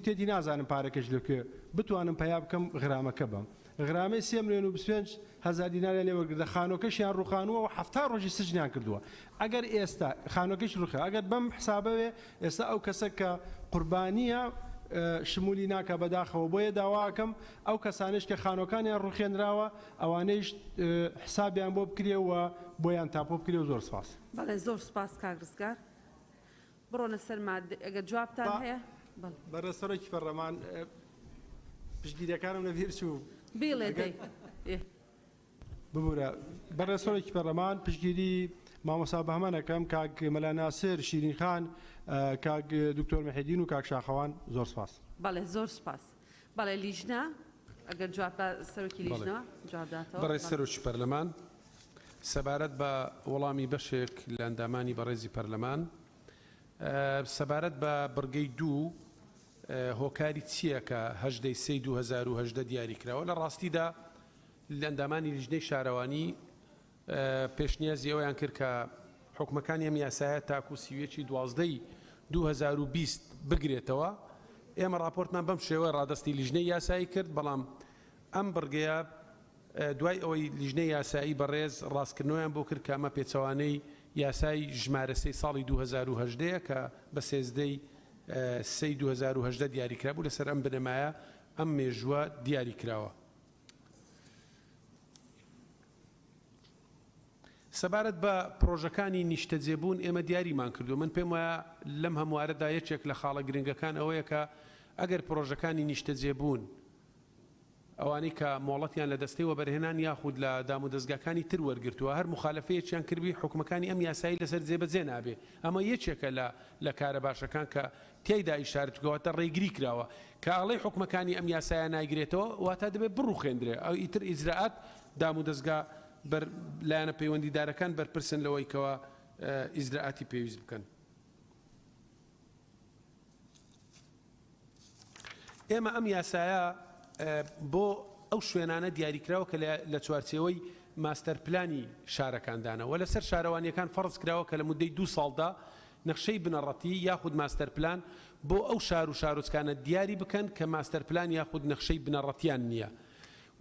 تێتی نازانم پارەکەش لە کوێ بتوانم پەیا بکەم غرامەکە بەم غرامەی سێ ملیۆن و 25 هەزار دیناریان لێ وەرگرتە خانۆکەشیان ڕوخانووە و 70 ڕۆژی سجنیان کردووە ئەگەر ئێستا خانۆکەش ڕوخێ ئەگەر بەم حسابەوێ ئێستا ئەو کەسە کە قوربانیە شمولی ناکا بەداخەوە بۆیە داواکەم ئەو کەسانەش کە خانۆکانیان ڕوخێنراوە ئەوانەیش حسابیان بۆ بکرێ و بۆیان تاپۆ بکرێ و زۆر سپاس. بەڵێ زۆر سپاس کاک ڕزگار. بڕۆنە سەر مادە ئەگەر جوابتان هەیە. بەڵێ. بەڕێز سەرۆکی پەرلەمان پشتگیریەکانم لەبیر چوو. بیڵێ دەی. ببورە بەڕێز سەرۆکی پەرلەمان پشتگیری مامۆستا بەهمەن ئەکەم کاک مەلا ناسر شیرین خان کاک دکتۆر محێدین و کاک شاخەوان زۆر سپاس. بەڵێ زۆر سوپاس. بەڵێ لیژنە ئەگەر جواب با سەرۆکی لیژنە جواب داتەوە. بەڕێز سەرۆکی پەرلەمان، سەبارەت بە وەڵامی بەشێک لە ئەندامانی بەڕێزی پەرلەمان سەبارەت بە بڕگەی دوو هۆکاری چییە کە 18 سێی 2018 دیاری کراوە لە ڕاستیدا لە ئەندامانی لیژنەی شارەوانی پێشنیازی ئەوەیان کرد کە حوکمەکانی ئەم یاسایە تاکو 31 ی دوازدەی 2020 بگرێتەوە، ئێمە ڕاپۆرتمان بەم شێوەیە ڕادەستی لیژنەی یاسایی کرد، بەڵام ئەم بڕگەیە دوای ئەوەی لیژنەی یاسایی بەڕێز ڕاستکردنەوەیان بۆ کرد کە ئەمە پێچەوانەی یاسای ژمارە سێی ساڵی 2018 ە کە بە سێزدەی سێی 2018 دیاریکرابوو، لەسەر ئەم بنەمایە ئەم مێژووە دیاریکراوە. سەبارەت بە پڕۆژەکانی نیشتەجێبوون ئێمە دیاریمان کردووە، من پێم وایە لەم هەموارەدا یەکێک لە خاڵە گرنگەکان ئەوەیە کە ئەگەر پڕۆژەکانی نیشتەجێبوون ئەوانەی کە مۆڵەتیان لە دەستەی وەبەرهێنان یاخود لە دامودەزگاکانی تر وەرگرتووە هەر موخالەفەیەکیان کردبی حوکمەکانی ئەم یاسایەی لەسەر جێبەجێ نابێ ئەمە یەکێکە لە لە کارە باشەکان کە تیایدا ئیشارەت بکە واتە ڕێگری کراوە کە ئەڵێی حوکمەکانی ئەم یاسایە نایگرێتەوە واتە دەبێت بڕوخێندرێ ئەو ئیتر ئیجرائات دامودەزگا بەر لایەنە پەیوەندیدارەکان بەرپرسن لەوەی کەوا ئیجرائاتی پێویست بکەن. ئێمە ئەم یاسایە بۆ ئەو شوێنانە دیاریکراوە کە لە چوارچێوەی ماستەر پلانی شارەکاندانە و لەسەر شارەوانیەکان فەرز کراوە کە لە مودەی دوو ساڵدا نەخشەی بنەڕەتی یاخود ماستەر پلان بۆ ئەو شار و شارۆچکانە دیاری بکەن کە ماستەر پلان یاخود نەخشەی بنەڕەتیان نییە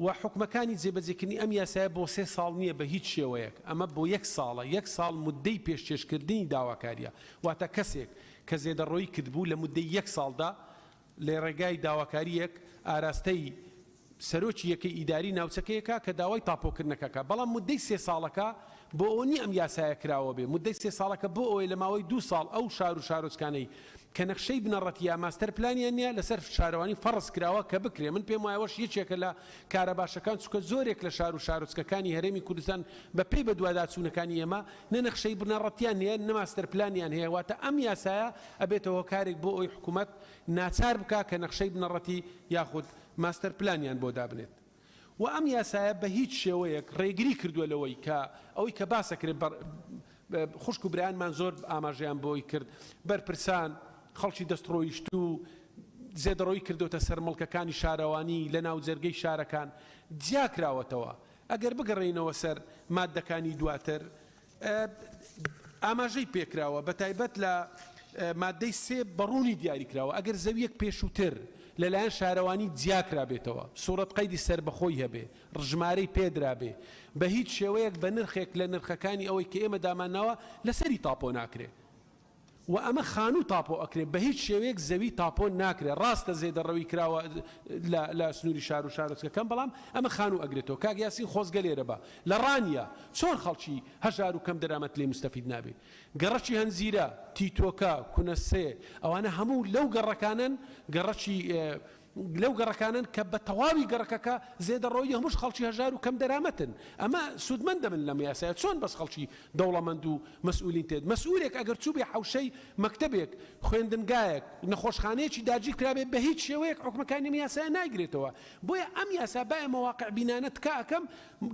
و حوکمەکانی جێبەجێکردنی ئەم یاسایە بۆ سێ ساڵ نییە بە هیچ شێوەیەک ئەمە بۆ یەک ساڵە یەک ساڵ مودەی پێشکێشکردنی داواکاریە واتە کەسێک کە زێدەڕۆیی کردبوو لە مودەی یەک ساڵدا لە ڕێگای داواکارییەک ئاراستەی سەرۆکی یەکەی ئیداری ناوچەکەیەکە کە داوای تاپۆکردنەکە کا، بەڵام مودەی سێ ساڵەکە بۆ ئەوە نییە ئەم یاسایە کراوە بێ، مودەی سێ ساڵەکە بۆ ئەوەیە لە ماوەی دوو ساڵ ئەو شار و شارۆچکانەی کە نەخشەی بنەڕەتی یا ماستەر پلانیان نییە لەسەر شارەوانی فەڕز کراوە کە بکرێ، من پێم وایە ئەوەش یەکێکە لە کارە باشەکان چونکە زۆرێک لە شار و شارۆچکەکانی هەرێمی کوردستان بە پێی بەدواداچوونەکانی ئێمە نە نەخشەی بنەڕەتیان هەیە نە ماستەر پلانیان هەیە، واتە ئەم یاسایە ئەبێتە هۆکارێک بۆ ئەوەی حکومەت ناچار بکا کە نەخشەی بنەڕەتی یاخود ماستەر پلانیان بۆ دابنێت و ئەم یاسایە بە هیچ شێوەیەک ڕێگری کردووە لەوەی کە ئەوەی کە باس ئەکرێت بە خوشک و برایانمان زۆر ئاماژەیان بۆی کرد بەرپرسان خەڵکی دەستڕۆیشتوو زێدەڕۆیی کردۆتە سەر مڵکەکانی شارەوانی لە ناوجەرگەی شارەکان جیاکراوەتەوە ئەگەر بگەڕێینەوە سەر ماددەکانی دواتر ئاماژەی پێکراوە، بەتایبەت لە ماددەی سێ بەڕوونی دیاریکراوە، ئەگەر زەوییەک پێشووتر لەلایەن شارەوانی جیاکرابێتەوە، سوڕەت قەیدی سەربەخۆی هەبێ، ژمارەی پێدرابێ، بە هیچ شێوەیەک بە نرخێک لە نرخەکانی ئەوەی کە ئێمە دامانناوە لەسەری تاپۆ ناکرێ. و ئەمە خانوو تاپۆ ئەکرێ بە هیچ شێوەیەک زەوی تاپۆ ناکرێ ڕاستە زێدەڕەوی کراوە لە لە سنووری شار و شارۆچکەکان بەڵام ئەمە خانوو ئەگرێتەوە کاک یاسین خۆزگە لێرە بە لە ڕانیە چۆن خەڵکی هەژار و کەم دەرامەت لێی موستەفید نابێ گەڕەکی هەنجیرە تیتۆکە کونەسێ ئەوانە هەموو لەو گەڕەکانەن گەڕەکی لەو گەڕەکانەن کە بە تەواوی گەڕەکەکە زێدەڕۆیی هەمووش خەڵکی هەژار و کەم دەرامەتن ئەمە سوودمەند دەبن لەم یاسایە چۆن بەس خەڵکی دەوڵەمەند و مەسئولین تێت مەسئولێک ئەگەر چووبێ حەوشەی مەکتەبێک خوێندنگایەک نەخۆشخانەیەکی داگیر کرابێ بە هیچ شێوەیەک حوکمەکانی ئەم یاسایە نایگرێتەوە بۆیە ئەم یاسا با ئێمە واقع بینانە تکا ئەکەم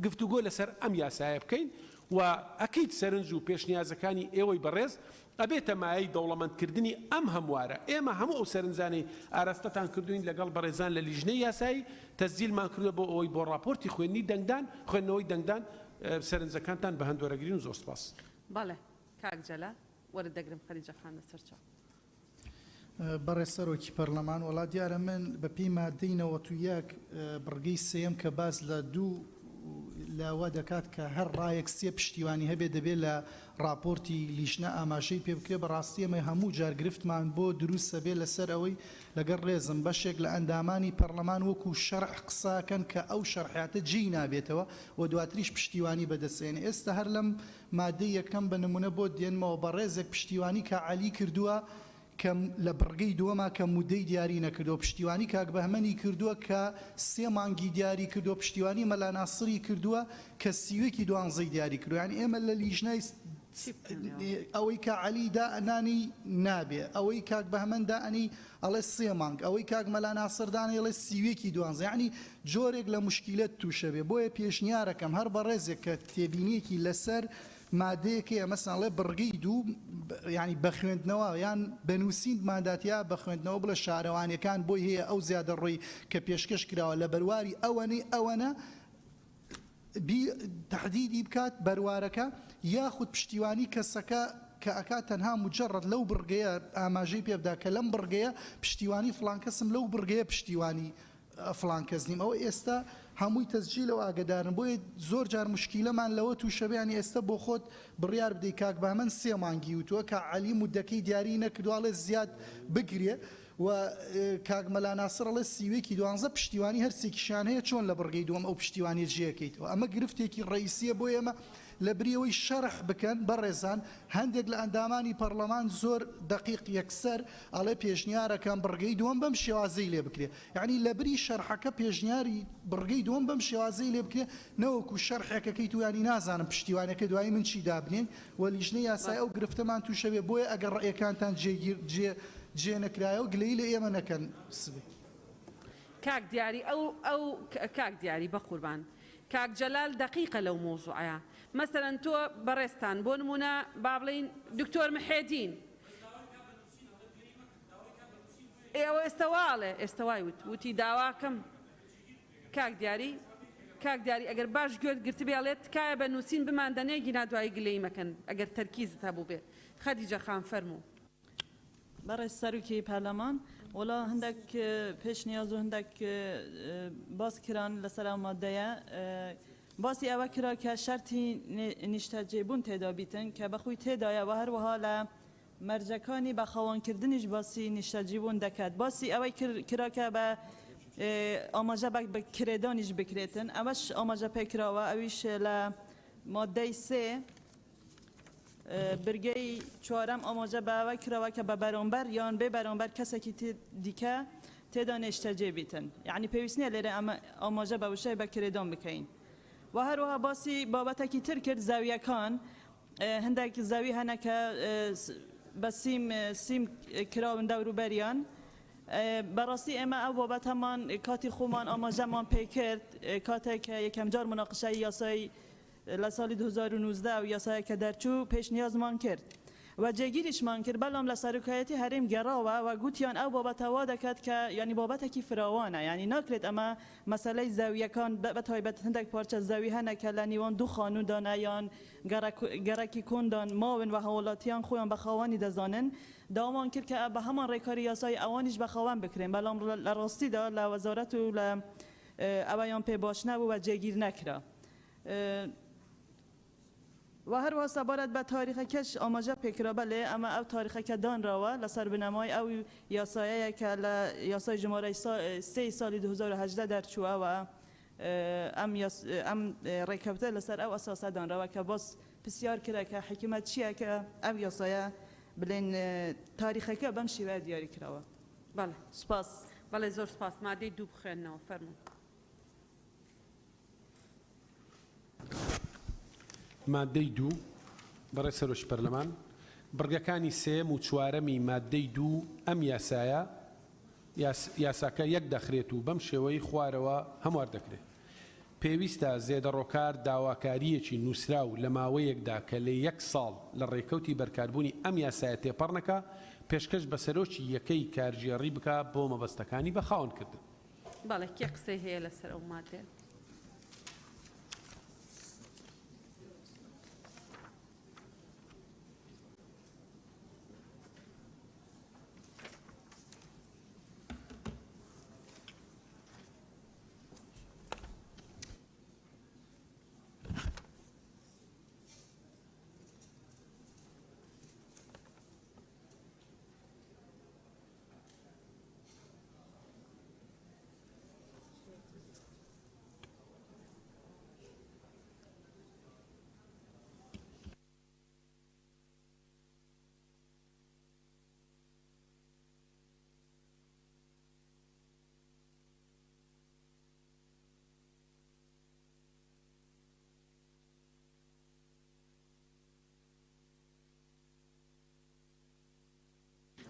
گفتوگۆ لەسەر ئەم یاسایە بکەین و ئەکید سەرنج و پێشنیازەکانی ئێوەی بەڕێز ئەبێتە مایەی دەوڵەمەندکردنی ئەم هەموارە، ئێمە هەموو ئەو سەرنجانەی ئاراستەتان کردووین لەگەڵ بەڕێزان لە لیژنەی یاسایی تەسجیلمان کردووە بۆ ئەوەی بۆ ڕاپۆرتی خوێندنی دەنگدان، خوێندنەوەی دەنگدان سەرنجەکانتان بە هەند وەرەگرین و زۆر سوپاس. بەڵێ کاک جەلال، وەرت دەگرم خەدیجە خان لەسەر چاو. بەڕێز سەرۆکی پەرلەمان، وەڵا دیارە من بە پێی مادەی 91 بڕگەی سێیەم کە باس لە دوو لاوە دەکات کە هەر ڕایەک سێ پشتیوانی هەبێ دەبێ لە ڕاپۆرتی لیژنە ئاماژەی پێ بکرێ بەڕاستی ئێمە هەموو جار گرفتمان بۆ دروست ئەبێ لەسەر ئەوەی لەگەڵ ڕێزم بەشێک لە ئەندامانی پەرلەمان وەکو شەرح قسە ئەکەن کە ئەو شەرحیاتە جێی نابێتەوە و دواتریش پشتیوانی بەدەستێنێ ئێستا هەر لەم مادەی یەکەم بە نمونە بۆت دێنمەوە بەڕێزێک پشتیوانی کا عەلی کردووە کە لە بڕگەی دووەما کە مودەی دیاری نەکردووە پشتیوانی کاک بەهمەنی کردووە کە سێ مانگی دیاری کردووە پشتیوانی مەلا ناسری کردووە کە سیوەکی دوانزەی دیاری کردووە یانی ئێمە لە لیژنەی ئەوەی کە عەلی دانانی نابێ، ئەوەی کاک بەهمەن دانی ئەڵێ سێ مانگ، ئەوەی کاک مەلا ناسر دانی ئەڵێ 31ی دوانزە، یەعنی جۆرێک لە موشکیلەت تووشە بێ. بۆیە پێشنیارەکەم هەر بەڕێزێک کە تێبینیەکی لەسەر مادەیەک هەیە، مەسەن ئەڵێ بڕگەی دوو، یەعنی بە خوێندنەوە یان بە نووسین مادات یا بە خوێندنەوە بڵێ شارەوانیەکان بۆی هەیە ئەو زیادەڕۆی کە پێشکەش کراوە لە بەرواری ئەوەنەی ئەوەنە بی تەحدیدی بکات بەروارەکە یاخود پشتیوانی کەسەکە کە ئەکات تەنها مجرد لەو بڕگەیە ئاماژەی پێ بدا کە لەم بڕگەیە پشتیوانی فڵان کەسم لەو بڕگەیە پشتیوانی فڵان کەس نیم ئەوە ئێستا هەمووی تەسجیلە و ئاگەدارن بۆیە زۆر جار مشکیلەمان لەوە تووشە بێ یانی ئێستا بۆ خۆت بڕیار بدەی کاک بەهمەن سێ مانگی وتووە کاک عەلی مودەکەی دیاری نەکردووە ئەڵێ زیاد بگرێ و کاک مەلا ناسر ئەڵێ 31ی دوانزە پشتیوانی هەرسێکیشیان هەیە چۆن لە بڕگەی دووەم ئەو پشتیوانیە جێکەیتەوە ئەمە گرفتێکی ڕئیسیە بۆ ئێمە لە بری ئەوەی شەرح بکەن بەڕێزان هەندێک لە ئەندامانی پەڕلەمان زۆر دەقیق یەکسەر ئەڵێ پێشنیارەکەم بڕگەی دووەم بەم شێوازەی لێ بکرێ یەعنی لە بری شەرحەکە پێشنیاری بڕگەی دووەم بەم شێوازەی لێ بکرێ نەوەکو شەرحێکەکەی تو یانی نازانم پشتیوانەکە دوایی من چی دابنێین و لیژنەی یاسای ئەو گرفتەمان تووشە بێ بۆیە ئەگەر ڕەئیەکانتان جێگیر جێ جێ نەکرایەوە گلەیی لە ئێمە نەکەن سبەی. کاک دیاری ئەو ئەو کاک دیاری بەقوربان کاک جەلال دەقیقە لەو مەوزوعەیا مەسەلەن تۆ بەڕێزتان بۆ نمونە با بڵێین دکتۆر محێدین ئێ ئەوە ئێستا وا ئەڵێ ئێستا وای وت وتی داواکەم کاک دیاری کاک دیاری ئەگەر باش گوێت گرتبێ ئەڵێ تکایە بە نووسین بماندەنێ گینا دوایی گلەیی مەکەن ئەگەر تەرکیزت هەبووبێ خەدیجە خان فەرموو. بەڕێز سەرۆکی پەرلەمان، وەڵا هەندێک پێشنیاز و هەندێک باس کران لەسەر ئەو مادەیە. باسی ئەوە کرا کە شەرتی نیشتەجێبوون تێدا بیتن کە بەخۆی تێدایە و هەروەها لە مەرجەکانی بەخاوەنکردنیش باسی نیشتەجێبوون دەکات. باسی ئەوەی کرا کە بە ئاماژە بە کرێدانیش بکرێتن، ئەوەش ئاماژە پێکراوە، ئەویش لە مادەی سێ برگەی چوارەم ئاماژە بەوە کراوە کە بە بەرامبەر یان بێ بەرامبەر کەسێکی دیکە تێدا نیشتەجێ بیتن، یعنی پێویست نییە لێرە ئەمە ئاماژە بە وشەی بە کرێدان بکەین. و هەروەها باسی بابەتێکی تر کرد، زەویەکان، هەندێک زەوی هەنە کە بە سیم سیم کراون دەوروبەریان. بەڕاستی ئێمە ئەو بابەتەمان کاتی خۆمان ئاماژەمان پێکرد کاتێک کە یەکەمجار مناقشەی یاسای لە ساڵی 2019 ئەو یاسایە کە دەرچوو پێشنیازمان کرد و جێگیریشمان کرد، بەڵام لە سەرۆکایەتی هەرێم گەڕاوە و گوتیان ئەو بابەتە وا دەکات کە یانی بابەتێکی فراوانە، یانی ناکرێت ئەمە مەسەلەی زەویەکان بە تایبەت هەندێک پارچە زەوی هەنە کە لە نێوان دوو خانوودانە یان گەڕەکی کۆندان ماون و هاوڵاتیان خۆیان بە خاوەنی دەزانن، داوامان کرد کە بە هەمان ڕێکاری یاسایی ئەوانیش بە خاوەن بکرێن، بەڵام لە ڕاستیدا لە وەزارەت و لە ئەوەیان پێ باش نەبوو و جێگیر نەکرا. و هەروەها سەبارەت بە تاریخەکەش ئاماژە پێکرا، بەلێ ئەمە ئەو تاریخە کە دانراوە لەسەر بنەمای ئەو یاسایەیە کە لە یاسای ژمارەی سێی ساڵی 2018 دەرچووە و ئەم ئەم ڕێکەوتە لەسەر ئەو ئەساسە دانراوە کە باس پرسیار کرا کە حیکمەت چییە کە ئەو یاسایە بلێن تاریخەکە بەم شێوەیە دیاری کراوە. بەڵێ. سوپاس. بەڵێ زۆر سوپاس. مادەی دوو بخوێننەوە فەرموون. ماددەی دوو، بەڕێز سەرۆکی پەرلەمان، بڕگەکانی سێیەم و چوارەمی ماددەی دوو ئەم یاسایە، یاساکە یەک دەخرێت و بەم شێوەی خوارەوە هەموار دەکرێت. پێویستە زێدەڕۆکار داواکارییەکی نووسراو لە ماوەیەکدا کە لە یەک ساڵ لە ڕێکەوتی بەرکاربوونی ئەم یاسایە تێپەڕ نەکا، پێشکەش بە سەرۆکی یەکەی کارگێڕی بکا بۆ مەبەستەکانی بەخاوەنکردن. بەڵێ کێ قسەی هەیە لەسەر ئەو مادەیە؟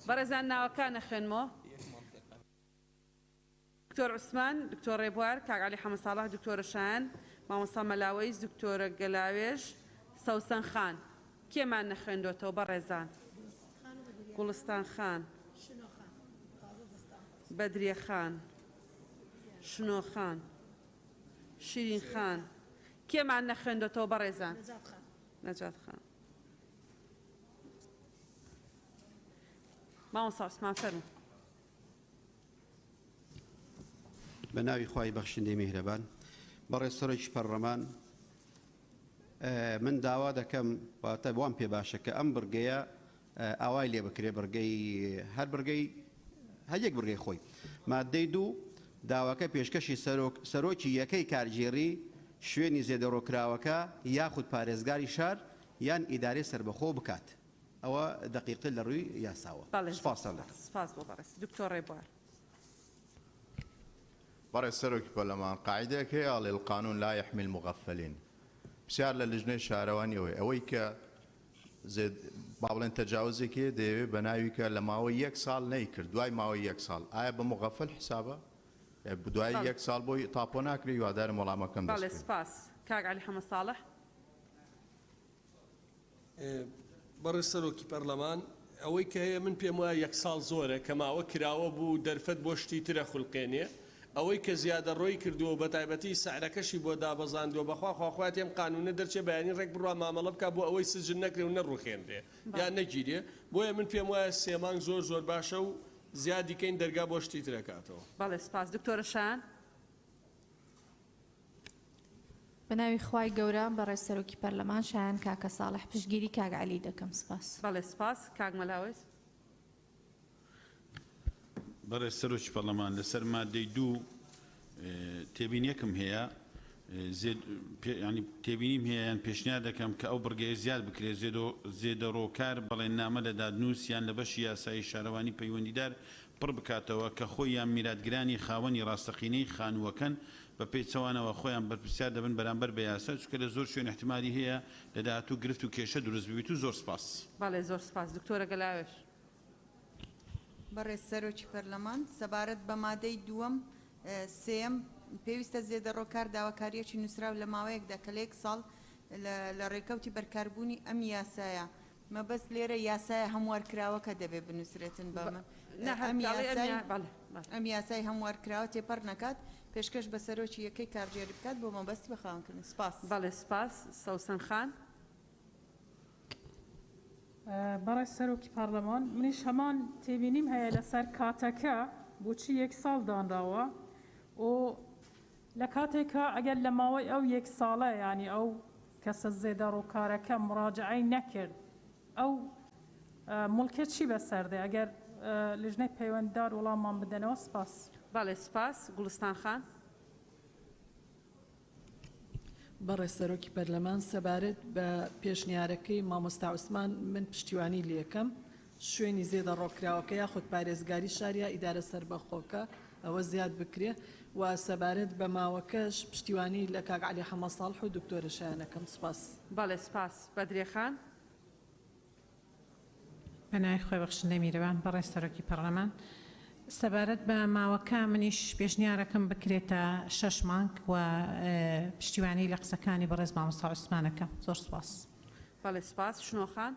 بەڕێزان ناوەکان ئەخوێنمەوە. دکتۆر عوسمان، دکتۆر ڕێبوار، کاک عەلی حەمە ساڵح، دکتۆرە شایان، مامۆستا مەلاوەیس، دکتۆرە گەلاوێژ، سەوسەن خان. کێمان نەخوێندۆتەوە بەڕێزان؟ گوڵستان خان، بەدریە خان، شنۆ خان، شیرین خان. کێمان نەخوێندۆتەوە بەڕێزان؟ نەجات خان. مامۆستا عوسمان فەرموو. بە ناوی خوای بەخشندەی میهرەبان. بەڕێز سەرۆکی پەرلەمان، من داوا دەکەم، واتە وام پێ باشە کە ئەم بڕگەیە ئاوای لێ بکرێ، بڕگەی هەر بڕگەی هەر یەک بڕگەی خۆی، مادەی دوو، داواکە پێشکەشی سەرۆک سەرۆکی یەکەی کارگێڕی شوێنی زێدەڕۆکراوەکە یاخود پارێزگاری شار یان ئیدارەی سەربەخۆ بکات. ئەوە دەقیقتر لە ڕووی یاساوە. بەڵێ زۆر سوپاستان سوپاس. دەکەم. سوپاس بۆ بەڕێز دکتۆر ڕێبوار. بەڕێز سەرۆکی پەرلەمان، قاعیدەیەک هەیە ئەڵێ القانون لا یحمی المغفلین. پرسیار لە لیژنەی شارەوانی ئەوەیە ئەوەی کە زێد با بڵێن تەجاوزێکی هەیە دەیەوێ بە ناوی کە لە ماوەی یەک ساڵ نەیکرد دوای ماوەی یەک ساڵ ئایا بە مغفل حسابە؟ دوای بەڵێ. یەک ساڵ بۆی تاپۆ ناکرێ؟ هیوادارم وەڵامەکەم دەست بەڵێ بکەوێ. سوپاس. کاک عەلی حەمە ساڵح. بەڕێز سەرۆکی پەرلەمان، ئەوەی کە هەیە من پێم وایە یەک ساڵ زۆرە کە ماوە کراوە بوو دەرفەت بۆ شتی ترە خولقێنێ، ئەوەی کە زیادەڕۆیی کردووە و بەتایبەتی سعرەکەشی بۆ دابەزاندووە بەخوا خواخوایەتی ئەم قانوونە دەرچێ بەیانی ڕێک بڕوا مامەڵە بکا بۆ ئەوەی سجن نەکرێ و نەڕوخێنرێ یان نەگیرێ، بۆیە من پێم وایە سێ مانگ زۆر زۆر باشە و زیادی کەین دەرگا بۆ شتی تر ئەکاتەوە. بەڵێ سپاس دکتۆرە شایان. بەناوی خوای گەورە بەڕێز سەرۆکی پەرلەمان شایان کاکە ساڵح پشتگیری کاک عەلی دەکەم سپاس. بەڵێ سپاس کاک مەلا وەیس. بەڕێز سەرۆکی پەرلەمان لەسەر مادەی دوو تێبینیەکم هەیە زێد یانی تێبینیم هەیە یان پێشنیار دەکەم کە ئەو بڕگەیە زیاد بکرێت زێدۆ زێدەڕۆکار بەڵێننامە لە دادنووس یان لە بەشی یاسایی شارەوانی پەیوەندیدار پڕ بکاتەوە کە خۆی یان میراتگرانی خاوەنی ڕاستەقینەی خانووەکەن، بە پێچەوانەوە خۆیان بەرپرسیار دەبن بەرامبەر بە یاسا، چونکە لە زۆر شوێن ئیحتیمالی هەیە لە داهاتوو گرفت و کێشە دروست ببیت و زۆر سپاس. بەڵێ زۆر سپاس دکتۆرە گەلاوێژ. بەڕێز سەرۆکی پەرلەمان، سەبارەت بە مادەی دووەم، سێیەم، پێویستە زێدەڕۆکار داواکارییەکی نووسراو لە ماوەیەکدا کە لە یەک ساڵ لە ڕێکەوتی بەرکاربوونی ئەم یاسایە مەبەست لێرە یاسایە هەموارکراوەکە دەبێ بنووسرێتن بە من. ئەم یاسای ئەم یاسای هەموارکراوە تێپەڕ نەکات، پێشکەش بە سەرۆکی یەکەی کارگێری بکات بۆ مەبەستی بە خاوەنکردن. سپاس. بەڵێ سپاس. سەوسەن خان. بەڕێز سەرۆکی پەڕلەمان، منیش هەمان تێبینیم هەیە لەسەر کاتەکە، بۆچی یەک ساڵ دانراوە و لە کاتێکا ئەگەر لە ماوەی ئەو یەک ساڵە یانی ئەو کەسە زێدەڕۆکارەکە مڕاجەعەی نەکرد ئەو موڵکە چی بەسەر دێ؟ ئەگەر لیژنەی پەیوەندیدار وڵاممان بدەنەوە سپاس. بەڵێ سپاس. گوڵستان خان. بەڕێز سەرۆکی پەرلەمان، سەبارەت بە پێشنیارەکەی مامۆستا عوسمان من پشتیوانی لێکەم، شوێنی زێدەڕۆکراوەکە یاخود پارێزگاری شار یا ئیدارە سەربەخۆکە ئەوە زیاد بکرێ و سەبارەت بە ماوەکەش پشتیوانی لە کاک عەلی حەمە ساڵح و دکتۆرە شایان ئەکەم. سوپاس. بەڵێ سوپاس. بەدرێ خان. بە ناوی خوای بەخشندەی میرەبان. بەڕێز سەرۆکی پەڕلەمان، سەبارەت بە ماوەکە منیش پێشنیارەکەم بکرێتە شەش مانگ و پشتیوانی لە قسەکانی بەڕێز مامۆستا عوسمان ئەکەم. زۆر سوپاس. بەڵێ سوپاس. شنۆ خان.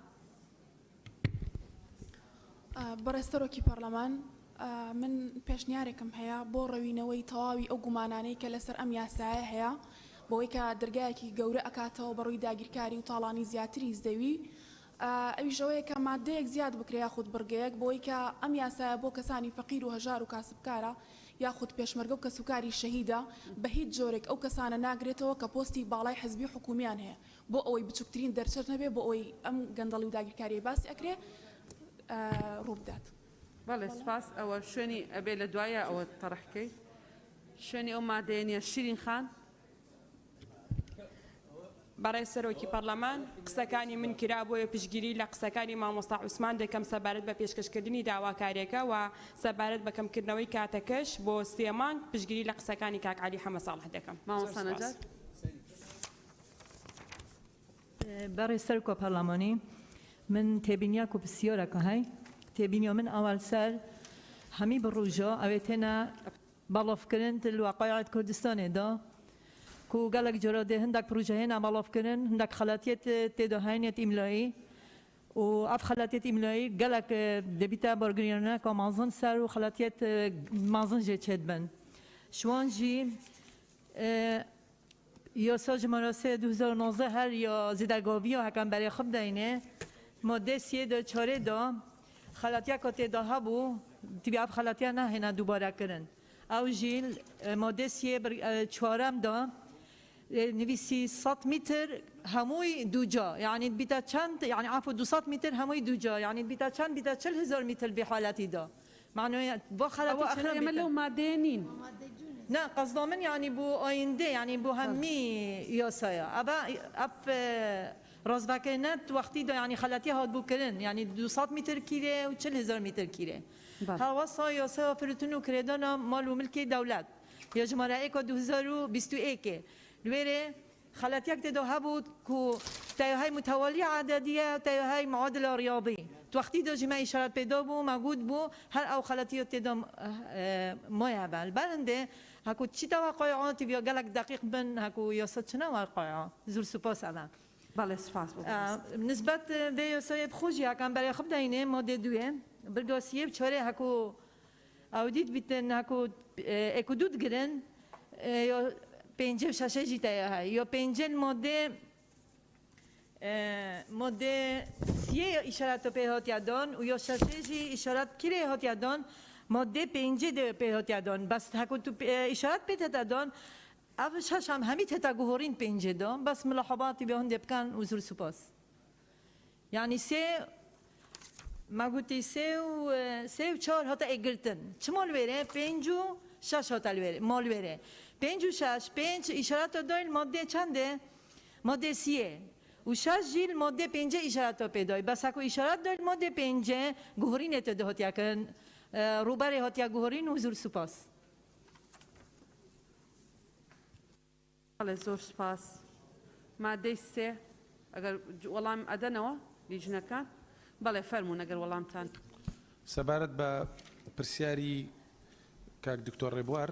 بەڕێز سەرۆکی پەڕلەمان، من پێشنیارێکم هەیە بۆ ڕەوینەوەی تەواوی ئەو گومانانەی کە لەسەر ئەم یاسایە هەیە، بەوەی کە دەرگایەکی گەورە ئەکاتەوە بەڕووی داگیرکاری و تاڵانی زیاتری زەوی، ئەویش ئەوەیە کە ماددەیەک زیاد بکرێ یاخود بڕگەیەک بەوەی کە ئەم یاسایە بۆ کەسانی فەقیر و هەژار و کاسبکارە یاخود پێشمەرگە و کەسوکاری شەهیدە بە هیچ جۆرێک ئەو کەسانە ناگرێتەوە کە پۆستی باڵای حزبی و حکومیان هەیە بۆ ئەوەی بچوکترین دەرچەش نەبێ بۆ ئەوەی ئەم گەندەڵی و داگیرکاریەی باسی ئەکرێ ڕووبدات. بەڵێ سوپاس ئەوە شوێنی ئەبێ لە دوایە ئەوە تەڕح کەی شوێنی ئەو مادەیە نیە شیرین خان. بەڕێز سەرۆکی پەڕلەمان، قسەکانی من کرا بۆیە پشتگیری لە قسەکانی مامۆستا عوسمان دەکەم سەبارەت بە پێشکەشکردنی داواکاریەکە و سەبارەت بە کەمکردنەوەی کاتەکەش بۆ سێ مانگ پشتگیری لە قسەکانی کاک عەلی حەمە ساڵح دەکەم. زۆر مامۆستا سوپاس. نەجات. بەڕێز سەرۆک پەرلەمانی، من تێبینیاک و پرسیارەکە هەی. تێبینیۆ من ئەوال سەر هەمی بڕوژە ئەوێ تێنە بەڵۆفکردن تل واقعیت کوردستانێ دا کو گەلک جۆرە دێ هندک پروژە هێنا بەڵۆفکردن هندک خەلاتیەت تێدا هەینێت ئیملایی و ئەف خەلاتیەت ئیملایی گەلک دەبیتە بارگریانە کە مازن سەر و خەلاتیەت مازن ژێ چێت بن شوان ژی یاسا ژمارە 3 2019 هەر یا زیدەگاویە هەکەم بەرێ خب داینێ مادە سیێ دا چارێ دا خەلاتیە کە تێدا هەبوو تبی ئەف خەلاتیە نەهێنا دووبارە کردن ئەو ژیل مادە سیێ چوارەم دا نویسی 100 متر هەمووی دووجا یعنی بیتا چەند یعنی عفو 200 متر هەمووی دووجا یعنی بیتا چەند بیتا 40 هزار متر به حالەتی دا معناه با خەلەتی ئەوە ئەخر ئێمە لەو مادەیە نین. نا قصدا من يعني بو آینده يعني بو همی یاسایا ئەبا ئەف ڕازبەکەنەت وەختی دا يعني خەلەتی هات بو کردن يعني 200 متر کیره و 40 هزار متر کیره هەوەسا یاسا فرتون و کرێدانا مال و ملکی دەولەت یا ژمارە ئێکا 2021 لوێرێ خەلەتیەک تێدا هەبوو کو تەیهای متوالی عددیە تەیهای معادلە ریاضی وەختی دا ژمە ئیشارەت پێدا بوو مەگوت بوو هەر ئەو خەلەتیە تێدا مایە بەل بەرندێ هەکو چی تەواقعات بیا گەلک دقیق بن هەکو یاسا چنە واقعا زۆر سوپاس ئەمە بەڵێ سوپاس بۆ نسبت به یاسای بخۆشی هەکەم بەرێ خب داینێ مادە دوێ برگاسیە بچارێ هەکو ئەو دیت بیتن هەکو ئێکو دوو دگرن یا پێنجە و شەشە ژی تەیە هەیە یا پێنجن مادە مادە سیە ئیشارەت پێ هاتیە دان و یا شەشە ژی ئیشارەت کرێ هاتیە دان مادە پێنجە پێ هاتیە دان بەس هەکو تو ئیشارەت پێ تێتە دان ئەف شەش هم هەمی تێتا گۆڕین پێنجە دان بەس ملاحەباتی بێ هەندێ بکەن و زۆر سوپاس یعنی سێ ما گوتی سێ و چوار هاتە ئێگرتن چ مال وێرێ پێنج و شەش هاتە لوێرێ مال وێرێ پێنج و شەش پێنج ئیشارەتە داین مادە چەندێ مادە سیە و شەش ژیل مادە پێنجە ئیشارەتە پێدای بەس هەکو ئیشارەت داین مادە پێنجە گۆڕینێ تێدا هاتیەکردن ڕووبەرێ هاتیە گۆڕین و زۆر سوپاس. بەڵێ زۆر سوپاس. مادەی سێ ئەگەر وەڵام ئەدەنەوە لیژنەکان بەڵێ فەرموون ئەگەر وەڵامتان. سەبارەت بە پرسیاری کاک دکتۆر ڕێبوار،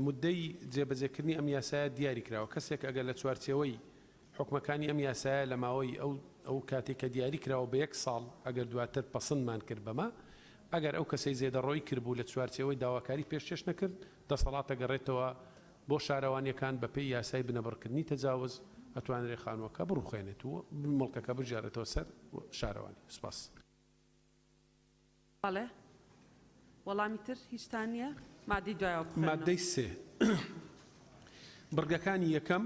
مودەی جێبەجێکردنی ئەم یاسایە دیاری کراوە، کەسێک ئەگەر لە چوارچێوەی حوکمەکانی ئەم یاسایە لە ماوەی ئەو ئەو کاتێک کە دیاری کراوە بە یەک ساڵ ئەگەر دواتر پەسندمان کرد بەمە، ئەگەر ئەو کەسەی زێدەڕۆیی کردبوو لە چوارچێوەی داواکاری پێشکێش نەکرد، دەسەڵات دەگەڕێتەوە بۆ شارەوانییەکان بەپێی یاسای بنەبڕکردنی تەجاوز ئەتوانرێ خانووەکە بڕوخێنێت و موڵکەکە بگێڕێتەوە سەر شارەوانی. سوپاس. بەڵێ وەڵامی تر هیچتان نییە؟ مادەی دوایەوە بخوێنەوە. مادەی سێ بڕگەکانی یەکەم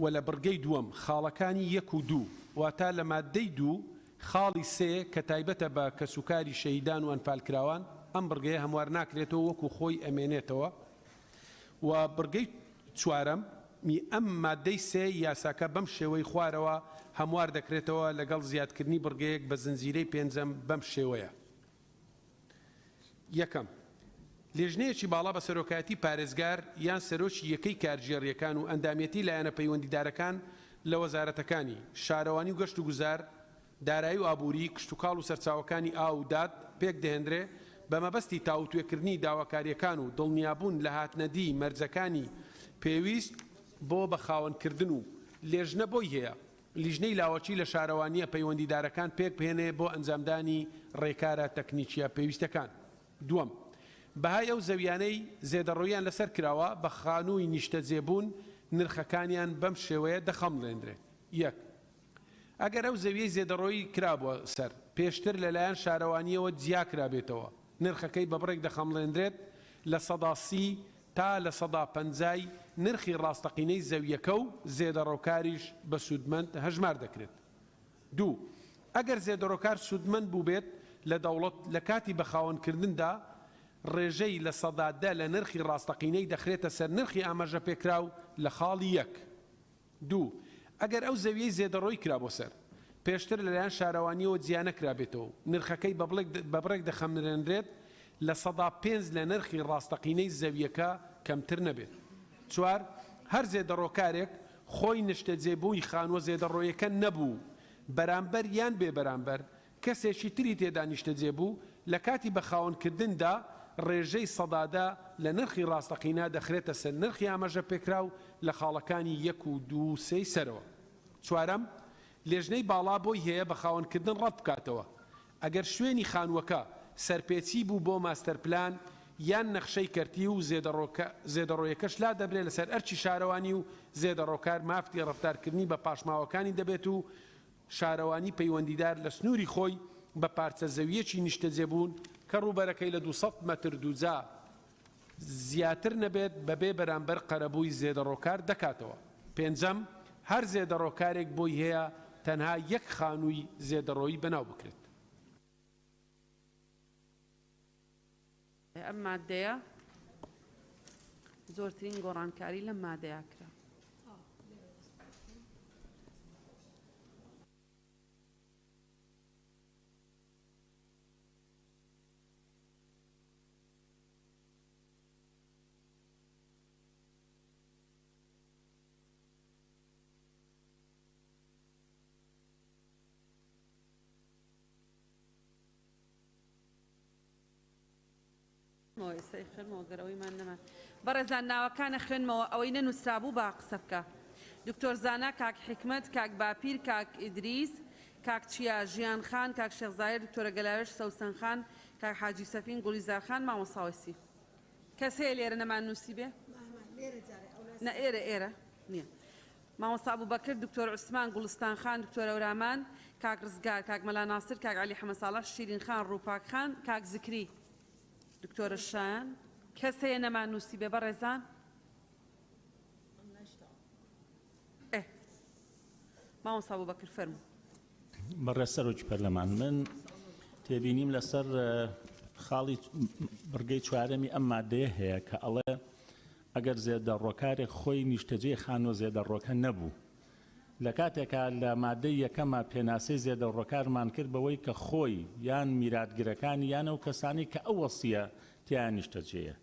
و لە بڕگەی دووەم خاڵەکانی یەک و دوو واتا لە مادەی دوو خاڵی سێ کە تایبەتە بە کەسوکاری شەهیدان و ئەنفالکراوان ئەم بڕگەیە هەموار ناکرێتەوە وەکو خۆی ئەمێنێتەوە و بڕگەی چوارەم ی ئەم مادەی سێ یاساکە بەم شێوەی خوارەوە هەموار دەکرێتەوە لەگەڵ زیادکردنی بڕگەیەک بە زنجیرەی پێنجەم بەم شێوەیە. یەکەم، لێژنەیەکی باڵا بە سەرۆکایەتی پارێزگار یان سەرۆکی یەکەی کارگێڕییەکان و ئەندامیەتی لایەنە پەیوەندیدارەکان لە وەزارەتەکانی، شارەوانی و گەشت و گوزار، دارایی و ئابووری، کشتوکاڵ و سەرچاوەکانی ئاو و داد، پێکدەهێنرێ، بە مەبەستی تاووتوێکردنی داواکارییەکان و دڵنیابوون لە هاتنەدیی مەرجەکانی پێویست بۆ بە خاوەنکردن و لێژنە بۆی هەیە لیژنەی لاوەکی لە شارەوانییە پەیوەندیدارەکان پێکبهێنێ بۆ ئەنجامدانی ڕێکارە تەکنیکییە پێویستەکان. دووەم، بەهای ئەو زەویانەی زێدەڕۆییان لەسەر کراوە بە خانووی نیشتەجێبوون نرخەکانیان بەم شێوەیە دەخەمڵێنرێت، یەک. ئەگەر ئەو زەویەی زێدەڕۆیی کرابووە سەر، پێشتر لەلایەن شارەوانییەوە جیاکرابێتەوە، نرخەکەی بە بڕێک دەخەمڵێنرێت 30% تا 50% ی نرخی ڕاستەقینەی زەوییەکە و زێدەڕۆکاریش بە سوودمەند هەژمار دەکرێت. دوو. ئەگەر زێدەڕۆکار سوودمەند بووبێت لە دەوڵەت لە کاتی بەخاوەنکردندا، ڕێژەی 10% لە نرخی ڕاستەقینەی دەخرێتە سەر نرخی ئاماژەپێکراو لە خاڵی یەک. دوو. ئەگەر ئەو زەویەی زێدەڕۆیی کرابووە سەر، پێشتر لەلایەن شارەوانییەوە جیانەکرابێتەوە و نرخەکەی بە بڕێک دەخەملێنرێت 5% لە نرخی ڕاستەقینەی زەوییەکە کەمتر نەبێت. چوار. هەر زێدەڕۆکارێک خۆی نیشتەجێبووی خانووە زێدەڕۆیەکە نەبوو، بەرامبەر یان بێ بەرامبەر، کەسێکی تری تێدا نیشتەجێ بوو، لە کاتی بە خاوەنکردندا ڕێژەی 10% لە نرخی ڕاستەقینە دەخرێتە سەر نرخی ئاماژەپێکراو لە خاڵەکانی یەک و دوو و سێی سەرەوە. چوارەم، لێژنەی باڵا بۆی هەیە بە خاوەنکردن ڕەت بکاتەوە ئەگەر شوێنی خانووەکە سەرپێچی بوو بۆ ماستەرپلان یان نەخشەی کەرتی و زێدەڕۆیەکەش لادەبرێ لەسەر ئەرکی شارەوانی و زێدەڕۆکار مافتی ڕەفتارکردنی بە پاشماوەکانی دەبێت و شارەوانی پەیوەندیدار لە سنووری خۆی بە پارچە زەوییەکی نیشتەجێبوون کە ڕووبەرەکەی لە 200 مەتر دووجا زیاتر نەبێت بەبێ بەرامبەر قەرەبووی زێدەڕۆکار دەکاتەوە. پێنجەم، هەر زێدەڕۆکارێک بۆی هەیە تەنها یەک خانووی زێدەڕۆیی بەناو بکرێت. ئەم ماددەیە زۆرترین گۆڕانکاری لەم مادەیە کرا. بەڕێزان ناوەکانە خوێنمەوە ئەوەی نەنووسرابوو با قسە بکە دکتۆر زانا کاک حیکمەت کاک باپیر کاک ئیدریس کاک چیا ژیان خان کاک شێخ زاهیر دکتۆرە گەلاوێژ سەوسەن خان کاک حاجی سەفین گوڵیزار خان مامۆستا وەیسی کەس هەیە لێرە نەمان نووسی بێ نە ئێرە ئێرە نییە مامۆستا ئەبوبەکر دکتۆر عوسمان گوڵستان خان دکتۆر ئەورامان کاک ڕزگار کاک مەلا ناسر کاک عەلی حەمە ساڵح شیرین خان ڕووپاک خان کاک زکری دکتۆرە شایان کەس هەیە نەمان نووسی بێ بەڕێزان ئێ مامۆستا ئەبوبەکر فەرموو. بەڕێز سەرۆکی پەرلەمان، من تێبینیم لەسەر خاڵی بڕگەی چوارەمی ئەم مادەیە هەیە کە ئەڵێ ئەگەر زێدەڕۆکارێک خۆی نیشتەجێی خانووە زێدەڕۆکە نەبوو لە کاتێکا لە مادەی یەکەما پێناسەی زێدەڕۆکارمان کرد بەوەی کە خۆی یان میراتگرەکانی یان ئەو کەسانەی کە ئەو وەسیە تیایا نیشتەجێیە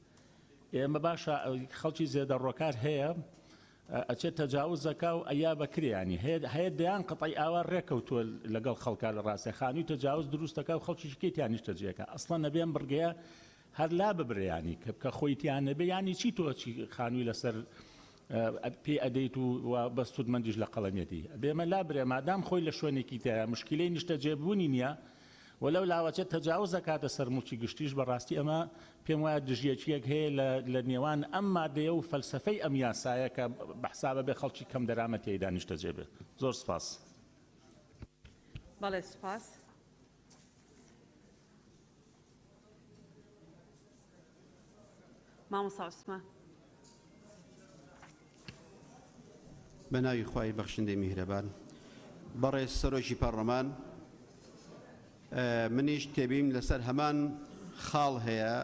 ئێمە باشە خەڵکی زێدەڕۆکار هەیە ئەچێت تەجاوز ئەکا و ئەیا بە کرێ یانی هەیە هەیە دەیان قەتعی ئاوا ڕێکەوتووە لەگەڵ خەڵکا لە ڕاستێ خانووی تەجاوز دروست ئەکا و خەڵکیشی کەی تیا نیشتەجێ ئەکا ئەسڵەن ئەبێ ئەم بڕگەیە هەر لا ببرێ یانی کە کە خۆی تیا نەبێ یانی چی تۆ چی خانووی لەسەر پێی ئەدەیت و و بە سوودمەندیش لە قەڵەمیەتی ئەبێ ئەمە لا برێ مادام خۆی لە شوێنێکی تایە مشکیلەی نیشتەجێبوونی نییە و لەو لاوە چێت تەجاوز ئەکاتە سەر موڵکی گشتیش، بەڕاستی ئەمە پێم وایە دژیەکییەک هەیە لە لە نێوان ئەم مادەیە و فەلسەفەی ئەم یاسایە کە بە حسابە بێ خەڵکی کەم دەرامەت تێیدا نیشتەجێ بێت. زۆر سپاس. بەڵێ سوپاس. مامۆستا عوسمان. بە ناوی خوای بەخشندەی میهرەبان. بەڕێز سەرۆکی پەڕلەمان، منیش تێبیم لەسەر هەمان خاڵ هەیە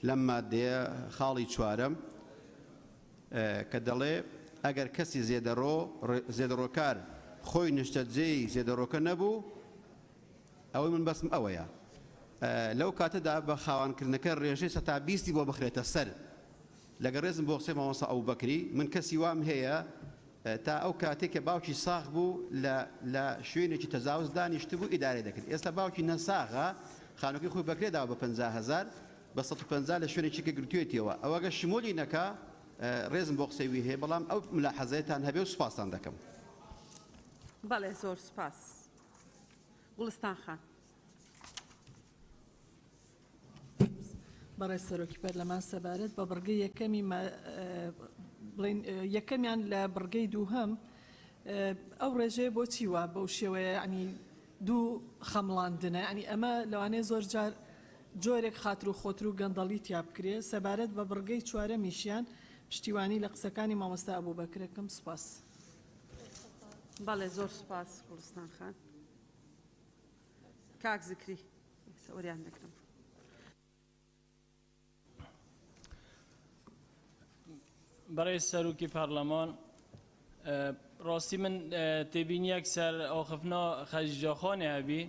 لەم مادەیە خاڵی چوارەم کە دەڵێ ئەگەر کەسی زێدەڕۆ زێدەڕۆکار خۆی نیشتەجێی زێدەڕۆکە نەبوو ئەوەی من بەسم ئەوەیە لەو کاتەدا بە خاوانکردنەکە ڕێژەی سەتا بیستی بۆ بخرێتە سەر لەگەڵ ڕێزم بۆ قسەی مامۆستا ئەبوبەکری من کەسی وام هەیە تا ئەو کاتێک کە باوکی ساغ بوو لە لە شوێنێکی تەجاوز دانیشتبوو ئیدارەی دەکرد ئێستا باوکی نەساغە خانووەکەی خۆی بەکرێ داوە بە 50 هەزار بە 150 لە شوێنێکی کە گرتوێتیەوە ئەوەگە شمولی نەکا ڕێزم بۆ قسەی وی هەیە بەڵام ئەو ملاحەزەیەتان هەبێ و سوپاستان دەکەم. بەڵێ زۆر سوپاس گوڵستان خان. بەڕێز سەرۆکی پەرلەمان سەبارەت بە بڕگەی یەکەمی بڵێن یەکەمیان لە بڕگەی دووهەم ئەو ڕێژەیە بۆچی وا بەو شێوەیە ینی دوو خەمڵاندنە ینی ئەمە لەوانەیە زۆر جار جۆرێک خاتر و خۆتر و گەندەڵی تیا بکرێ سەبارەت بە بڕگەی چوارەمیشیان پشتیوانی لە قسەکانی مامۆستا ئەبوبەکرەکەم سوپاس. بەڵێ زۆر سوپاس گوڵستان خان. کاک زکری ئێستا وەریان دەگرم. بەڕێز سەرۆکی پەرلەمان ڕاستی من تێبینیەک سەر ئاخفنا خەدیجە خانێ هەبی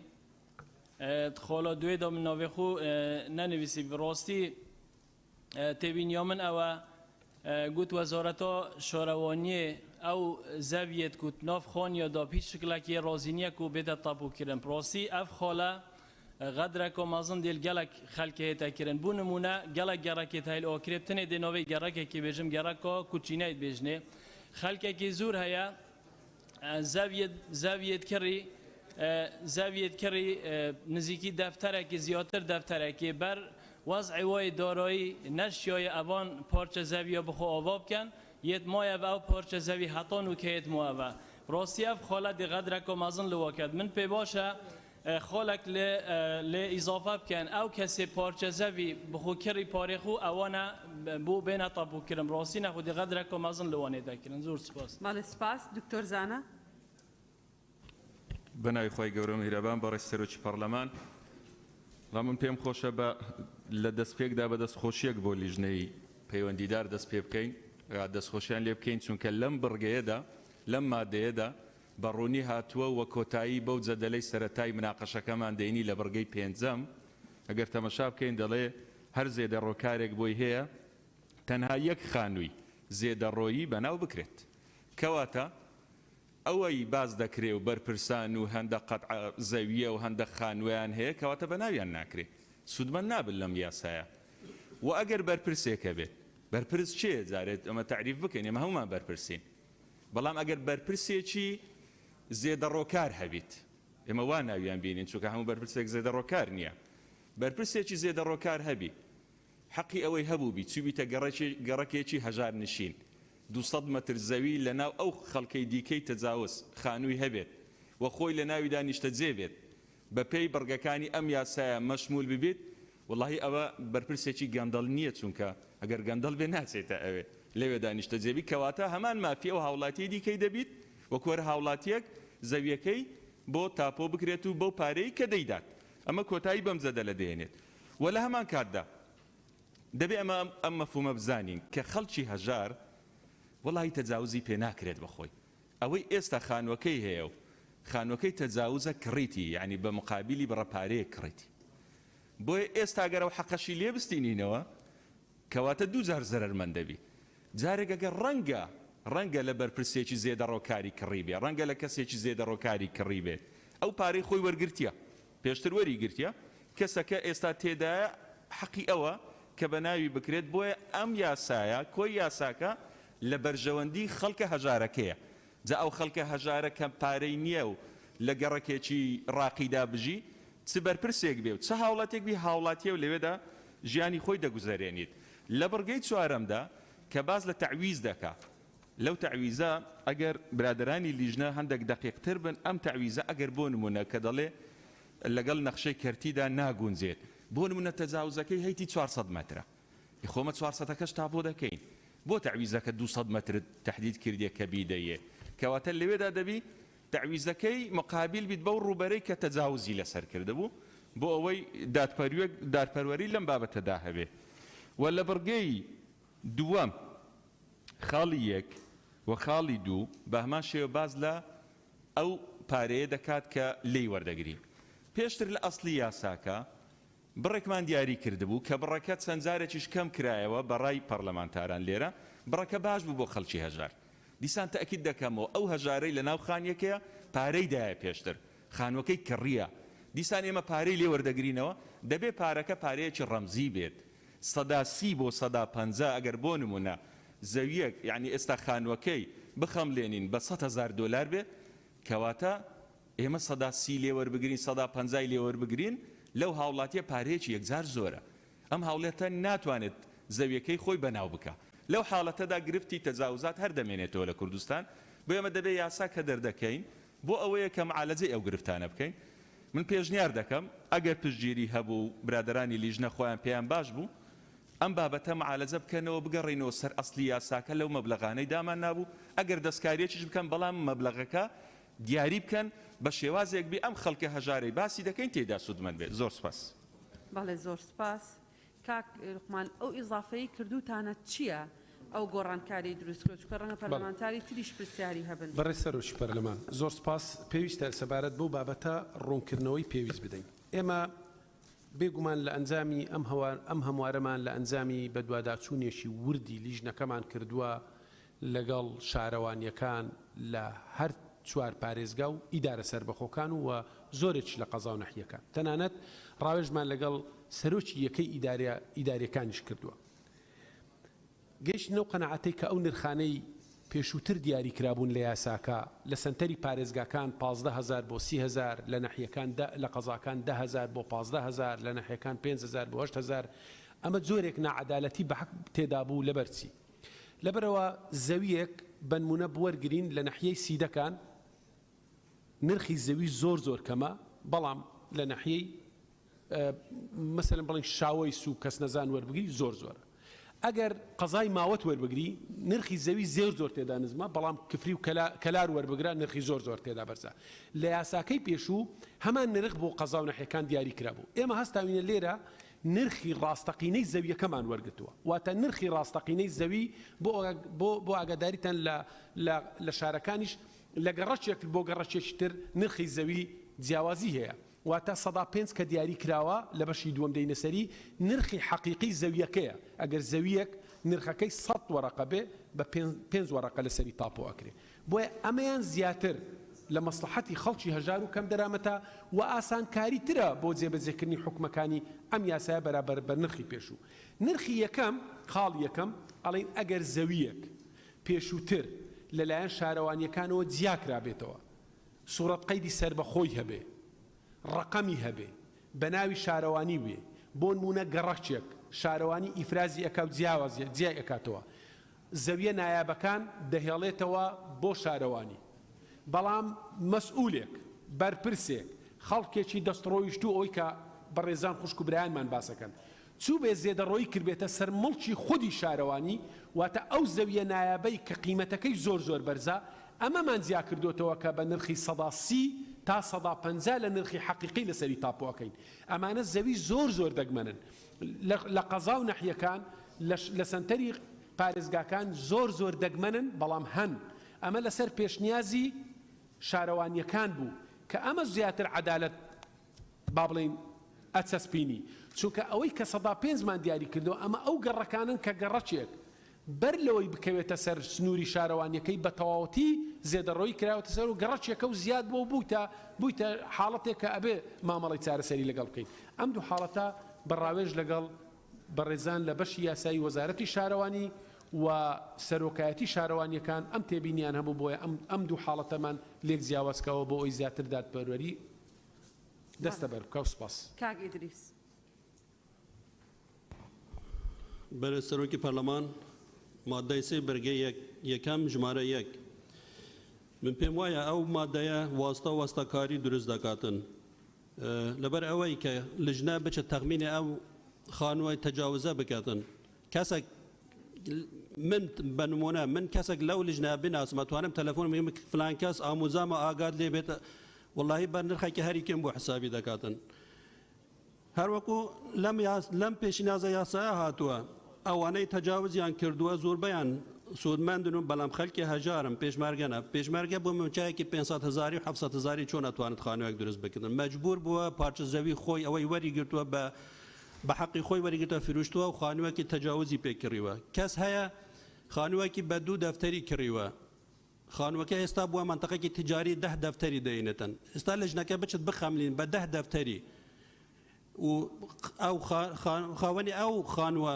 خاڵا دوێ دا من ناوێ خو نەنویسی ڕاستی تێبینیا من ئەوە گوت وەزارەتا شارەوانیێ ئەو زەویەت کو ناف خانیا دا هیچ شکلەکی ڕازی نییە کو بێتە تاپو کردن. ڕاستی ئەف خالە غەدرەکە مەزن دێل گەلک خەلکێ هێتە کردن. بوو نمونە گەلک گەڕەکێت هەیل ئاکرێ بتنێ دێ ناوێ گەڕەکێکی بێژم گەڕەکە کوچینەیت بێژنێ. خەلکێکی زۆر هەیە زەویەت کڕی زەویەت کڕی نزیکی دەفتەرێکی زیاتر دەفتەرێکی بەر وەزعی وای دارایی نەشیایە ئەوان پارچە زەویە بخۆ ئاوا بکەن یەت مایە ئەو پارچە زەوی هەتان و کەیت ماوە. ڕاستی ئەف خالە دی غەدرەکە مەزن لەوە کرد. من پێ باشە خالک لێ ئیزافە بکەن ئەو کەسێ پارچە زەوی بخۆ کڕی پارێخ و ئەوانە بۆ بێنە تاپوکردن. ڕاستی نەخۆ دی غەدرەکە مەزن لەوانێ دەکردن. زۆر سپاس. بەڵێ سپاس. دکتۆر زانا. بە ناوی خوای گەورە و میهرەبان. بەڕێز سەرۆکی پەرلەمان، ڕا من پێم خۆشە بە لە دەستپێکدا بە دەستخۆشیەک بۆ لیژنەی پەیوەندیدار دەست پێ بکەین، دەستخۆشیان لێ بکەین، چونکە لەم بڕگەیەدا لەم مادەیەدا بە ڕوونی هاتووە و کۆتایی بەو جەدەلەی سەرەتای مناقەشەکەمان دێنی لە بڕگەی پێنجەم. ئەگەر تەمەشا بکەین دەڵێ هەر زێدەڕۆکارێک بۆی هەیە تەنها یەک خانووی زێدەڕۆیی بەناو بکرێت. کەواتە ئەوەی باس دەکرێ و بەرپرسان و هەندە قەتعە زەوییە و هەندە خانوویان هەیە کەواتە بەناویان ناکرێ، سوودمەند نابن لەم یاسایە. و ئەگەر بەرپرسێک هەبێت، بەرپرس کێیە؟ جارێ ئەمە تەعریف بکەین، ئێمە هەموومان بەرپرسین، بەڵام ئەگەر بەرپرسێکی زێدەڕۆکار هەبیت، ئێمە وا ناویان بینین چونکە هەموو بەرپرسێک زێدەڕۆکار نییە، بەرپرسێکی زێدەڕۆکار هەبی، حەقی ئەوەی هەبووبی چووبیتە گەڕەکێکی هەژارنشین، 200 مەتر زەوی لەناو ئەو خەڵکەی دیکەی تەجاوز خانووی هەبێت و خۆی لەناویدا نیشتەجێ بێت، بەپێی بڕگەکانی ئەم یاسایە مەشموول ببیت، وەڵاهی ئەوە بەرپرسێکی گەندەڵ نییە، چونکە ئەگەر گەندەڵ بێ ناچێتە ئەوێ لەوێدا نیشتەجێ بی، کەواتە هەمان مافی ئەو هاوڵاتیەی دیکەی دەبیت وەکو هەر هاوڵاتیەک زەویەکەی بۆ تاپۆ بکرێت و بەو پارەی کە دەیدات. ئەمە کۆتایی بەم جەدەلە دێنێت و لە هەمان کاتدا دەبێ ئەمە ئەم مەفهومە بزانین کە خەڵکی هەژار وەڵاهی تەجاوزی پێ ناکرێت بەخۆی. ئەوەی ئێستا خانوەکەی هەیە و خانوەکەی تەجاوزە کڕیتی یانی بە مقابیلی بڕە پارەیەک کڕیتی بۆیە ئێستا گەر ئەو حەقەشی لێ بستینینەوە کەواتە دووجار زەرەرمەند دەبی جارێک ئەگەر ڕەنگە ڕەنگە لە بەرپرسێکی زێدەڕۆکاری کڕی بێ ڕەنگە لە کەسێکی زێدەڕۆکاری کڕی بێت ئەو پارەی خۆی وەرگرتیە پێشتر وەری گرتیە کەسەکە ئێستا تێدایە حەقی ئەوە کە بە ناوی بکرێت بۆیە ئەم یاسایە کۆی یاساکە لە بەرژەوەندی خەڵکە هەژارەکەیە جا ئەو خەڵکە هەژارە کە پارەی نیە و لە گەڕەکێکی ڕاقیدا بژی چ بەرپرسێک بێ و چ هاوڵاتیەک بی هاوڵاتیە و لەوێدا ژیانی خۆی دەگوزەرێنیت لە بڕگەی چوارەمدا کە باس لە تەعویز دەکا لەو تەعویزە ئەگەر برادەرانی لیژنە هەندێک دەقیق تر بن ئەم تەعویزە ئەگەر بۆ نمونە کە دەڵێ لەگەڵ نەخشەی کەرتیدا ناگونجێت بۆ نمونە تەجاوزەکەی هەیتی 400 مەترە خۆمە 400ەکەش تاپۆ دەکەین بۆ تەعویزەکە 200 مەترت تەحدید کردیە کە بیدەیێ کەواتە لەوێدا دەبی تەعویزەکەی مقابیل بیت بەو ڕووبەرەی کە تەجاوزی لەسەر کردبوو بۆ ئەوەی دادپەروەری لەم بابەتەدا هەبێ و لە بڕگەی دووەم خاڵی یەک و خاڵی دوو بەهەمان شێوە باس لە ئەو پارەیە دەکات کە لێی وەردەگرین. پێشتر لە ئەسڵی یاساکە بڕێکمان دیاری کردبوو کە بڕەکە چەند جارێکیش کەم کرایەوە بە ڕای پەڕلەمانتاران لێرە بڕەکە باش بوو بۆ خەڵکی هەژار. دیسان تەئکید دەکەمەوە ئەو هەژارەی لە ناو خانیەکەیە پارەی دایە پێشتر خانوەکەی کڕیە دیسان ئێمە پارەی لێ وەردەگرینەوە دەبێ پارەکە پارەیەکی ڕەمزی بێت 30% بۆ 50% ئەگەر بۆ نمونە زەویەک یانی ئێستا خانوەکەی بخەملێنین بە 100 هەزار دۆلار بێ کەواتە ئێمە 30% لێ وەربگرین 50%ی لێ وەربگرین لەو هاوڵاتیە پارەیەکی یەکجار زۆرە ئەم هاوڵاتە ناتوانێت زەویەکەی خۆی بەناو بکا لەو حاڵەتەدا گرفتی تەجاوزات هەر دەمێنێتەوە لە کوردستان بۆیە ئێمە دەبێ یاسا کە دەردەکەین بۆ ئەوەیە کە معالەجەی ئەو گرفتانە بکەین من پێشنیار دەکەم ئەگەر پشتگیری هەبوو و برادەرانی لیژنە خۆیان پێیان باش بوو ئەم بابەتە معالەجە بکەنەوە بگەڕێینەوە سەر ئەسڵی یاساکە لەو مەبلەغانەی دامان نابوو ئەگەر دەستکاریەکیش بکەن بەڵام مەبلەغەکە دیاری بکەن بە شێوازێک بێ ئەم خەڵکە هەژارەی باسی دەکەین تێیدا سوودمەند بێت زۆر سوپاس. بەڵێ زۆر سوپاس. کاک لوقمان ئەو ئیزافەی کردووتانە چییە ئەو گۆڕانکاریەی دروست کردووە چونکە ڕەنگە پەرلەمانتاری تریش پرسیاری هەبن. بەڕێز سەرۆکی پەرلەمان زۆر سوپاس، پێویستە سەبارەت بەو بابەتە ڕوونکردنەوەی پێویست بدەین. ئێمە بێ گومان لە ئەنجامی ئەم هەموارەمان لە ئەنجامی بەدواداچوونێکی وردی لیژنەکەمان کردووە. لەگەڵ شارەوانییەکان لە هەر چوار پارێزگا و ئیدارە سەربەخۆکان و زۆرێکیش لە قەزا و نەحیەکان. تەنانەت ڕاوێژمان لەگەڵ سەرۆکی یەکەی ئیدارە ئیدارییەکانیش کردووە. گەیشتینە ئەو قەناعەتەی کە ئەو نرخانەی پێشووتر دیاری کرابوون لە یاساکە، لە سەنتەری پارێزگاکان 15 هەزار بۆ 30 هەزار، لە نەحیەکان دە، لە قەزاکان 10 هەزار بۆ 15 هەزار، لە نەحیەکان 5 هەزار بۆ 8 هەزار، ئەمە جۆرێک ناعەدالەتی بە حەق تێدابوو، لەبەرچی؟ لەبەرئەوە زەوییەک بەنموونە بوەرگرین لە نەحیەی سیدەکان نرخی زەوی زۆر زۆر کەمە، بەڵام لە نەحیەی مەسەلەن بڵێن شاوەیس و کەسنەزان وەربگری زۆر زۆرە. ئەگەر قەزای ماوەت وەربگری نرخی زەوی زێر زۆر تێدا نزمە، بەڵام کفری و کەلار وەربگرە نرخی زۆر زۆر تێدا بەرزە. لە یاساکەی پێشوو هەمان نرخ بۆ قەزا و نەحیەکان دیاری کرابوو. ئێمە هەستاوینە لێرە نرخی ڕاستەقینەی زەویەکەمان وەرگرتووە. واتە نرخی ڕاستەقینەی زەوی بۆ بۆ بۆ ئاگاداریتان لە لە لە شارەکانیش لە گەڕەکێک بۆ گەڕەکێکی تر نرخی زەوی جیاوازی هەیە. واتە 5% کە دیاری کراوە لە بەشی دووەم دێینە سەری، نرخی حەقیقی زەوییەکەیە، ئەگەر زەوییەک نرخەکەی 100 وەرەقە بێ بە پێنج وەرەقە لەسەری تاپۆ ئەکرێ. بۆیە ئەمەیان زیاتر لە مەسڵەحەتی خەڵکی هەژار و کەمدەرامەتە و ئاسانکاریترە بۆ جێبەجێکردنی حوکمەکانی ئەم یاسایە بەرابەر بە نرخی پێشوو. نرخی یەکەم، خاڵی یەکەم، ئەڵێین ئەگەر زەوییەک پێشووتر لەلایەن شارەوانییەکانەوە جیاکرابێتەوە، سوڕەت قەیدی سەربەخۆی هەبێ، ڕەقەمی هەبێ، بەناوی شارەوانی بێ، بۆنموونە گەڕەکێک شارەوانی ئیفرازی ئەکا و جیاوازی جیای ئەکاتەوە، زەویە نایابەکان دەهێڵێتەوە بۆ شارەوانی، بەڵام مەسئولێک، بەرپرسێک، خەڵکێکی دەستڕۆیشتوو ئەوەی کە بەڕێزان خوشک و برایانمان باسەکەن، چووبێ زێدەڕۆیی کردبێتە سەر موڵکی خودی شارەوانی، واتە ئەو زەویە نایابەی کە قیمەتەکەی زۆر زۆر بەرزە، ئەمەمان جیا کردۆتەوە کە بە نرخی 30% تا 50% لە نرخی حەقیقی لەسەری تاپۆ ئەکەین. ئەمانە زەوی زۆر زۆر دەگمەنن لە لە قەزا و نەحیەکان، لە لە سەنتەری پارێزگاکان زۆر زۆر دەگمەنن بەڵام هەن. ئەمە لەسەر پێشنیازی شارەوانیەکان بوو کە ئەمە زیاتر عەدالەت با بڵێین ئەچەسپینی، چونکە ئەوەی کە 5% مان دیاری کردووە ئەمە ئەو گەڕەکانەن کە گەڕەکێک بەر لەوەی بکەوێتە سەر سنووری شارەوانیەکەی بە تەواوەتی زێدەڕۆیی کراوەتە سەر و گەڕەکێکە و زیاد بووە و بوویتە بوویتە حاڵەتێک کە ئەبێ مامەڵەی چارەسەری لەگەڵ بکەین. ئەم دوو حاڵەتە بە ڕاوێژ لەگەڵ بەڕێزان لە بەشی یاسایی وەزارەتی شارەوانی و سەرۆکایەتی شارەوانیەکان ئەم تێبینیان هەبوو بۆیە ئەم ئەم دوو حاڵەتەمان لێک جیاواز کەوە بۆ ئەوەی زیاتر دادپەروەری دەستەبەر بکا و سوپاس. کاک ئیدریس. بەرێز سەرۆکی پەرلەمان، ماددەی سێ برگەی یەک یەکەم ژمارە یەک من پێم وایە ئەو مادەیە واستە و واستەکاری دروست دەکاتن لەبەر ئەوەی کە لجنە بچێت تەخمینی ئەو خانووە تەجاوزە بکاتن کەسێک من بە نمونە من کەسێک لەو لجنە بناسم ئەتوانم تەلەفۆن بکەم فلان کەس ئاموزامە ئاگات لێ بێت وەڵاهی بە نرخێکی هەری کەم بۆ حسابی دەکاتن هەروەکو لەم لەم پێشنیازە یاسایە هاتووە ئەوانەی تەجاوزیان کردووە زۆربەیان سوودمەندن و بەڵام خەلکی هەژارن پێشمەرگەنە پێشمەرگە بۆ موچەیەکی 500 هەزاری و 700 هەزاری چۆن ئەتوانێت خانوویەک دروست بکردن مەجبور بووە پارچە زەوی خۆی ئەوەی وەری گرتووە بە بە حەقی خۆی وەریگرتووە فروشتووە و خانووەکی تەجاوزی پێ کڕیوە کەس هەیە خانووەکی بە دوو دەفتەری کڕیوە خانووەکە ئێستا بووە مەنتەقەکی تجاری دە دەفتەری دەینێتن ئێستا لەژنەکە بچت بخەملین بە دە دەفتەری و ئەو خاوەنی ئەو خانووە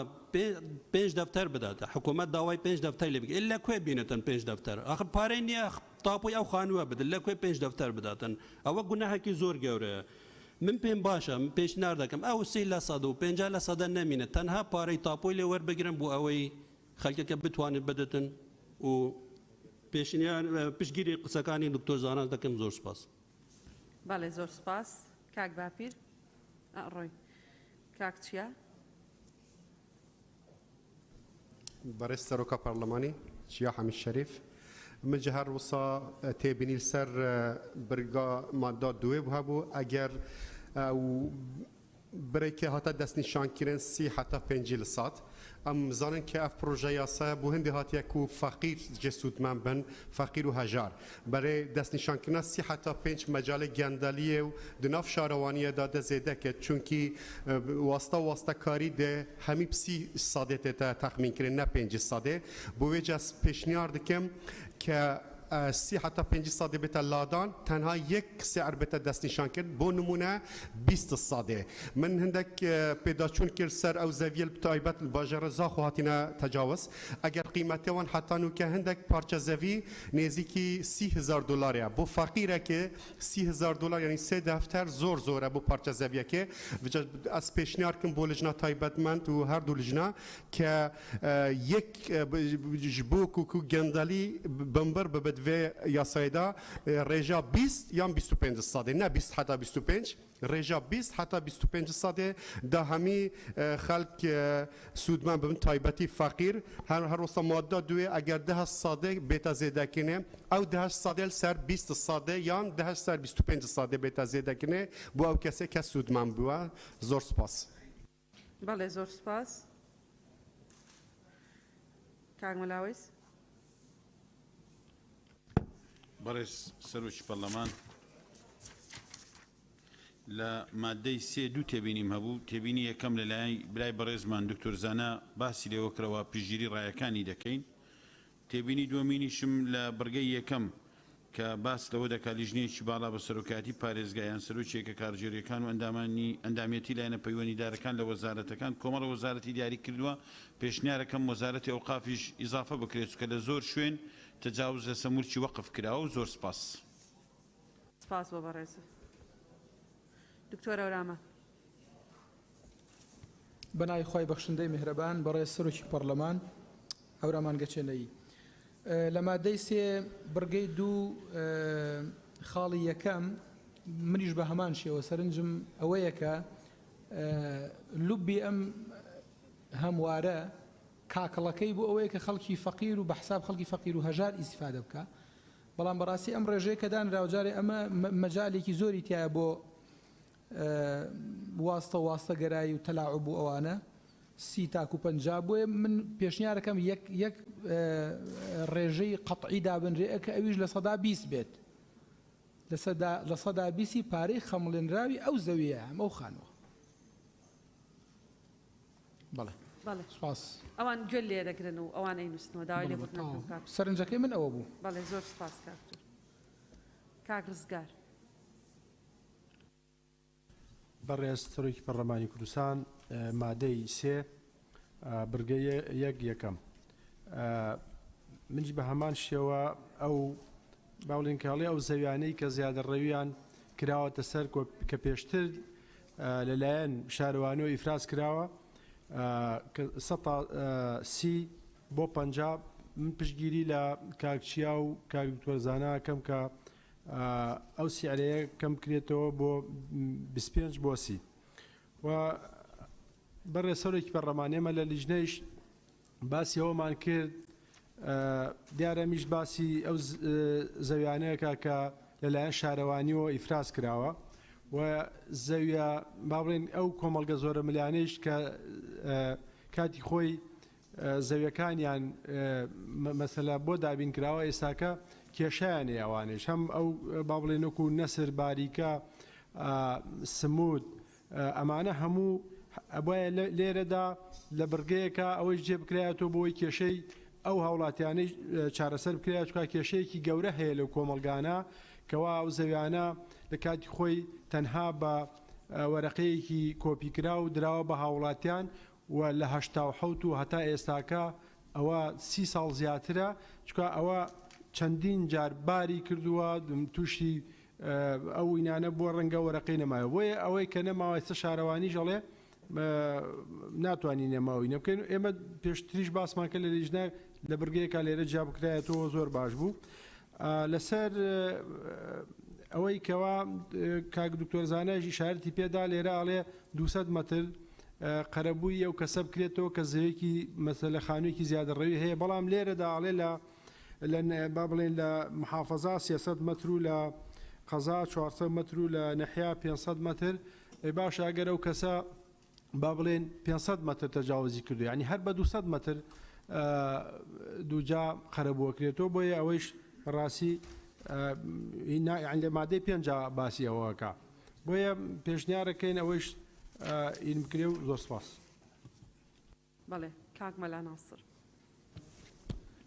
پێنج دەفتەر بداتە حکوومەت داوای پێنج دەفتەر لێ بکە لە کوێ بینێتن پێنج دەفتەر ئاخر پارەی نییە تاپۆی ئەو خانووە بدن لە کوێ پێنج دەفتەر بداتن ئەوە گوناهێکی زۆر گەورەیە من پێم باشە من پێشنیار دەکەم ئەو سی لە سەد و 50 لە سەدە نەمینێت تەنها پارەی تاپۆی لێ وەربگرن بۆ ئەوەی خەلکەکە بتوانێت بدەتن و پێشنیار پشتگیری قسەکانی دکتۆر زانا دەکەم زۆر سپاس. بەڵێ زۆر سپاس کاک باپیر ئەڕۆین کاک چیا. بەڕێز سەرۆکا پەرلەمانی چیا حەمید شەریف من ji her wisa têbînî li ser birga madda duwê hebû eger ew Birêkê hate destnîşankirin 30 heta 50 li sat. ئەم زانن کە ئەف پرۆژە یاسایە بۆ هەندێ هاتیە کو فەقیر جێ سوودمەند بن، فەقیر و هەژار. بەرێ دەستنیشانکردنا سی حەتا پێنج مەجالێ گەندەلیێ و د ناف شارەوانیێدا دە زێدە کرد، چونکی واستە و واستەکاری دە هەمی سی سادێ تێتە تەخمین کرن نە پێنج سادێ. بۆ وێجە پێشنیار دکەم کە سی حەتا پێنج سادێ بێتە لادان، تەنها یەک سعر بێتە دەستنیشان کرد، بۆ نمونە 20 سادێ. من هەندێک پێداچوون کرد سەر ئەو زەویەل تایبەت باژێڕ زاخۆ هاتینە تەجاوز، ئەگەر قیمەتێوان حەتا نوکە هەندێک پارچە زەوی نێزیکی 30,000 دلارە بۆ فەقیرەکێ 30,000 دلار یعنی سێ دەفتەر زۆر زۆرە بۆ پارچە زەویەکێ. ئەس پێشنیار کەم بۆ لجنە تایبەتمەند و هەردوو لجنە کە یەک بۆ کوکو گەندەلی بمبر ببێت vê یاسایدا ڕێژە 20 یان 25 سادێ، نە 20 حتا 25، ڕێژە 20 حتا 25 سادێ دا هەمی خەڵک سوودمەند ببن، تایبەتی فەقیر. هەر هەروەسا مادە دوێ ئەگەر 10 سادێ بێتە زێدەکردنێ، ئەو 10 سادێ سەر 20 سادێ یان 10 سەر 25 سادێ بێتە زێدەکردنێ بۆ ئەو کەسێک کە سوودمەند بووە. زۆر سپاس. بەڵێ زۆر سپاس. کاک مەلاوەیس. بەڕێز سەرۆکی پەرلەمان، لە مادەی سێ دوو تێبینیم هەبوو. تێبینی یەکەم لەلایەن برای بەڕێزمان دکتۆر زانا باسی لێوە کرەوە، پشتگیری ڕایەکانی دەکەین. تێبینی دووەمینیشم لە بڕگەی یەکەم کە باس لەوە دەکات لیژنەیەکی باڵا بە سەرۆکایەتی پارێزگا یان سەرۆکی یەکە کارگێڕییەکان و ئەندامانی ئەندامیەتی لایەنە پەیوەندیدارەکان لە وەزارەتەکان کۆمەڵە وەزارەتی دیاری کردووە، پێشنیارەکەم وەزارەتی ئەوقافیش ئیزافە بکرێت چونکە لە زۆر شوێن تەجاوز لەسە مولکی وەقف کراوە و زۆر سپاس. سپاس بۆ بەڕێزت دکتۆر ئەورامان. بەناوی خوای بەخشندەی میهرەبان. بەڕێز سەرۆکی پەڕلەمان، هەورامان گەچێنەیی. لە مادەی سێ بڕگەی دوو خاڵی یەکەم منیش بە هەمان شێوە سەرنجم ئەوەیە کە لوبی ئەم هەموارە کاکڵەکەی بۆ ئەوەیە کە خەڵکی فەقیر و بە حساب خەڵکی فەقیر و هەژار ئیسیفادە بکە، بەڵام بەڕاستی ئەم ڕێژەیە کە دانراوە جارێ ئەمە مەجالێکی زۆری تایە بۆ واستە و واستە گەرایی و تەلاعوب و ئەوانە سی تاکو پەنجا. بۆیە من پێشنیارەکەم یەک یەک ڕێژەی قەتعی دابنرێ کە ئەویش 20% بێت، 20% پارەی خەمڵێنراوی ئەو زەویە هەم ئەو خانووە. بەڵێ. بەڵێ. سپاس. ئەوان گوێ لێ دەگرن و ئەوان ئەینووسنەوە، داوای لێبوردن ئەکەم کاک. سەرنجەکەی من ئەوە بوو. بەڵێ زۆر سپاس کاک دکتۆر. کاک ڕزگار. بەڕێز سەرۆکی پەرلەمانی کوردستان، مادەی سێ بڕگەی یەک یەکەم منیش بە هەمان شێوە ئەو باڵین کاڵی ئەو زەویانەی کە زیادە ڕەویان کراوەتە سەر کە پێشتر لەلایەن شارەوانیەوە ئیفراز کراوە کە 30% بۆ 50، من پشتگیری لە کاک چیا و کاک دکتۆر زانا کەم کە ئەو سعرەیە کەم بکرێتەوە بۆ 25 بۆ 30. و بەڕێز سەرۆکی پەرلەمان، ئێمە لە لیژنەیش باسی ئەوەمان کرد، دیارە میش باسی ئەو زەویانەیەکە کە لەلایەن شارەوانیەوە ئیفراز کراوە و زەویە با بڵێن ئەو کۆمەڵگە زۆرە ملیانەیش کە کاتی خۆی زەویەکانیان مەسەلە بۆ دابین کراوە ئێستاکە کێشیان هەیە. ئەوانەیش هەم ئەو با بڵێن وەکو نەسر، باریکە، سمود، ئەمانە هەموو ئەبایە لێرەدا لە بڕگەیەکە ئەوەی جێ بکرایەتەوە بۆی کێشەی ئەو هاوڵاتیانەی چارەسەر بکرایە، چونکە کێشەیەکی گەورە هەیە لەو کۆمەڵگانە کەوا ئەو زەویانە لە کاتی خۆی تەنها بە وەرەقەیەکی کۆپیکراو دراوە بە هاوڵاتیان و لە 87 و هەتا ئێستاکە ئەوە 30 ساڵ زیاترە، چونکە ئەوە چەندین جار باری کردووە، تووشی ئەو ئینانە بووە، ڕەنگە وەرەقەی نەمایەوە. بۆیە ئەوەی کە نەماوە ئێستا شارەوانیش ئەڵێ ناتوانین نەماوی نەبکەین. ئێمە پێشتریش باسمان کرد لە لیژنە لە بڕگەیەکە لێرە جیا بکرایەتەوە زۆر باش بوو. لەسەر ئەوەی کەوا کاک دکتۆر زانایش ئیشارەتی پێدا لێرە ئەڵێ 200 مەتر قەرەبووی ئەو کەسە بکرێتەوە کە زەویەکی مەسەلە خانوویەکی زیادەڕەوی هەیە، بەڵام لێرەدا ئەڵێ لە با بڵێن لە محافظە 300 مەتر و لە قەزا 400 مەتر و لە نەحیا 500 مەتر. ئەی باشە ئەگەر ئەو کەسە با بڵێن 500 مەتر تەجاوزی کردو یعنی هەر بە 200 مەتر دووجا قەرەبووەکرێتەوە بۆیە ئەوەیش ڕاستی یعنی لە مادەی پێنجا باسی ئەوەکە بۆیە پێشنیارەکەین ئەوەیش ئین بکرێ و زۆر سپاس. بەڵێ کاک مەلا ناسر.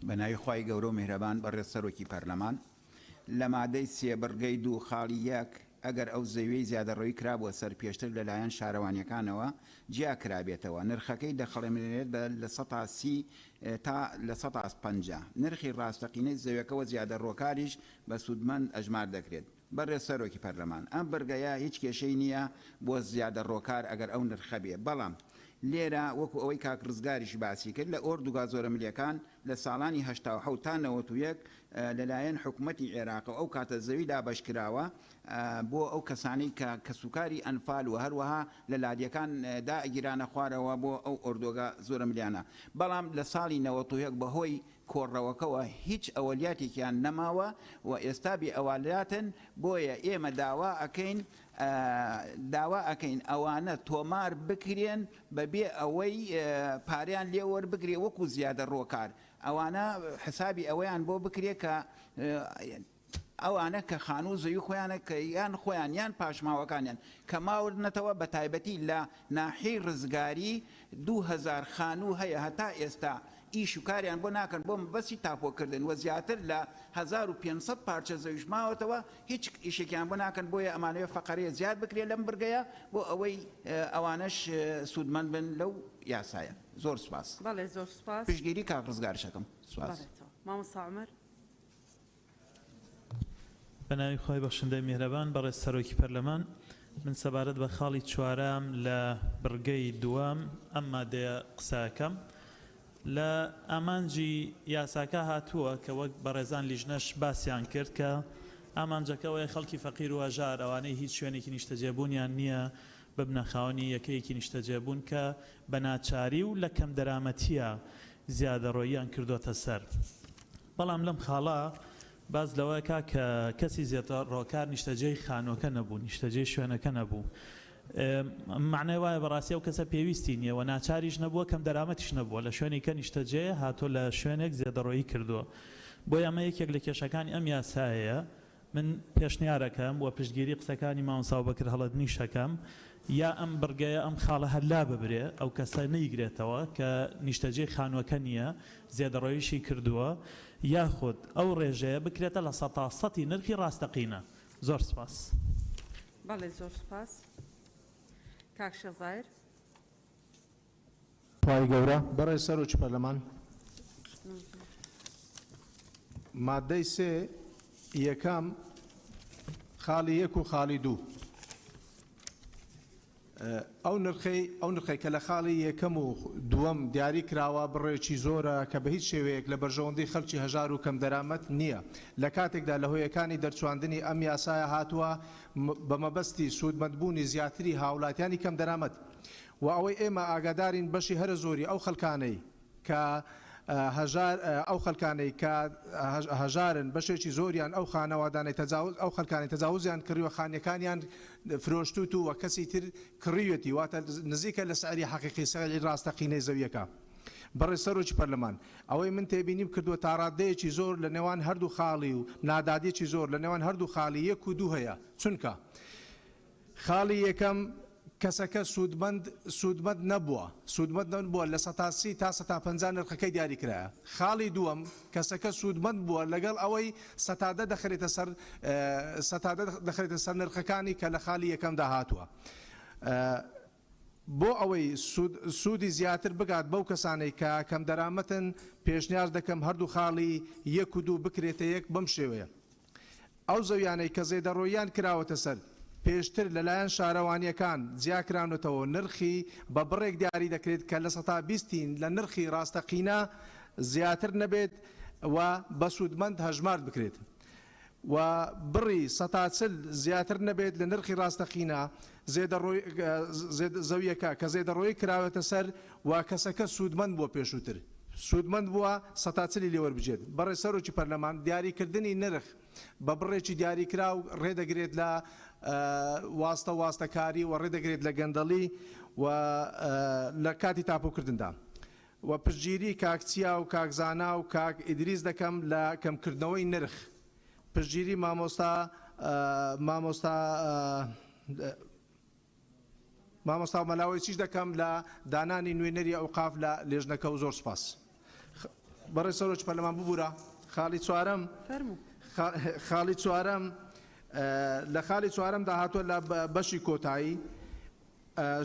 بە ناوی خوای گەورە و میهرەبان بەڕێز سەرۆکی پەرلەمان، لە مادەی سێ بڕگەی دوو خاڵی یەک ئەگەر ئەو زەویەی زیادەڕەوی کرابووە سەر پێشتر لەلایەن شارەوانیەکانەوە جیا کرابێتەوە نرخەکەی دەخەڵێمرێنێت بە 30% تا 50% نرخی ڕاستەقینەی زەویەکەوە زیادەڕۆکاریش بە سوودمەند ئەژمار دەکرێت. بەڕێز سەرۆکی پەرلەمان ئەم بڕگەیە هیچ کێشەی نییە بۆ زیادەڕۆکار ئەگەر ئەو نرخە بێ بەڵام لێرە وەکو ئەوەی کاک ڕزگاریش باسی کرد لە ئۆردوگا زۆرەملێکان لە ساڵانی 87 تا 91 لەلایەن حکومەتی عێراقەوە ئەو کاتە زەوی دابەشکراوە بۆ ئەو کەسانەی کە کەسوکاری ئەنفال و هەروەها لە لادێکان دا ئەگیرانە خوارەوە بۆ ئەو ئۆردۆگا زۆرەملیانە بەڵام لە ساڵی 91 بەهۆی کۆڕەوەکەوە هیچ ئەوەلیاتێکیان نەماوە و ئێستا بێ ئەوالاتن بۆیە ئێمە داوا ئەکەین داوا ئەکەین ئەوانە تۆمار بکرێن بەبێ ئەوەی پارەیان لێ وەربگرێ وەکو زیادە ڕۆکار ئەوانە حسابی ئەوەیان بۆ بکرێ کە ئەوانە کە خانوو و زەوی خۆیانە کە یان خۆیان یان پاشماوەکانیان کە ماونەتەوە بە تایبەتی لە ناحیەی ڕزگاری 2000 خانوو هەیە هەتا ئێستا ئیش و کاریان بۆ ناکەن بۆ مەبەستی تاپۆکردن و زیاتر لە 1500 پارچە زەویش ماوەتەوە هیچ ئیشێکیان بۆ ناکەن بۆیە ئەمانەوێ فەقەرەیە زیاد بکرێت لەم بڕگەیە بۆ ئەوەی ئەوانەش سوودمەند بن لەو یاسایە زۆر سوپاس. بەڵێ زۆر سوپاس. پشتگیری کاک ڕزگاریش ئەکەم سوپاس. بەڵێ مامۆستا عومەر. بەناوی خوای بەخشندەی میهرەبان بەڕێز سەرۆکی پەرلەمان من سەبارەت بە خاڵی چوارەم لە بڕگەی دووەم ئەم مادەیە قسە ئەکەم لە ئامانجی یاساکە هاتووە کە وەک بەڕێزان لیژنەش باسیان کرد کە ئامانجەکە ئەوەیە خەڵکی فەقیر و هەژار ئەوانەی هیچ شوێنێکی نیشتەجێبوونیان نییە ببنە خاوەنی یەکەیەکی نیشتەجێبوون کە بە ناچاری و لە کەمدەرامەتییە زیادەڕۆییان کردۆتە سەر بەڵام لەم خاڵە باس لەوەکا کە کەسی زێدەڕۆکار نیشتەجێی خانووەکە نەبوو، نیشتەجێی شوێنەکە نەبوو. مەعنای وایە بەڕاستی ئەو کەسە پێویستی نییە و ناچاریش نەبووە، کەم دەرامەتیش نەبووە، لە شوێنی کە نیشتەجێیە هاتووە لە شوێنێک زێدەڕۆیی کردووە. بۆیە ئەمە یەکێک لە کێشەکانی ئەم یاسایەیە. من پێشنیارەکەم و پشتگیری قسەکانی مامۆستا ئەبوبەکر هەڵەدنیش ئەکەم یا ئەم بڕگەیە ئەم خاڵە هەر لاببرێ ئەو کەسە نەیگرێتەوە کە نیشتەجێی خانووەکە نییە زێدەڕۆیشی کردووە یاخود ئەو ڕێژەیە بکرێتە لە سەتا سەتی نرخی ڕاستەقینە. زۆر سپاس. بەڵێ زۆر سپاس کاک شێخ زاهیر. خوای گەورە. بەڕێز سەرۆکی پەرلەمان، ماددەی سێ یەکەم خاڵی یەک و خاڵی دوو ئەو نرخەی ئەو نرخەی کە لە خاڵی یەکەم و دووەم دیاری کراوە بڕێکی زۆرە کە بە هیچ شێوەیەک لە بەرژەوەندی خەڵکی هەژار و کەمدەرامەت نییە لە کاتێکدا لە هۆیەکانی دەرچواندنی ئەم یاسایە هاتووە بە مەبەستی سوودمەندبوونی زیاتری هاوڵاتیانی کەمدەرامەت و ئەوەی ئێمە ئاگادارین بەشی هەرە زۆری ئەو خەلکانەی کە هەژار ئەو خەلکانەی کە هەژارن بەشێکی زۆریان ئەو خانەوادانەی تەجاوز ئەو خەلکانەی تەجاوزیان کڕیوە خانیەکانیان فرۆشتوت و کەسی تر کڕیوێتی واتە نزیکە لە سعری حەقیقی سعری ڕاستەقینەی زەویەکە. بەڕێز سەرۆکی پەرلەمان ئەوەی من تێبینیم کردووە تاڕاددەیەکی زۆر لە نێوان هەردوو خاڵی و نادادیەکی زۆر لە نێوان هەردوو خاڵی یەک و دوو هەیە چونکە خاڵی یەکەم، کەسەکە سوودمەند سوودمەند نەبووە سوودمەند نەبووە لە 30% تا 50% نرخەکەی دیاری کرایە. خاڵی دووەم، کەسەکە سوودمەند بووە لەگەڵ ئەوەی 10% دەخرێتە سەر 10% دەخرێتە سەر نرخەکانی کە لە خاڵی یەکەمدا هاتووە. بۆ ئەوەی سوود سوودی زیاتر بگات بەو کەسانەی کە کەمدەرامەتن پێشنیار دەکەم هەردوو خاڵی یەک و دوو بکرێتە یەک بەم شێوەیە. ئەو زەویانەی کە زێدەڕۆییان کراوەتە سەر، پێشتر لەلایەن شارەوانییەکان جیاکراونەتەوە، نرخی بە بڕێک دیاری دەکرێت کە 20% ی لە نرخی ڕاستەقینە زیاتر نەبێت و بە سوودمەند هەژمارد بکرێت و بڕی 40% زیاتر نەبێت لە نرخی ڕاستەقینە زەوییەکە کە زێدەڕۆیی کراوەتە سەر و کەسەکە سوودمەند بووە پێشووتر. سوودمەند بووە سەتا چلی لێ وەربگێت. بەڕێز سەرۆکی پەرلەمان دیاریکردنی نرخ بە بڕێکی دیاریکراو ڕێدەگرێت لە واستە واستەکاری و ڕێدەگرێت لە گەندەڵی و لە کاتی تاپۆکردندا. و پشتگیری کاک چیا و کاک زانا و کاک ئیدریس دەکەم لە کەمکردنەوەی نرخ. پشتگیری مامۆستا مامۆستا مامۆستا مەلا وەیسیش دەکەم لە دانانی نوێنەری ئەوقاف لە لێژنەکە و زۆر سوپاس. بەڕێز سەرۆکی پەرلەمان ببورە خاڵی چوارەم فەرموو. خاڵی چوارەم لە خاڵی چوارەمدا هاتووە لە بەشی کۆتایی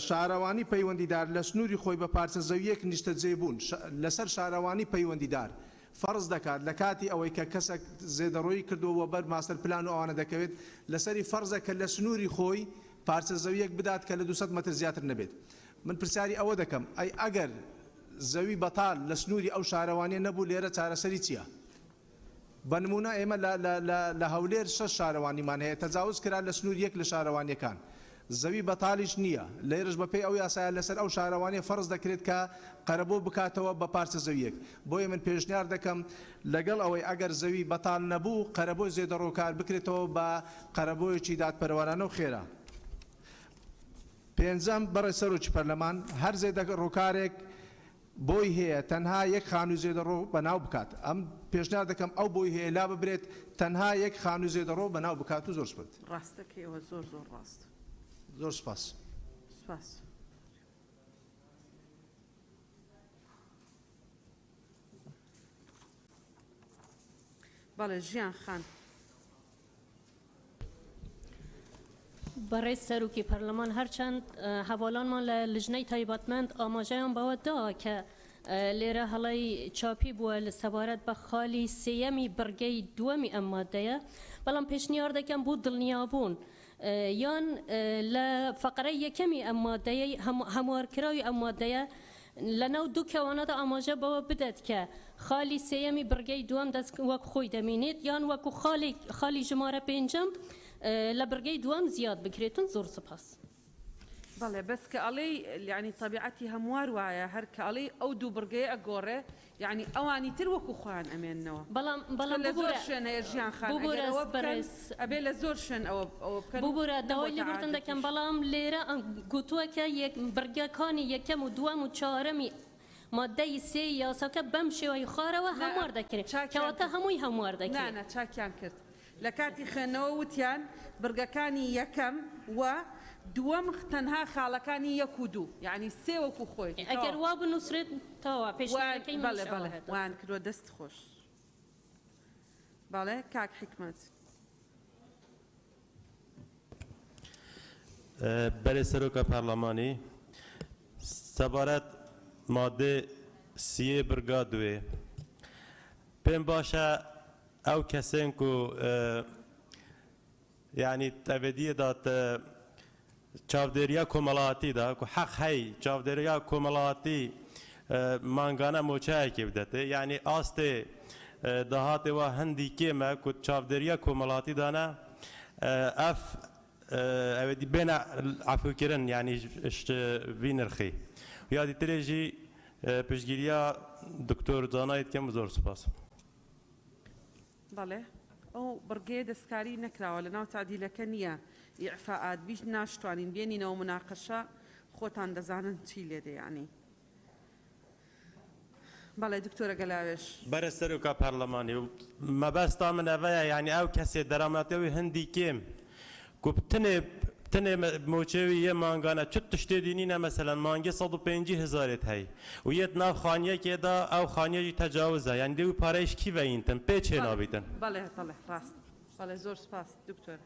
شارەوانی پەیوەندیدار لە سنووری خۆی بە پارچە زەوییەک نیشتەجێبوون لەسەر شارەوانی پەیوەندیدار فەرز دەکات لە کاتی ئەوەی کە کەسەک زێدەڕۆیی کردووە و بەر ماستەر پلان و ئەوانە دەکەوێت لەسەری فەرزە کە لە سنووری خۆی پارچە زەوییەک بدات کە لە 200 مەتر زیاتر نەبێت. من پرسیاری ئەوە دەکەم ئەی ئەگەر زەوی بەتال لە سنووری ئەو شارەوانیە نەبوو لێرە چارەسەری چیە؟ بە نموونە ئێمە لە لە لە لە هەولێر شەش شارەوانیمان هەیە تەجاوز کرا لە سنوور یەک لە شارەوانیەکان زەوی بەتالیش نییە لێرەش بە پێی ئەو یاسایە لەسەر ئەو شارەوانیە فەرز دەکرێت کە قەرەبوو بکاتەوە بە پارچە زەویەک بۆیە من پێشنیار دەکەم لەگەڵ ئەوەی ئەگەر زەوی بەتال نەبوو قەرەبۆی زێدەڕۆکار بکرێتەوە بە قەرەبۆیەکی دادپەروەرانە و خێرا. پێنجەم، بەڕێز سەرۆکی پەرلەمان، هەر زێدەڕۆکارێک بۆی هەیە تەنها یەک خانووی زێدەڕۆ بەناو بکات. ئەم پێشنیار دەکەم ئەو بۆی هەیە لاببرێت تەنها یەک خانووی زێدەڕۆ بەناو بکات و زۆر سوپاس. ڕاستەکەی ئەوە زۆر زۆر ڕاست. زۆر سوپاس. سوپاس. بەڵێ ژیان خان. بەڕێز سەرۆکی پەرلەمان هەرچەند هەڤاڵانمان لە لجنەی تایبەتمەند ئاماژەیان بەوە دا کە لێرە هەڵەی چاپی بووە سەبارەت بە خالی سێیەمی بڕگەی دووەمی ئەم مادەیە، بەڵام پێشنیار دەکەم بۆ دڵنیابوون یان لە فەقەرەی یەکەمی ئەم مادەیەی هەموارکراوی ئەم مادەیە لەناو دوو کەوانەدا ئاماژە بەوە بدات کە خالی سێیەمی بڕگەی دووەم دەست وەک خۆی دەمینێت یان وەکو خاڵێک خالی ژمارە پێنجەم لە بڕگەی دووەم زیاد بکرێتن زۆر سوپاس. بەڵێ بەس کە ئەڵێی یانی تەبیعەتی هەموار وایە هەر کە ئەڵێی ئەو دوو بڕگەیە ئەگۆڕێ یانی ئەوانی تر وەکو خۆیان ئەمێننەوە بەڵام بەڵام چونکە لە زۆر ببورە شوێن هەیە ژیان خان ئەگەر ببورە ئەوە بکەن بەڕێز ئەبێ لە زۆر شوێن ئەوە ئەوە بکەن و ببورە داوای نەبۆتە لێبوردن دەکەم عادەتیش. بەڵام لێرە گوتووە کە یەک بڕگەکانی یەکەم و دووەم و چوارەمی مادەی سێی یاساکە بەم شێوەی خوارەوە نا هەموار دەکرێت چاکیان کەواتە کرد هەمووی هەموار نا دەکرێت. نا چاکیان کرد لە کاتی خوێندنەوە وتیان بڕگەکانی یەکەم و دووەم تەنها خاڵەکانی یەک و دوو یانی سێ وەکو خۆیەتی ئەگەر تەواو. وا بنووسرێت تەواوە وایان پێشنیارەکەی منیش بەڵێ ئەوە بەڵێ هەیە. وایان کردووە دەست خۆش. بەڵێ کاک حیکمەت. بەرێ سەرۆکە پەرلەمانی سەبارەت مادەی سیێ برگا دوێ پێم باشە ئەو کەسێن کو یعنی تەڤدیە دات چاودێریا کۆمەڵاتی دا کو حەق هەی چاودێریا کۆمەڵاتی مانگانە مۆچایەکی بدەتێ یعنی ئاستێ داهاتێ وا هەندی کێمە کو چاودێریا کۆمەڵاتی دانە ئەف ئەوێدی بێنە عەفوکردن یعنی ڤی نرخی یادی ترێژی پشتگیریا دکتۆر زانایت کەم زۆر سوپاس. بەڵێ ئەو بڕگەیە دەستکاری نەکراوە لەناو تەعدیلەکە نییە ئیعفائات بیش ناشتوانین بێنینەوە مناقەشە خۆتان دەزانن چی لێدێ یانی بەڵێ دکتۆرە گەلاوێژ. بەرە سەرۆکا پەرلەمانی و مەبەستا من ئەڤەیە یانی ئەو کەسێ دەرامەتەوی هەندی کێم کو بتنێ بتنێ موچەوی یە مانگانە چ تشتێ دینینە مەسەلەن مانگێ 150 هزارێت هەی و یەت ناو خانیەکێدا ئەو خانیەژی تەجاوزە یانی دێ و پارەیش کی ڤەینتن پێ چێ بەڵێ نابیتن. بەڵێ بەڵێ ڕاست بەڵێ زۆر سوپاس دکتۆر.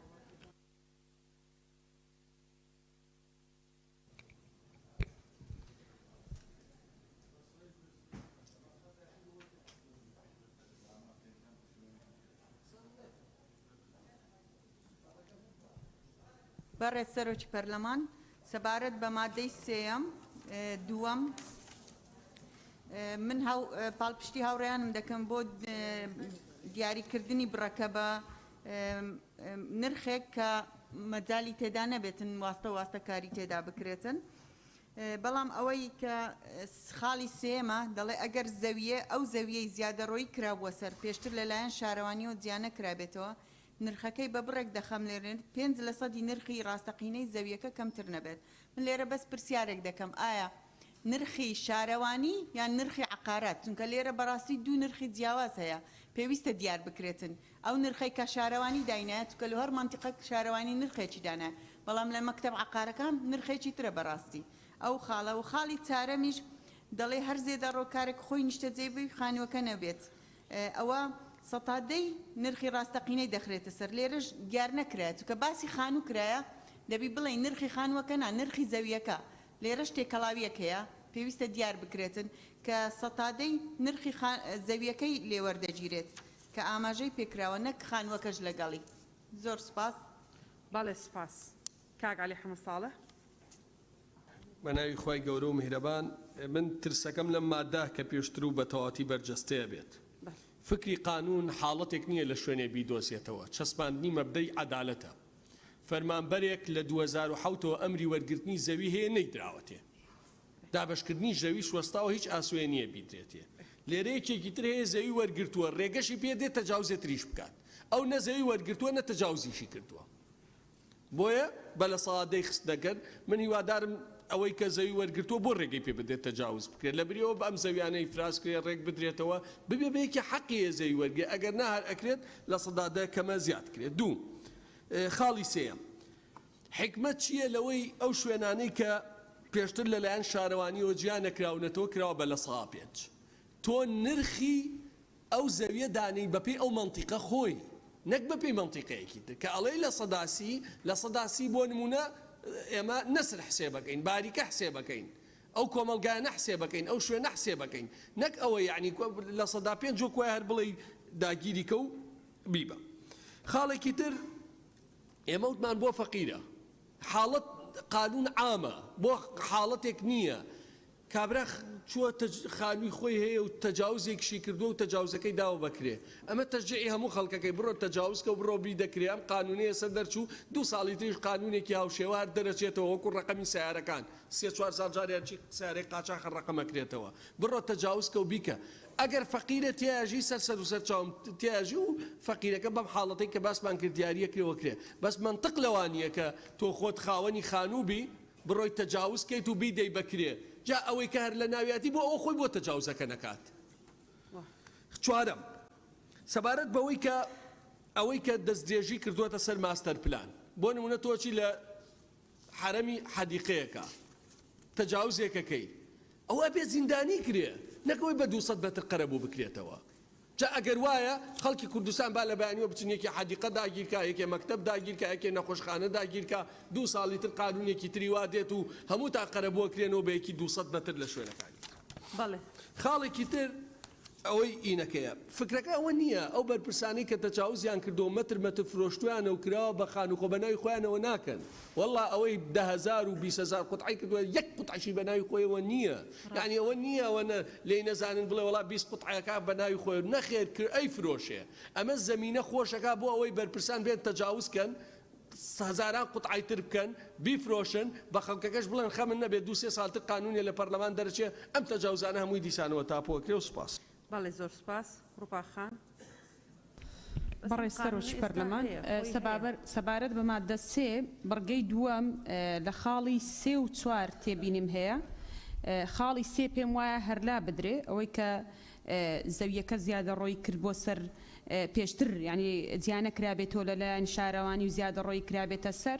بەڕێز سەرۆکی پەرلەمان، سەبارەت بە مادەی سێیەم دووەم، من پاڵپشتی هاوڕێیانم دەکەم بۆ دیاریکردنی بڕەکە بە نرخێک کە مەجالی تێدا نەبێتن واستە واستە کاری تێدا بکرێتن. بەڵام ئەوەی کە خاڵی سێیەمە دەڵێ ئەگەر زەوییە ئەو زەوییەی زیادەڕۆیی کرابووە سەر پێشتر لەلایەن شارەوانییەوە جیانەکرابێتەوە نرخەکەی بە بڕێک دەخەملێنرێت پێنج لەسەدی نرخی ڕاستەقینەی زەوییەکە کەمتر نەبێت. من لێرە بەس پرسیارێک دەکەم ئایا نرخی شارەوانی یان نرخی عەقارات چونکە لێرە بەڕاستی دوو نرخی جیاواز هەیە پێویستە دیار بکرێتن ئەو نرخەی کە شارەوانی داینایە چونکە لۆ هەر مەنتیقەک شارەوانی نرخێکی دانایە بەڵام لە مەکتەب عەقارەکان نرخێکی ترە بەڕاستی ئەو خاڵە و خاڵی چارەمیش دەڵێ هەر زێدەڕۆکارێک خۆی نیشتەجێ بووی خانووەکە نەبێت ئەوە سەتا دەی نرخی ڕاستەقینەی دەخرێتە سەر لێرەش دیار نەکرایە چونکە باسی خانوو کرایە دەبی بڵێین نرخی خانووەکە نا نرخی زەویەکە لێرەش تێکەڵاویەک هەیە پێویستە دیار بکرێتن کە سەتا دەی نرخی زەویەکەی لێ وەردەگیرێت کە ئاماژەی پێکراوە نەک خانووەکەش لەگەڵی. زۆر سوپاس. بەڵێ سوپاس. کاک عەلی حەمە ساڵح. بە ناوی خوای گەورە و میهرەبان من ترسەکەم لەم مادە کە پێشتر و بە تەواتی بەرجەستەیە بێت فکری قانون حاڵەتێک نییە لە شوێنێ بیدۆزێتەوە چەسپاندنی مەبدەی عەدالەتە فەرمانبەرێک لە 2007 ەوە ئەمری وەرگرتنی زەوی هەیە نەیدراوەتێ دابەشکردنی زەویش وەستاوە هیچ ئاسۆیە نییە بیدرێتێ لێرە یەکێکی تر هەیە زەوی وەرگرتووە ڕێگەشی پێ دێت تەجاوزێ تریش بکات ئەو نە زەوی وەرگرتووە نە تەجاوزیشی کردووە بۆیە بە لە سەدا دەی خستنە گەر، من هیوادارم ئەوەی کە زەوی وەرگرتووە بۆ ڕێگەی پێ بدرێت تەجاوز بکرێت لە بری ئەوە بە ئەم زەویانە ئیفراز کرێ ڕێک بدرێتەوە ببێ بە یەکی حەقی هەیە زەوی وەرگرێ ئەگەر نا هەر ئەکرێت 10% کەمە زیاد کرێت دوو خاڵی سێیەم حیکمەت چییە لەوەی ئەو شوێنانەی کە پێشتر لەلایەن شارەوانیەوە جیا نەکراونەتەوە کراوە بە 5% تۆ نرخی ئەو زەویە دانێی بەپێی ئەو مەنتیقە خۆی نەک بەپێی مەنتیقەیەکی تر کە ئەڵێی 30% 30% بۆ نمونە ئێمە نەسر حسێبەکەین باریکە حسێبەکەین ئەو کۆمەڵگایانە حسێبەکەین ئەو شوێنە حسێبەکەین نەک ئەوە یعنی 5% وەک وایە هەر بڵێی داگیریکە و بیبە. خاڵێکی تر ئێمە وتمان بۆ فەقیرە حاڵەت قانون عامە بۆ حاڵەتێک نییە کابرا چووە خانووی خۆی هەیە و تەجاوزێکشی کردووە و تەجاوزەکەی داوە بە کرێ. ئەمە تەشجیعی هەموو خەڵکەکەی بڕۆ تەجاوز کە و بڕۆ بیدە کرێ. ئەم قانوونەی ئێستا دەرچوو، دوو ساڵی تریش قانوونێکی هاوشێوە هەر دەرەچێتەوە وەکوو ڕەقەمی سەیارەکان. سێ چوار ساڵ جارێ هەرچی سەیارەی قاچاخە ڕەقەم ئەکرێتەوە. بڕۆ تەجاوز کە و بیکە. ئەگەر فەقیرە تیاژی سەر سەر و سەر چاوم تیاژی و فەقیرەکە بەم حاڵەتەی کە باسمان کرد دیارییە کرێ وەکرێ. بەس مەنتق لەوە نییە کە تۆ خۆت خاوەنی خانوو بی بڕۆی تەجاوز کەیت و بیدەی بە کرێ جا ئەوەی کە هەر لە ناویاتی بۆ ئەوە خۆی بۆ تەجاوزەکە نەکات. چوارەم، سەبارەت بەوەی کە ئەوەی کە دەستدرێژی کردووەتە سەر ماستەر پلان بۆ نمونە تۆ چی لە حەرەمی حەدیقەیەکە تەجاوزێکەکەی ئەوە ئەبێ زیندانی کرێ نەک ئەوەی بە 200 مەتر قەرەبوو بکرێتەوە. جا ئەگەر وایە خەڵکی کوردستان با لە بەیانیوە بچن یەکێ حەدیقە داگیرکا، یەکێ مەکتەب داگیرکا، یەکێ نەخۆشخانە داگیرکا، دوو ساڵی تر قانونێکی تری وا دێت و هەمووتان قەرەبوو ئەکرێنەوە بە یەکی 200 مەتر لە شوێنەکانی تر. بەڵێ. خاڵێکی تر ئەوەی ئینەکەیە. فکرەکە ئەوە نییە ئەو بەرپرسانەی کە تەجاوزیان کردووە مەتر مەتر فرۆشتویانە و کراوە بە خانوو خۆ بە ناوی خۆیانەوە ناکەن. وەڵا ئەوەی 10,000 و 20,000 قوتعەی کردووە یەک قوتعەشی بە ناوی خۆیەوە نییە. یانی ئەوە نییە ئەوەنە لێی نەزانن بڵێ وەڵا 20 قوتعەکە بە ناوی خۆیەوە نەخێر ئەیفرۆشێ. ئەمە زەمینە خۆشەکا بۆ ئەوەی بەرپرسان بێن تەجاوز کەن هەزاران قوتعەی تر بکەن بیفرۆشن بە خەڵکەکەش بڵێن خەمن نەبێ دوو سێ ساڵ تر قانونێ لە پەرلەمان دەرەچێ ئەم تەجاوزانە هەمووی دیسانەوە تاپۆ ئەکرێ و سوپاس. بەڵێ زۆر سوپاس ڕوپا خان. بەس ئەم بەڕێز قانونە سەرۆکی ئێستا پەرلەمان هەیە خۆی هەیە. سەبارەت بە ماددە سێ بڕگەی دووەم لە خاڵی سێ و چوار تێبینیم هەیە خاڵی سێ پێم وایە هەر لا بدرێ ئەوەی کە زەویەکە زیادەڕۆیی کرد بۆ سەر پێشتر یانی جیا نەکرابێتەوە لە لایەن شارەوانی و زیادەڕۆیی کرابێتە سەر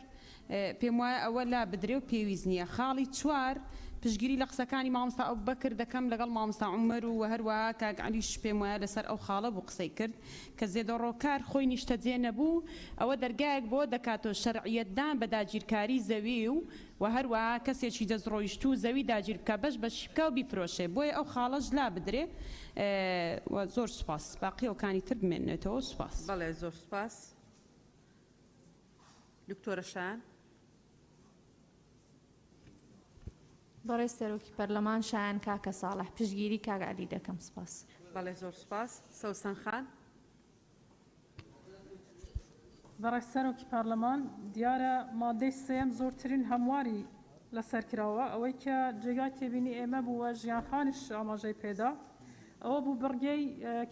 پێم وایە ئەوە لا بدرێ و پێویست نییە. خاڵی چوار، پشتگیری لە قسەکانی مامۆستا ئەبوبەکر دەکەم لەگەڵ مامۆستا عومەر و هەروەها کاک عەلیش پێم وایە لەسەر ئەو خاڵە بوو قسەی کرد کە زێدەڕۆکار خۆی نیشتەجێ نەبوو ئەوە دەرگایەک بۆ دەکاتەوە شەرعیەتدان بە داگیرکاری زەوی و و هەروەها کەسێکی دەستڕۆیشتوو زەوی داگیر بکا بەش بەشی بکا و بیفرۆشێ بۆیە ئەو خاڵەش لا بدرێ و زۆر سوپاس باقی ئەوکانی تر بمێنێتەوە سوپاس. بەڵێ زۆر سوپاس دکتۆرە شایان. بەڕێز سەرۆکی پەرلەمان شایان کاکە ساڵح پشتگیری کاک عەلی دەکەم سپاس. بەڵێ زۆر سوپاس سەوسەن خان. بەڕێز سەرۆکی پەرلەمان دیارە مادەی سێیەم زۆرترین هەمواری. لەسەر کراوە، ئەوەی کە جێگای تێبینی ئێمە بوو و ژیان خانیش ئاماژەی پێدا ئەوە بوو بڕگەی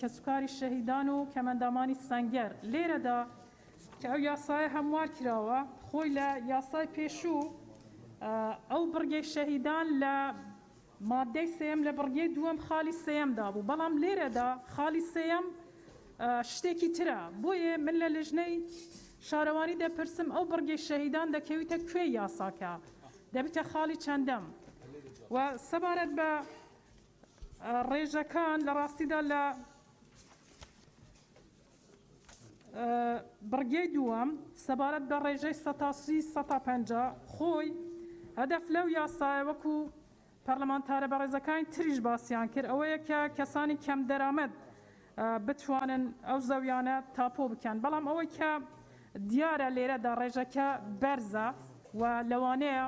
کەسوکاری شەهیدان و کەمئەندامانی سەنگەر لێرەدا کە ئەو یاسایە هەموار کراوە خۆی لە یاسای پێشوو ئەو بڕگەی شەهیدان لە ماددەی سێیەم لە بڕگەی دووەم خالی سێیەمدا بوو، بەڵام لێرەدا خالی سێیەم شتێکی ترە، بۆیە من لە لیژنەی شارەوانی دەپرسم ئەو بڕگەی شەهیدان دەکەویتە کوێی یاساکە، دەبیتە خاڵی چەندەم؟ و سەبارەت بە ڕێژەکان لە ڕاستیدا لە بڕگەی دووەم سەبارەت بە ڕێژەی سەتا 30 سەتا 50 خۆی هەدەف لەو یاسایە وەکو پەرلەمانتارە بەڕێزەکانی تریش باسیان کرد ئەوەیە کە کەسانی کەم دەرامەت بتوانن ئەو زەویانە تاپۆ بکەن، بەڵام ئەوەی کە دیارە لێرەدا ڕێژەکە بەرزە و لەوانەیە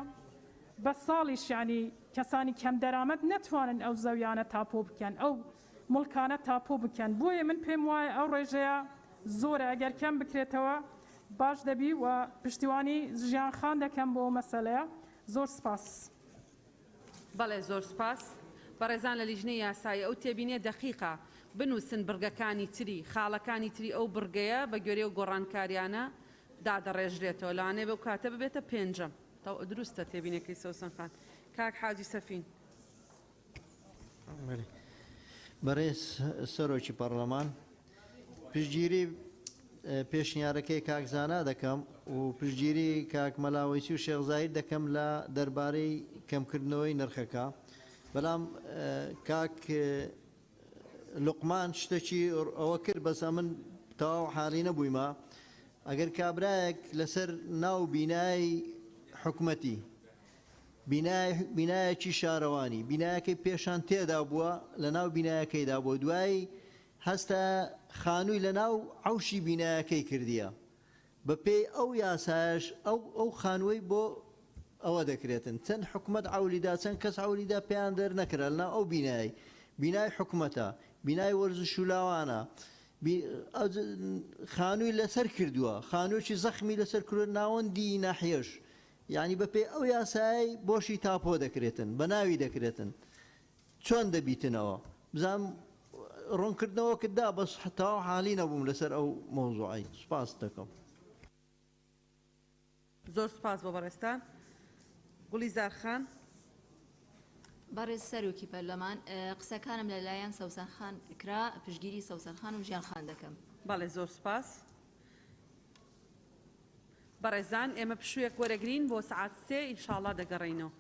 بە ساڵیش یانی کەسانی کەم دەرامەت نەتوانن ئەو زەویانە تاپۆ بکەن ئەو موڵکانە تاپۆ بکەن، بۆیە من پێم وایە ئەو ڕێژەیە زۆرە ئەگەر کەم بکرێتەوە باش دەبی و پشتیوانی ژیان خان دەکەم بۆ ئەو مەسەلەیە. زۆر سپاس. بەڵێ زۆر سوپاس. بەڕێزان لە لیژنەی یاسایی ئەو تێبینیە دەقیقە بنووسن بڕگەکانی تری خاڵەکانی تری ئەو بڕگەیە بە گوێرەی ئەو گۆڕانکاریانە دادەڕێژرێتەوە لەوانەیە بەو کاتە ببێتە پێنجەم. دروستە تێبینەکەی سەوسەن خان. کاک حاجی سەفین. بەڕێز سەرۆکی پەڕلەمان، پشتگیری پێشنیارەکەی کاک زانا دەکەم و پشتگیری کاک مەلا وەیسی و شێخ زاهیر دەکەم لە دەربارەی کەمکردنەوەی نرخەکە، بەڵام کاک لوقمان شتەکی ئەوە کرد بەس ئەمن تەواو حالی نەبوویمە، ئەگەر کابرایەک لەسەر ناو بینای حکومەتی بینایەکی شارەوانی، بینایەکەی پێشان تێدا بووە، لەناو بینایەکەیدا بووە، دوایی هەستە خانووی لەناو عەوشی بینایەکەی کردیە، بەپێی ئەو یاسایەش ئەو ئەو خانووەی بۆ ئەوە دەکرێتن، چەند حکومەت عەولی دا، چەند کەس عەولی دا پێیان دەرنەکرا لەناو ئەو بینایەی، بینای حکومەتە، بینای وەرزش و لاوانە، خانووی لەسەر کردووە، خانوویەکی زەخمی لەسەر کردووە، ناوەندی ناحیەش یانی بە پێی ئەو یاسایەی بۆشی تاپۆ دەکرێتن بە ناوی دەکرێتن چۆن دەبیتنەوە بزانم ڕوونکردنەوەکت دا بەس تەواو حالی نەبووم لەسەر ئەو مەوزوعەی سوپاست دەکەم. زۆر سوپاس بۆ بەڕێزتان. گوڵیزار خان. بەڕێز سەرۆکی پەرلەمان، قسەکانم لە لایەن سەوسەن خان کرا، پشتگیری سەوسەن خان و ژیان خان دەکەم. بەڵێ زۆر سوپاس. بەڕێزان ئێمە پشوویەک وەرەگرین بۆ سەعات سێ ئینشاڵا دەگەڕێینەوە.